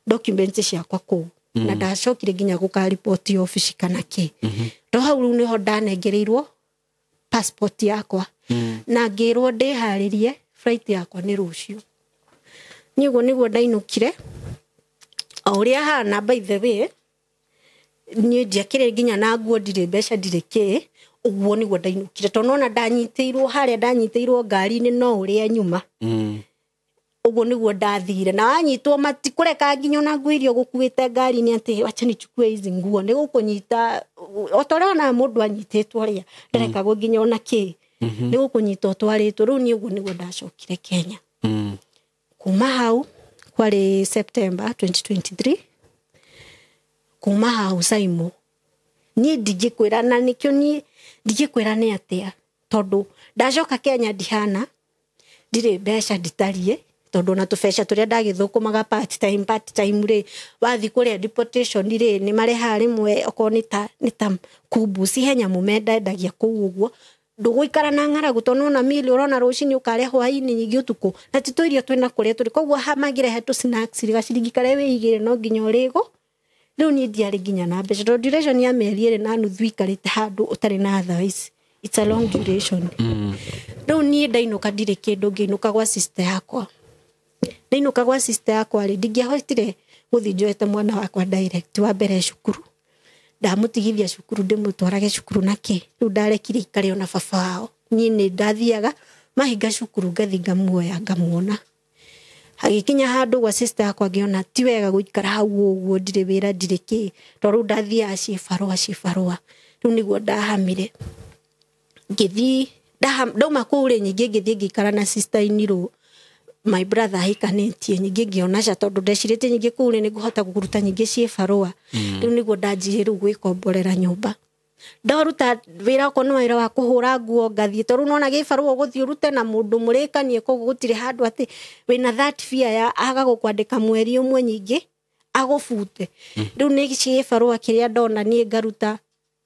documents ciakwa kũu. Na ndacokire nginya gũkariboti obici kana kĩ. To hau rĩu nĩho ndanengereirwo passport yakwa. Na ngĩrwo ndĩharĩrie flight yakwa nĩ rũciũ. Niĩ ũguo nĩguo ndainũkire. O ũrĩa hana by the way, niĩ ndiakĩrĩ nginya na nguo, ndirĩ mbeca, ndirĩ kĩ, ũguo nĩguo ndainũkire. Tondũ nona ndanyitĩirwo harĩa, ndanyitĩirwo ngari-inĩ no ũrĩa nyuma. Ũguo nĩguo ndathire. Na wanyitwo matikũreka nginya ona nguo iria ũgũkuĩte ngari-inĩ atĩ wacha nichukue hizi nguo, nĩ gũkũnyita o ta ũrĩa wonaga mũndũ anyitĩtwo ũrĩa ndarekagwo nginya ona kĩ, nĩ gũkũnyita ũtwarĩtwo. Rĩu niĩ ũguo nĩguo ndacokire Kenya. Kuma hau kwarĩ September 2023. Kuma hau Saimo niĩ ndingĩkwĩra, na nĩkĩo niĩ ndingĩkwĩra nĩ atĩa, tondũ ndacoka Kenya ndihana, ndirĩ mbeca, nditariĩ, tondũ ona tũbeca tũrĩa ndagĩthũkũmaga part time rĩ, wathiĩ kũrĩa deportation rĩ, nĩ marehaga rĩmwe okorwo nĩ ta kumbuci, he nyamũ mendendagia kũu ũguo, ndũgũikara na ng'aragu tondũ nĩwona meal ũrona rũcinĩ ũkarĩa hwaĩ-inĩ nyingĩ ũtukũ, na ti tũirio twĩna kũrĩa tũrĩ, koguo mangĩrehe tũ snacks rĩ, gaciringi karĩa wĩigĩre no nginya ũrĩgũ. Rĩu niĩ ndiarĩ nginya na mbeca tondũ duration ya mĩeri ĩrĩ na nuthu ikarĩte handũ ũtarĩ na otherwise it's a long duration. Rĩu niĩ ndainũka ndirĩ kĩndũ, ngĩinũka gwa sister yakwa. Ndainũka gwa sister yakwa rĩ, ndingĩahotire gũthiĩ njoete mwana wakwa direct wa mbere cukuru. Ndamũtigithia cukuru, ndĩmũtwarage cukuru na kĩ, rĩu ndarekire ikare ona baba wao. Niĩ nĩ ndathiaga mahinga cukuru ngathiĩ ngamuoya ngamuona. Hagĩkinya handũ gwa sister yakwa ngĩona ti wega gũikara hau ũguo, ndirĩ wĩra, ndirĩ kĩ, tondũ rĩu ndathiaga cibarũa. Rĩu nĩguo ndahamire ngĩthiĩ, ndauma kũu rĩ, nyingĩ ngĩthiĩ ngĩikara na sister in-law my brother ahikanĩtie, nyingĩ ngĩona ca tondũ ndecirĩtie nyingĩ kũu rĩ nĩngũhota kũruta nyingĩ cibarũa. Rĩu nĩguo ndanjirie rĩu gwĩkomborera nyũmba. Ndaruta wĩra okorwo nĩ wĩra wa kũhũra nguo ngathiĩ, tondũ nona gĩbarũa ũgũthiĩ ũrute na mũndũ mũrĩkanie, koguo gũtirĩ handũ atĩ wĩna that fear ya aga gũkwandĩka mweri ũmwe nyingĩ agũbute. Rĩu nĩ gĩbarũa kĩrĩa ndona niĩ ngaruta,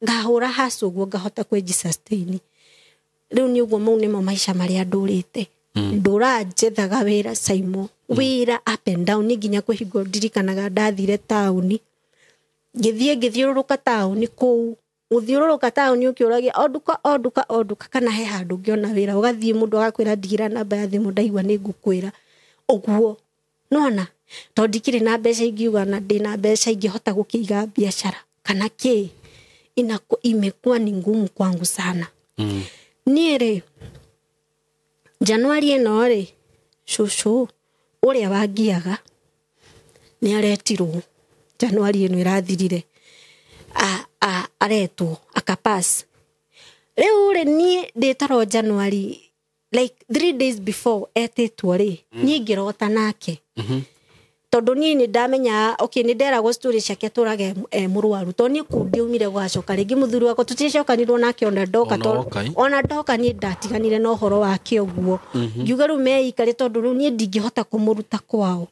ngahũra hustle ũguo ngahota kwĩji sustain. Rĩu nĩ ũguo mau nĩmo maica marĩa ndũrĩte. Ndũra njethaga wĩra Saimo, wĩra up and down, niĩ nginya kwĩhingo ndirikanaga ndathire taũni, ngĩthiĩ ngĩthiũrũrũka taũni kũu, gũthiũrũrũka taũni ũkĩũragia o nduka o nduka o nduka kana he handũ ũngĩona wĩra, ũgathiĩ mũndũ agakwĩra ndigĩra namba ya thimũ ndaigua nĩ ngũkwĩra ũguo, nĩwona tondũ ndikĩrĩ na mbeca ingiuga na ndĩna mbeca ingĩhota gũkĩiga biacara kana kĩ, imekuwa ni ngumu kwangu sana. Niĩ rĩ, Januari ĩno rĩ, cũcũ ũrĩa wangiaga nĩ aretirwo. Januari ĩno ĩrathirire aretwo akapass. Rĩu rĩ, niĩ ndĩtoro Januari like 3 days before etĩtwo rĩ, niĩ ngĩrota nake. Tondũ niĩ nĩ ndamenya, okay, nĩ nderagwo story ciake atũraga e mũrwaru, tondũ niĩ kũu ndiaumire gwacoka rĩngĩ mũthuri wakwa tũtiacokanirwo nake ona ndoka, ona ndoka niĩ ndatiganire na ũhoro wake ũguo. Ngiuga rĩu meikare tondũ rĩu niĩ ndingĩhota kũmũruta kwao.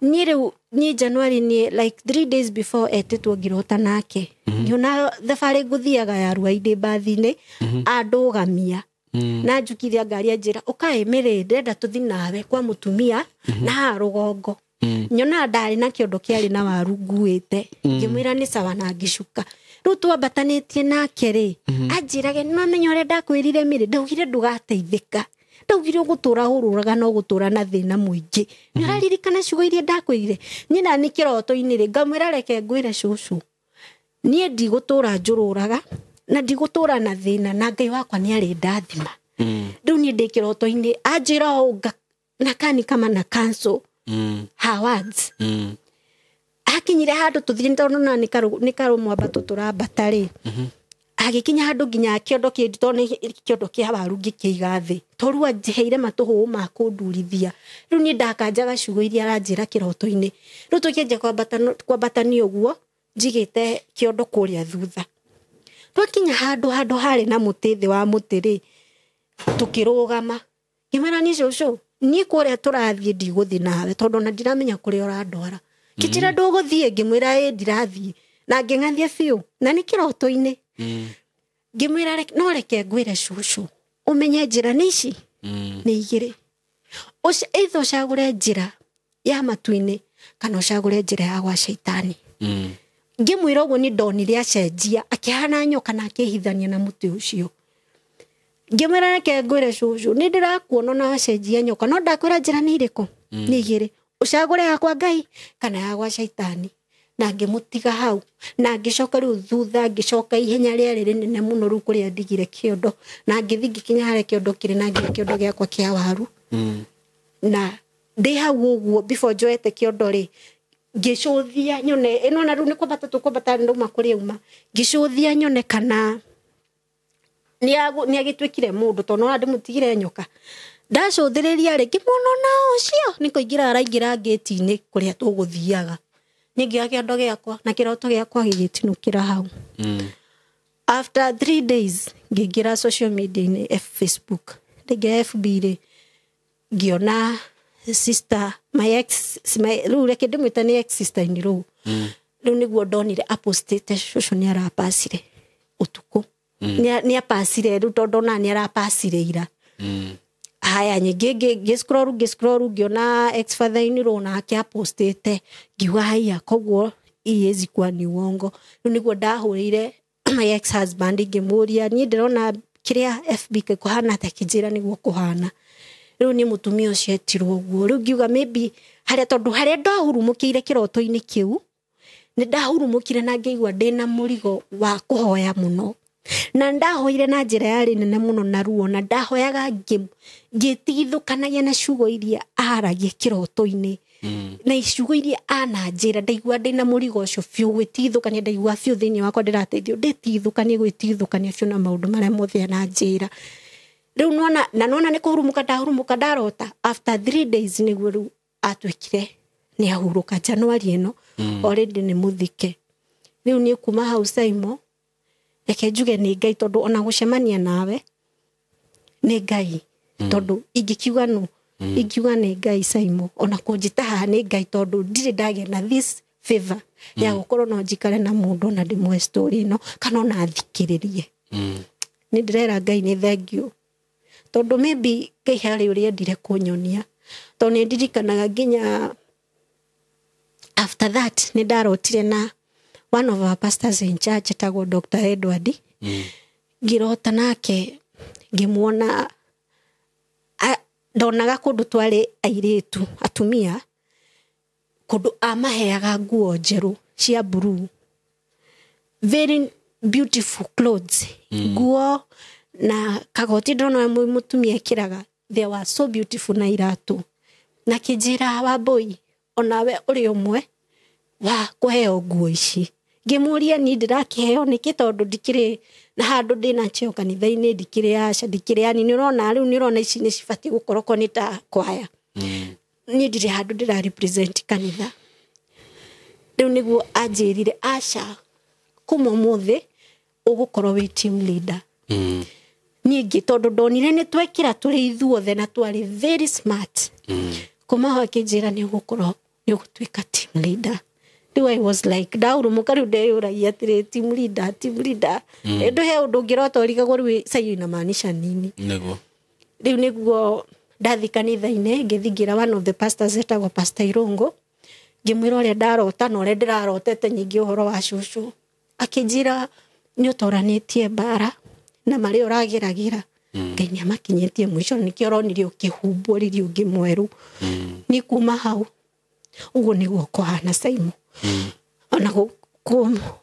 Niĩ rĩu niĩ Januari niĩ like 3 days before etĩtwo ngĩrota nake. Ngĩona thabarĩ ngũthiaga ya Ruai ndĩ mbathi-inĩ, andũgamia. Na njukithia ngari anjĩra ũkaĩ Mĩrĩ, ndĩrenda tũthi nawe kwa mũtumia na haha rũgongo. Nyonaga ndarĩ na kĩondo kĩarĩ na waru nguĩte, ngĩmwĩra nĩ sawa na ngĩcuka. Rĩu twambatanĩtie nake rĩ, anjĩrage nĩwamenya ũrĩa ndakwĩrire Mĩrĩ, ndaugire ndũgateithĩka, ndaugire ũgũtũra ũrũraga na ũgũtũra na thĩna mũingĩ. Nĩ ũraririkana ciugo iria ndakwĩrire? Niĩ na nĩ kĩroto-inĩ rĩ, ngamwĩra reke ngwĩre cũcũ, niĩ ndigũtũra njũrũraga na ndigũtũra na thĩna, na Ngai wakwa nĩ arĩ ndathima. Rĩu niĩ ndĩ kĩroto-inĩ anjĩra ũũ na kani kama na cancel her words. Akinyire handũ tũthiĩ tondũ na nĩ karũmwambato tũrambata rĩ, agĩkinya handũ nginya kĩondo kĩndũ tondũ nĩ kĩondo kĩa waru ngĩkĩiga thĩ, tondũ anjĩheire matũhũũ ma kũndurithia. Rĩu niĩ ndakanjaga ciugo iria aranjĩra kĩroto-inĩ. Rĩu tũkĩanjia kwambatania ũguo njigĩte kĩondo kũrĩa thutha, Twakinya handũ handũ harĩ na mũtĩ thĩ wa mũtĩ rĩ, tũkĩrũgama. Ngĩmwĩra niĩ cũcũ, niĩ kũrĩa tũrathiĩ ndigũthiĩ nawe tondũ ona ndiramenya kũrĩa ũrandwara. Kĩnjĩra ndũgũthiĩ, ngĩmwĩra ĩ ndirathiĩ. Na ngĩng'athia biũ, na nĩ kĩroto-inĩ. Ngĩmwĩra no reke ngwĩre cũcũ, ũmenye njĩra nĩ ici nĩ igĩrĩ. Either ũcagũre njĩra ya matu-inĩ kana ũcagũre njĩra ya gwa caitani. Ngĩmwĩra ũguo nĩ ndonire acenjia, akĩhana nyoka na akĩhithania na mũtĩ ũcio. Ngĩmwĩra reke ngwĩre cũcũ, nĩ ndĩrakuona na wacenjia nyoka, no ndakwĩra njĩra nĩ irĩkũ? Nĩ igĩrĩ. Ũcagũre ya kwa Ngai kana ya gwa caitani. Na ngĩmũtiga hau, na ngĩcoka rĩu thutha, ngĩcoka ihenya rĩarĩ rĩnene mũno rĩu kũrĩa ndigire kĩondo, na ngĩthiĩ ngĩkinya harĩa kĩondo kĩrĩ na ngĩoya kĩondo gĩakwa kĩa waru. Na ndĩ hau ũguo before njoete kĩondo rĩ, ngĩcũthia nyone ĩno na rĩu nĩ kwambata tũkwambata ndauma kũrĩa uma, ngĩcũthia nyone kana nĩ agĩtuĩkire mũndũ tondũ no ndĩmũtigire nyoka. Ndacũthĩrĩria rĩ, ngĩmuona ona ũcio nĩ kũingĩra araingĩra ngĩti-inĩ kũrĩa tũgũthiaga. Ningĩoya kĩondo gĩakwa na kĩroto gĩakwa gĩgĩtinũkĩra hau. After 3 days ngĩingĩra social media-inĩ, Facebook, ndĩngĩra FB rĩ, ngĩona sister, my ex, my, rĩu reke ndĩmwĩte nĩ ex sister in law. Rĩu nĩguo ndonire apostĩte cũcũ nĩ arapacire ũtukũ. Nĩ apacire rĩu tondũ ona nĩ arapacire ira. Haya nyingĩ ngĩ scroll ngĩona ex father in law nake apostĩte, ngiuga haiya, koguo hii kuwa ni uongo. Rĩu nĩguo ndahũrĩire my ex husband ngĩmũria niĩ ndĩrona kĩrĩa FB kũhana ta kĩnjĩra nĩguo kũhana. Rĩu nĩ mũtumia ũcio etirwo ũguo. Rĩu ngiuga maybe harĩa tondũ harĩa ndahurumũkĩire kĩroto-inĩ kĩu, nĩ ndahurumũkire na ngĩigua ndĩna mũrigo wa kũhoya mũno. Na ndahoire na njĩra yarĩ nene mũno na ruo, na ndahoyaga ngĩtigithũkanagia na ciugo iria aragia kĩroto-inĩ. Na ciugo iria ananjĩra, ndaigua ndĩna mũrigo ũcio biũ, gwĩtigithũkania ndaigua biũ thĩinĩ wakwa ndĩrateithio, ndĩtigithũkanie gwĩtigithũkania biũ na maũndũ marĩa mothe ananjĩra. Rĩu nona, na nona nĩ kũhurumũka ndahurumũka ndarota, after 3 days nĩguo rĩu atuĩkire nĩ ahurũka January ĩno, already nĩ mũthike. Rĩu niĩ kuma hau Saimo, reke njuge nĩ Ngai tondũ ona gũcemania nawe nĩ Ngai. Tondũ ingĩkiuga nũ, ingiuga nĩ Ngai Saimo, ona kũnjĩta haha nĩ Ngai tondũ ndirĩ ndagĩa na this favor ya gũkorwo no njikare na mũndũ na ndĩmũhe story ĩno kana ona thikĩrĩrie. Nĩ ndĩrera Ngai nĩ thank you. Tondũ maybe Ngai harĩ ũrĩa endire kũnyonia. Tondũ nĩ ndirikanaga nginya after that nĩ ndarotire na one of our pastors in church etagwo Dr. Edward. Ngĩrota nake ngĩmuona, ndonaga kũndũ twarĩ airĩtu atumia, kũndũ amaheaga nguo njerũ cia blue, very beautiful clothes, nguo na kagoti ndona mũtumia ekĩraga, they were so beautiful na iratũ. Na kĩnjĩra Wambũi, onawe ũrĩ ũmwe wa kũheo nguo ici. Ngĩmũria niĩ ndĩrakĩheo nĩkĩ tondũ ndikĩrĩ na handũ ndĩna cheo kanitha-inĩ, ndikĩrĩ aca, ndikĩrĩ ani, nĩ ũrona rĩu nĩ ũrona ici nĩ cibatiĩ gũkorwo ko nĩ ta kwaya. Niĩ ndirĩ handũ ndĩra represent kanitha. Rĩu nĩguo anjĩrire aca, kuma ũmũthĩ ũgũkorwo wĩ team leader. Ningĩ tondũ ndonire nĩ twekĩra tũrĩ ithuothe na twarĩ very smart. Kuma hau akĩnjĩra nĩ ũgũkorwo nĩ ũgũtuĩka team leader. Rĩu I was like, ndahurumũka rĩu ndeyũragia atĩrĩ, team leader, team leader. Ĩndũ he ũndũ ũngĩrota ũrigagwo rĩu sasa inamaanisha nini. Nĩguo. Rĩu nĩguo ndathi kanitha-inĩ ngĩthiĩ ngĩra one of the pastors etagwo Pastor Irungu, ngĩmwĩra ũrĩa ndarota na ũrĩa ndĩrarotete nyingĩ ũhoro wa cũcũ. Akĩnjĩra nĩ ũtoranĩtie mbara na marĩa ũrageragĩra, Ngai nĩ amakinyĩtie mũico, nĩkĩo ũronire ũkĩhumbwo riri ũngĩ mwerũ. Nĩ kuma hau ũguo nĩguo kũhana Saimo. Ona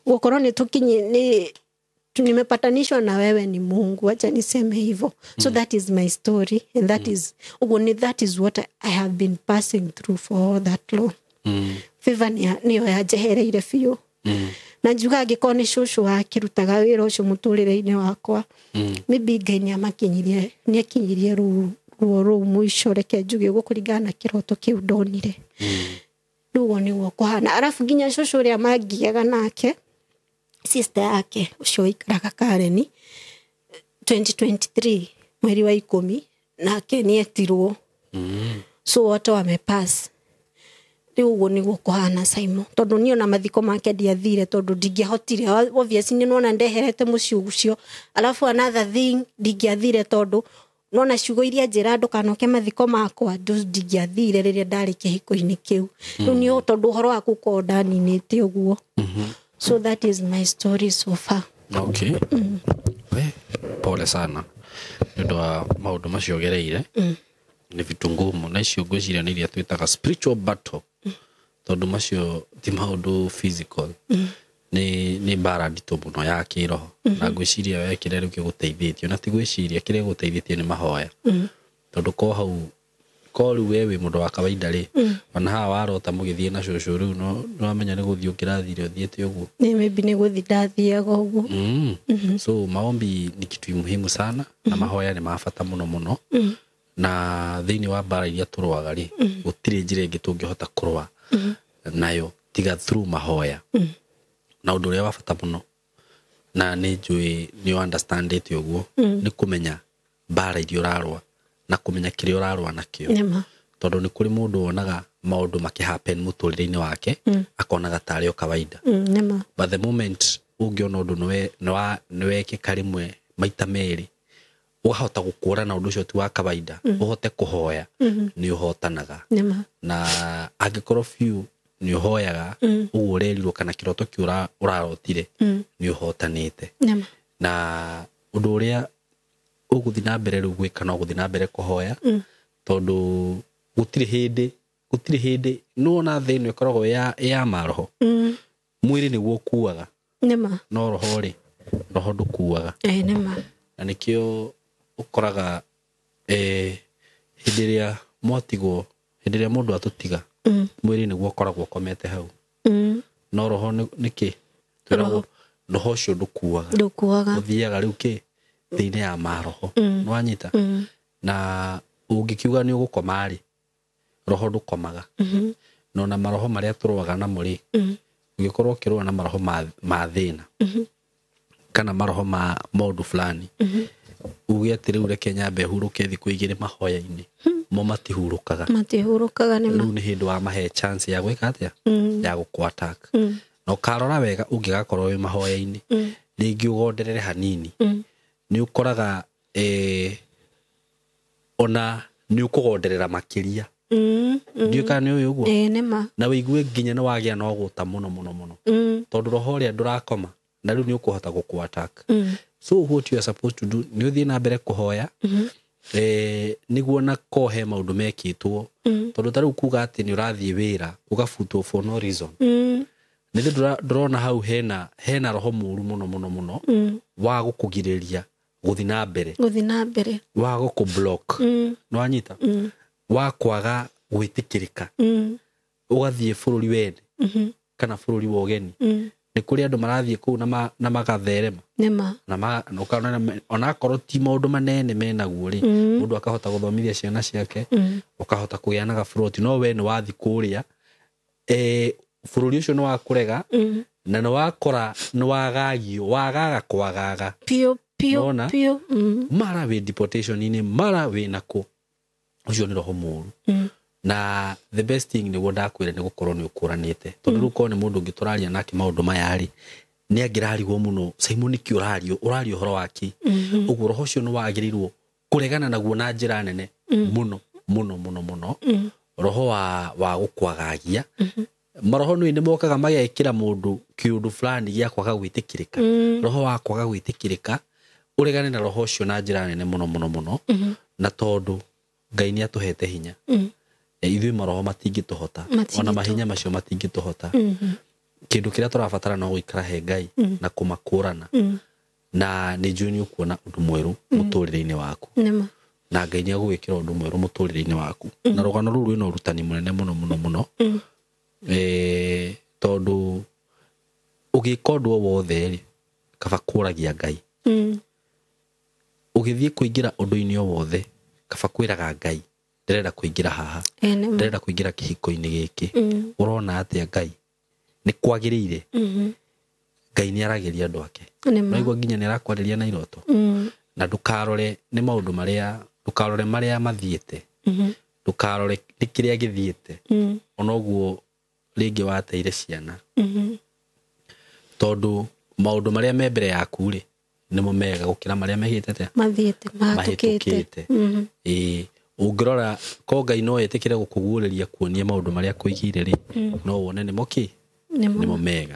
gũkorwo nĩ tũkinyi nĩ nimepatanishwa na wewe ni Mungu, acha niseme hivyo. So that is my story and that is ugo ni that is what I have been passing through for all that long. Favor niyo yanjehereire biũ. Na njuga angĩkorwo nĩ cũcũ wakĩrutaga wĩra ũcio mũtũrĩre-inĩ wakwa, maybe Ngai nĩamakinyirie, nĩakinyirie ruo rũu mũico, reke njuge ũguo kũringana na kĩroto kĩu ndonire. Rĩu ũguo nĩguo kũhana. Arabu nginya cũcũ ũrĩa mangiaga nake Sister yake ũcio ũikaraga Kareni 2023 mweri wa 10 nake nĩetirwo. So wote wamepass. Rĩu ũguo nĩguo kũhana Simon, tondũ niĩ ona mathiko make ndiathire tondũ ndingĩahotire. Obviously nĩ nona ndeherete mũciĩ ũcio. Alafu another thing ndingĩathire tondũ nona ciugo iria njĩra ndũkanoke mathiko makwa ndingĩathire rĩrĩa ndarĩ kĩhiko-inĩ kĩu. Rĩu nĩ tondũ ũhoro waku ũkorwo ndaninĩte ũguo. So that is my story so far. Okay. We, pole sana nĩ ũndũ wa maũndũ macio ũgereire. Nĩ vitu ngumu na icio ngwĩciria nĩ iria twĩtaga spiritual battle, tondũ macio ti maũndũ physical. Nĩ mbara nditũ mũno ya kĩroho. Na ngwĩciria we kĩrĩa rĩu gĩgũteithĩtie, na ti gwĩciria, kĩrĩa gĩgũteithĩtie nĩ mahoya. Tondũ ko hau ko rĩu we wĩ mũndũ wa kawaida rĩ, ona haha warota mũgĩthiĩ na cũcũ rĩu no wamenya nĩ gũthiĩ ũkĩrathire ũthiĩte ũguo. Nĩ maybe nĩ gũthiĩ ndathiaga ũguo. So maombi ni kitu muhimu sana na mahoya nĩ ma bata mũno mũno. Na thĩinĩ wa mbara iria tũrũaga rĩ, gũtirĩ njĩra ĩngĩ tũngĩhota kũrũa nayo tiga through mahoya. Na ũndũ ũrĩa wa bata mũno na nĩ njũĩ nĩ understandĩte ũguo, nĩ kũmenya mbara iria ũrarũa na kũmenya kĩrĩa ũrarũa nakĩo. Tondũ nĩ kũrĩ mũndũ wonaga maũndũ makĩhappen mũtũrĩre-inĩ wake, akonaga tarĩ o kawaida. But the moment ũngĩona ũndũ nĩ wekĩka rĩmwe maita merĩ, ũkahota gũkũrana ũndũ ũcio ti wa kawaida, ũhote kũhoya, nĩ ũhotanaga. Na angĩkorwo biũ nĩ ũhoyaga, ũguo ũrerirwo kana kĩroto kĩu ũrarotire, nĩ ũhotanĩte. Na ũndũ ũrĩa ũgũthiĩ na mbere rĩu gwĩka no gũthiĩ na mbere kũhoya, tondũ gũtirĩ hĩndĩ nĩwona thĩ ĩno ĩkoragwo ya maroho. Mwĩrĩ nĩguo ũkuaga, no roho rĩ, roho ndũkuaga. Na nĩkĩo ũkoraga hĩndĩ ĩrĩa mwatigwo, hĩndĩ ĩrĩa mũndũ atũtiga, mwĩrĩ nĩguo ũkoragwo ũkomete hau. No roho nĩkĩ? Twĩragwo roho ũcio ndũkuaga. Ũthiaga rĩu kĩ? Thĩinĩ ya maroho. Nĩwanyita? Na ũngĩkiuga nĩ ũgũkoma rĩ, roho ndũkomaga. No na maroho marĩa tũrũaga namo rĩ, ũngĩkorwo ũkĩrũa na maroho ma thĩna, kana maroho ma maũndũ fulani, uge atĩ rĩu reke nyambe hurũke thikũ igĩrĩ mahoya-inĩ, mo matihurũkaga. Matihurũkaga nĩ ma. Rĩu nĩ hĩndĩ wamahe chance ya gwĩka atĩa? Ya gũkũ attack. Na ũkarora wega ũngĩgakorwo wĩ mahoya-inĩ, rĩngĩ ũgonderere hanini, nĩ ũkoraga ona nĩ ũkũgonderera makĩria. Ndiũĩ kana nĩ ũĩ ũguo? Na wĩigue nginya nĩ wagĩa na ũgũta mũno mũno mũno. Tondũ roho ũrĩa ndũrakoma, na rĩu nĩ ũkũhota gũkũ attack. So what you are supposed to do, nĩ ũthiĩ na mbere kũhoya, nĩguo na kohe maũndũ mekĩtwo. Tondũ ta rĩu kuga atĩ nĩ ũrathiĩ wĩra ũgabutwo for no reason. Nĩ ndĩrona hau hena roho mũru mũno mũno mũno wa gũkũgirĩrĩria gũthiĩ na mbere. Gũthiĩ na mbere. Wa gũkũ block. Nĩwanyita? Wa kwaga gwĩtĩkĩrĩka. Ũgathiĩ bũrũri wene kana bũrũri wa ũgeni. Nĩ kũrĩ andũ marathiĩ kũu na magatherema. Na onakorwo ti maũndũ manene menaguo rĩ, mũndũ akahota gũthomithia ciana ciake, ũkahota kũgĩa na gaburoti, no we nĩ wathiĩ kũrĩa, bũrũri ũcio nĩ wakũrega, na nĩ wakora nĩ wagagio, wagaga kwagaga. Piũ, piũ, piũ. Mara wĩ deportation-inĩ, mara wĩ nakũ. Ũcio nĩ roho mũru. Na the best thing nĩguo ndakwĩra nĩ gũkorwo nĩ ũkũranĩte. Tondũ rĩu korwo nĩ mũndũ ũngĩ tũraria nake maũndũ maya rĩ, nĩ angĩrarigwo mũno, Simon nĩkĩ ũrario, ũraria ũhoro wa kĩ? Ũguo roho ũcio nĩ wagĩrĩirwo kũregana naguo na njĩra nene mũno mũno mũno mũno. Roho wa gũkwagagia. Maroho nĩ mokaga magekĩra mũndũ kĩũndũ fulani gĩa kwaga gwĩtĩkĩrĩka. Roho wa kwaga gwĩtĩkĩrĩka ũregane na roho ũcio na njĩra nene mũno mũno mũno. Na tondũ Ngai nĩ atũhete hinya. Ithuĩ maroho matingĩtũhota, ona mahinya macio matingĩtũhota. Kĩndũ kĩrĩa tũrabatara no gũikara he Ngai na kũmakũrana. Na nĩ njũĩ nĩ ũkuona ũndũ mwerũ mũtũrĩre-inĩ waku. Na Ngai nĩ agũgwĩkĩra ũndũ mwerũ mũtũrĩre-inĩ waku. Na rũgano rũu rwĩna ũrutani mũnene mũno mũno mũno. Tondũ ũgĩka ũndũ o wothe rĩ, kaba kũragia Ngai. Ũgĩthiĩ kũingĩra ũndũ-inĩ o wothe, kaba kwĩraga Ngai, ndĩrenda kũingĩra haha, ndĩrenda kũingĩra kĩhiko-inĩ gĩkĩ. Ũrona atĩa Ngai? Nĩ kwagĩrĩire? Ngai nĩ aragĩria andũ ake. Nĩ ma. Naigua nginya nĩ arakwarĩria na iroto. Na ndũkarore nĩ maũndũ marĩa, ndũkarore marĩa mathiĩte. Ndũkarore nĩ kĩrĩa gĩthiĩte. Ona ũguo rĩngĩ wateire ciana. Tondũ maũndũ marĩa me mbere yaku rĩ, nĩmo mega gũkĩra marĩa mehĩte atĩa? Mathiĩte, mahĩtũkĩte. Mahĩtũkĩte. Ĩĩ, ũngĩrora ko Ngai no etĩkĩre gũkũguũrĩria kuonia maũndũ marĩa akũigĩire rĩ, no wone nĩmo kĩ? Nĩmo mega.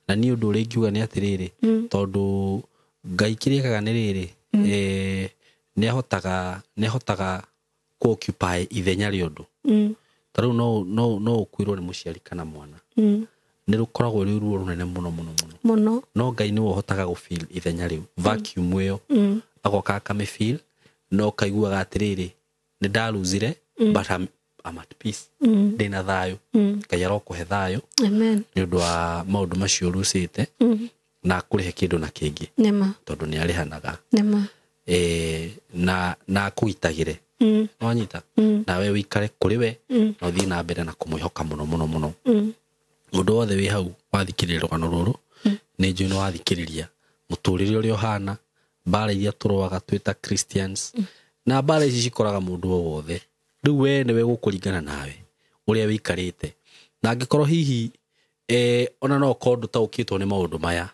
Na niĩ ũndũ ũrĩa ingiuga nĩ atĩrĩrĩ, tondũ Ngai kĩrĩa ekaga nĩ rĩrĩ, nĩ ahotaga kũ occupy ithenya rĩa ũndũ. Ta rĩu no ũkuĩrwo nĩ mũciari kana mwana. Nĩ rũkoragwo rwĩ ruo rũnene mũno mũno mũno. Mũno. No Ngai nĩwe ũhotaga gũ fill ithenya rĩu, vacuum ĩyo. Agoka akamĩ fill, na ũkaiguaga atĩrĩrĩ, nĩ ndaruzire, but I'm at peace. Ndĩna thayũ. Ngai arokũhe thayũ. Amen. Nĩ ũndũ wa maũndũ macio ũrucĩte, na akũrĩhe kĩndũ na kĩngĩ. Nĩma. Tondũ nĩ arĩhanaga. Nĩma. Na akũgitagĩre. Wanyita? Nawe wĩikare kũrĩ we, na ũthiĩ na mbere na kũmwĩhoka mũno mũno mũno. Mũndũ wothe wĩ hau wathikĩrĩria rũgano rũrũ, nĩ njũĩ nĩ wathikĩrĩria mũtũrĩre ũrĩa ũhana, mbara iria tũrũaga twĩ ta Christians, na mbara ici cikoraga mũndũ o wothe. Rĩu we nĩwe gũkũringana nawe ũrĩa wĩikarĩte, na angĩkorwo hihi ona no ũkorwo ndũtaũkĩtwo nĩ maũndũ maya,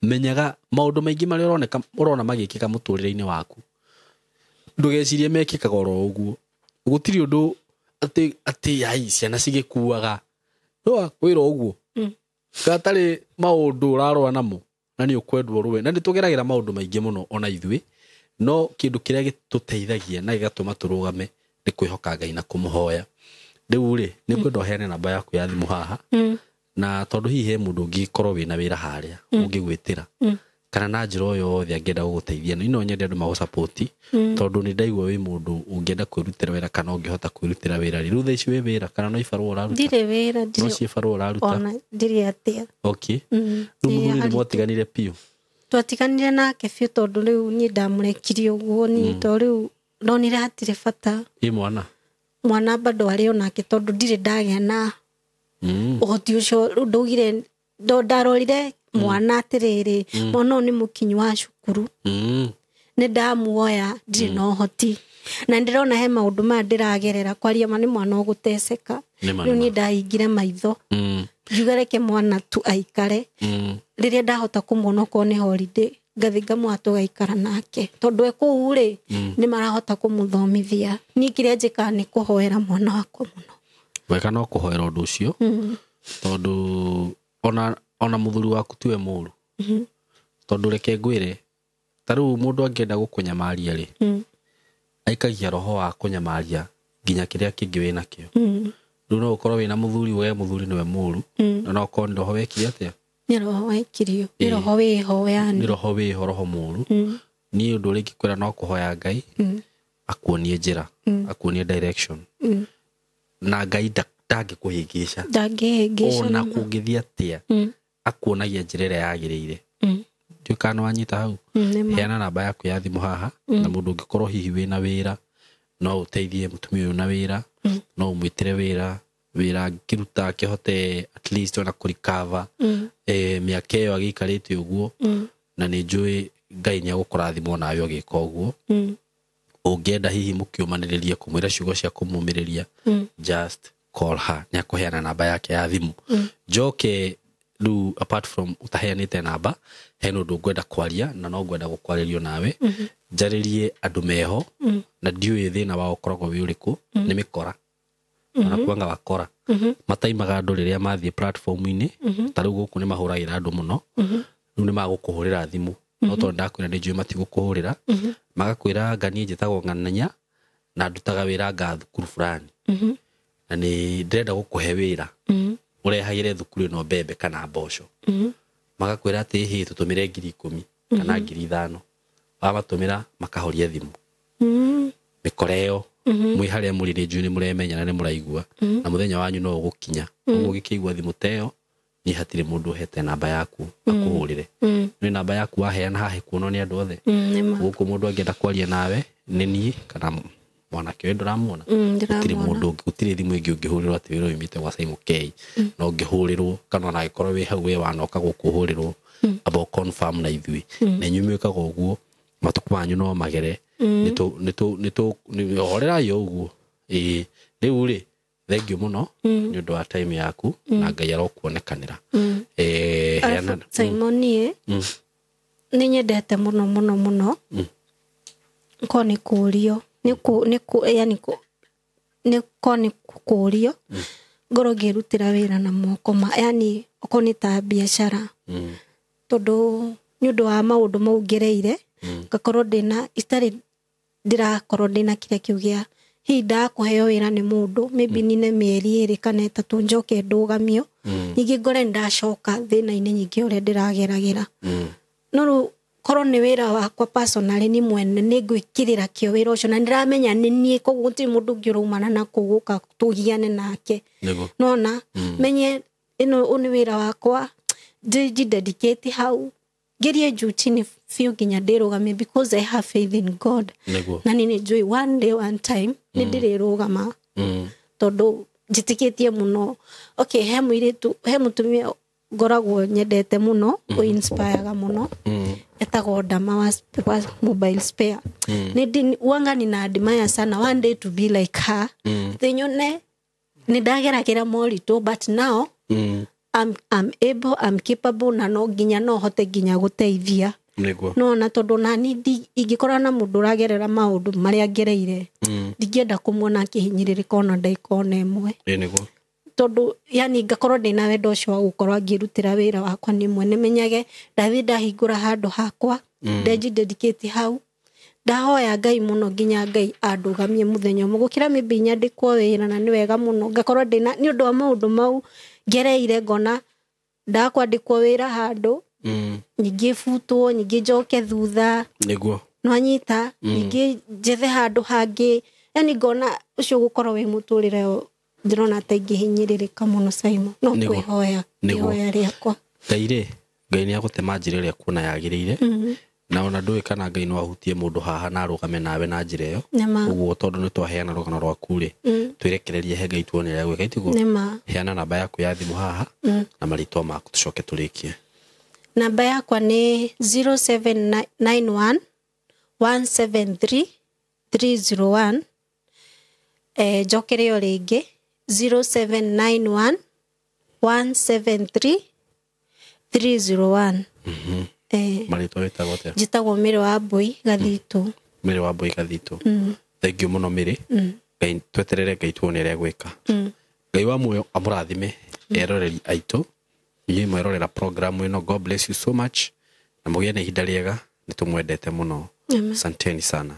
menyaga maũndũ maingĩ marĩa ũroneka ũrona magĩkĩka mũtũrĩre-inĩ waku, ndũgecirie mekĩkaga oro ũguo. Gũtirĩ ũndũ atĩ ai ciana cigĩkuaga no kwĩra ũguo gatarĩ maũndũ ũrarũa namo, na nĩ ũkwendwo rũe, na nĩ tũgeragĩra maũndũ maingĩ mũno ona ithuĩ, no kĩndũ kĩrĩa gĩtũteithagia na gĩgatũma tũrũgame nĩ kwĩhoka Ngai na kũmũhoya. Rĩu rĩ, nĩ ngwenda ũheane namba yaku ya thimũ haha, na tondũ hihi he mũndũ ũngĩkorwo wĩna wĩra harĩa ũngĩgwĩtĩra, kana na njĩra o yothe angĩenda gũgũteithia. Na no nyende andũ magũ-support, tondũ nĩ ndaigua wĩ mũndũ ũngĩenda kwĩrutĩra wĩra kana ũngĩhota kwĩrutĩra wĩra. Rĩu thaa ici wĩ wĩra kana no ibarũa ũraruta? Ndirĩ wĩra. No ndirĩ. ciĩ barũa ũraruta? Ona ndirĩ atĩa. Okay, rĩu Nĩ mũthuri nĩ aritũ. mwatiganire biũ? Twatiganire nake biũ, tondũ rĩu niĩ ndamũrekirie ũguo niĩ, to rĩu ndonire hatirĩ bata. Ĩ mwana? Mwana bado arĩ onake, tondũ ndirĩ ndagĩa na ũhoti ũcio. Rĩu ndaugire ndarorire mwana atĩrĩrĩ, mwana ũyũ nĩ mũkinyu wa cukuru, nĩ ndamuoya, ndirĩ na ũhoti, na ndĩrona he maũndũ maya ndĩragerera, kwaria ma nĩ mwana ũgũteceka. Nĩma, Rĩu nĩma. niĩ ndahingire maitho, ngiuga reke mwana tu aikare. Rĩrĩa ndahota kũmuona, okorwo nĩ holiday, ngathi ngamuoya tũgaikara nake, tondũ e kũu rĩ, nĩ marahota kũmũthomithia. Niĩ kĩrĩa njĩkaga nĩ kũhoera mwana wakwa mũno. Wega no kũhoera ũndũ ũcio, tondũ ona mũthuri waku tiwe mũru, tondũ reke ngwĩre, ta rĩu mũndũ angĩenda gũkũnyamaria rĩ, aikagia roho wa kũnyamaria nginya kĩrĩa kĩngĩ wĩ nakĩo. Rĩu no ũkorwo wĩna mũthuri, we mũthuri nĩwe mũru, na no ũkorwo nĩ roho wekire atĩa? Nĩ roho waikirio, nĩ Ĩĩ. roho wĩho yani. Nĩ roho wĩho, roho mũru. Niĩ ũndũ ũrĩa ingĩkwĩra no kũhoya Ngai akuonie njĩra, akuonie direction, na Ngai ndangĩkũhĩngĩca. Ndangĩhĩngĩca. Ona Nĩma. kũngĩthiĩ atĩa, akuonagia njĩra ĩrĩa yagĩrĩire. Ndiũĩ kana nĩwanyita hau. Nĩma. Heana namba yaku ya thimũ haha, na mũndũ ũngĩkorwo hihi wĩna wĩra, no ũteithie mũtumia ũyũ na wĩra, no ũmwĩtĩre wĩra angĩruta akĩhote at least ona kũrikava mĩaka ĩyo agĩikarĩte ũguo. Na nĩ njũĩ Ngai nĩ agũkũrathima onawe ũgĩka ũguo. Ũngĩenda hihi mũkĩũmanĩrĩrie kũmwĩra ciugo cia kũmũmĩrĩria, just call her, nĩ akũheana namba yake ya thimũ. Njoke rĩu, apart from ũtaheanĩte namba, hena ũndũ ngwenda kwaria, na no ngwenda gũkwarĩrio nawe, njarĩrie andũ meho, na ndiũĩ thĩna wao ũkoragwo wĩ ũrĩkũ. Nĩ mĩkora, ona kuanga wakora mataimaga andũ rĩrĩa mathiĩ platform-inĩ. Ta rĩu gũkũ nĩ mahũragĩra andũ mũno. Rĩu nĩ magũkũhũrĩra thimũ, no tondũ ndakwĩra nĩ njũĩ matigũkũhũrĩra, magakwĩra nganiĩ njĩtagwo ng'ananya na ndutaga wĩra nga thukuru fulani, na nĩ ndĩrenda gũkũhe wĩra ũrehagĩre thukuru ĩno mbembe kana mboco. Magakwĩra atĩ hĩ, tũtũmĩre 10,000 kana 5,000. Wamatũmĩra, makahoria thimũ. Mĩkora ĩyo mwĩ harĩa mũrĩ, nĩ njũĩ nĩ mũremenya na nĩ mũraigua, na mũthenya wanyu no ũgũkinya. Ũguo ũgĩkĩigua thimũ ta ĩyo, niĩ hatirĩ mũndũ ũhete namba yaku akũhũrĩre. Nĩ namba yaku waheana haha ĩkuonwo nĩ andũ othe. Nĩma. Gũkũ mũndũ angĩenda kwaria nawe nĩ niĩ kana Mwanake ũyũ ndũramuona? Gũtirĩ mũndũ ũngĩ, gũtirĩ thimũ ĩngĩ ũngĩhũrĩrwo atĩ wĩra ũyũ umĩte gwa Simon K. No ũngĩhũrĩrwo kana ona angĩkorwo wĩ hau wĩ wanoka gũkũ ũhũrĩrwo, amba confirm na ithuĩ. Na inyuĩ mwĩkaga ũguo, matukũ manyu no magere. Nĩ horerai o ũguo. Ĩĩ, rĩu rĩ, thank you mũno nĩ ũndũ wa time yaku, na Ngai arokuonekanĩra. Heana. Simon, niĩ nĩ nyendete mũno mũno mũno ko nĩ kũrio nĩ kũ yani nĩ ko nĩ kũrio ngorwo ngĩrutĩra wĩra na moko ma, yani okorwo nĩ ta biacara, tondũ nĩ ũndũ wa maũndũ mau ngereire, ngakorwo ndĩna itarĩ ndĩrakorwo ndĩna kĩrĩa kĩu gĩa hihi ndakũheo wĩra nĩ mũndũ, maybe nine mĩeri 2 kana 3 njoke ndũgamio, ningĩ ngore ndacoka thĩna-inĩ nyingĩ ũrĩa ndĩrageragĩra. No rĩu korwo nĩ wĩra wakwa personally, ni mwene nĩ ngwĩkĩrĩra kĩo wĩra ũcio, na ndĩramenya nĩ niĩ, koguo gũtirĩ mũndũ ũngĩ ũraumana na kũu gũka tũgiane nake. Nona menye ĩno ũyũ nĩ wĩra wakwa, ndĩ dedicate hau, ngerie juu chini biũ nginya ndĩrũgamie, because I have faith in God. Na nĩ njũĩ one day, one time nĩ ndĩrĩrũgama, tondũ njĩtĩkĩtie mũno. Okay, he mũirĩtu, he mũtumia ngoragwo nyendete mũno, ũinspireaga mũno, etagwo Ndama wa mobile spare. Nĩ wanga nina admire sana, one day to be like her. Thĩ nyone nĩ ndageragĩra moritũ, but now I'm able, I'm capable, na no nginya no hote nginya gũteithia. No na tondũ nani ingĩkorwo na mũndũ ũragerera maũndũ marĩa ngereire, ndingĩenda kũmuona akĩhinyĩrĩrĩka ona ndagĩka ona ĩmwe. Tondũ yani ngakorwo ndĩna wendo ũcio wa gũkorwo ngĩrutĩra wĩra wakwa nĩ mwene, menyage ndathiĩ ndahingũra handũ hakwa, ndenji dedicate hau, ndahoya Ngai mũno nginya Ngai andũgamie mũthenya ũmwe, gũkĩra maybe nyandĩkwo wĩra, na nĩ wega mũno ngakorwo ndĩna, nĩ ũndũ wa maũndũ mau ngereire, ngona ndakwandĩkwo wĩra handũ, ningĩ butwo, ningĩ njoke thutha. Nwanyita, ningĩ njethe handũ hangĩ, yani ngona ũcio gũkorwo wĩ mũtũrĩre ndĩrona ta ingĩhinyĩrĩrĩka mũno, Simon, no kwĩhoya ihoya rĩakwa. Ngai rĩ, Ngai nĩ agũtema njĩra ĩrĩa kuona yagĩrĩire, na ona ndũĩ kana Ngai no ahutie mũndũ haha na arũgame nawe na njĩra ĩyo. Ũguo tondũ nĩ twaheana rũgano rwaku rĩ, twĩrekererie he Ngai tuone ũrĩa egwĩka, itiguo? Heana namba yaku ya thimũ haha na marĩtwa maku, tũcoke tũrĩkie. Namba yakwa nĩ 0791 173 301. Njokere o rĩngĩ, 0791 173 301. Marĩtwa wĩtagwo atĩa? Njĩtagwo Mĩrĩ wa Mbui Gathitũ. Mĩrĩ wa Mbui Gathitũ, thank you mũno Mĩrĩ. Ngai, tweterere Ngai tuone ũrĩa egwĩka. Ngai wa muoyo amũrathime eroreri aitũ, inyuĩ mwerorera program ĩno. God bless you so much, na mũgĩe na ihinda rĩega. Nĩ tũmwendete mũno. Asanteni sana.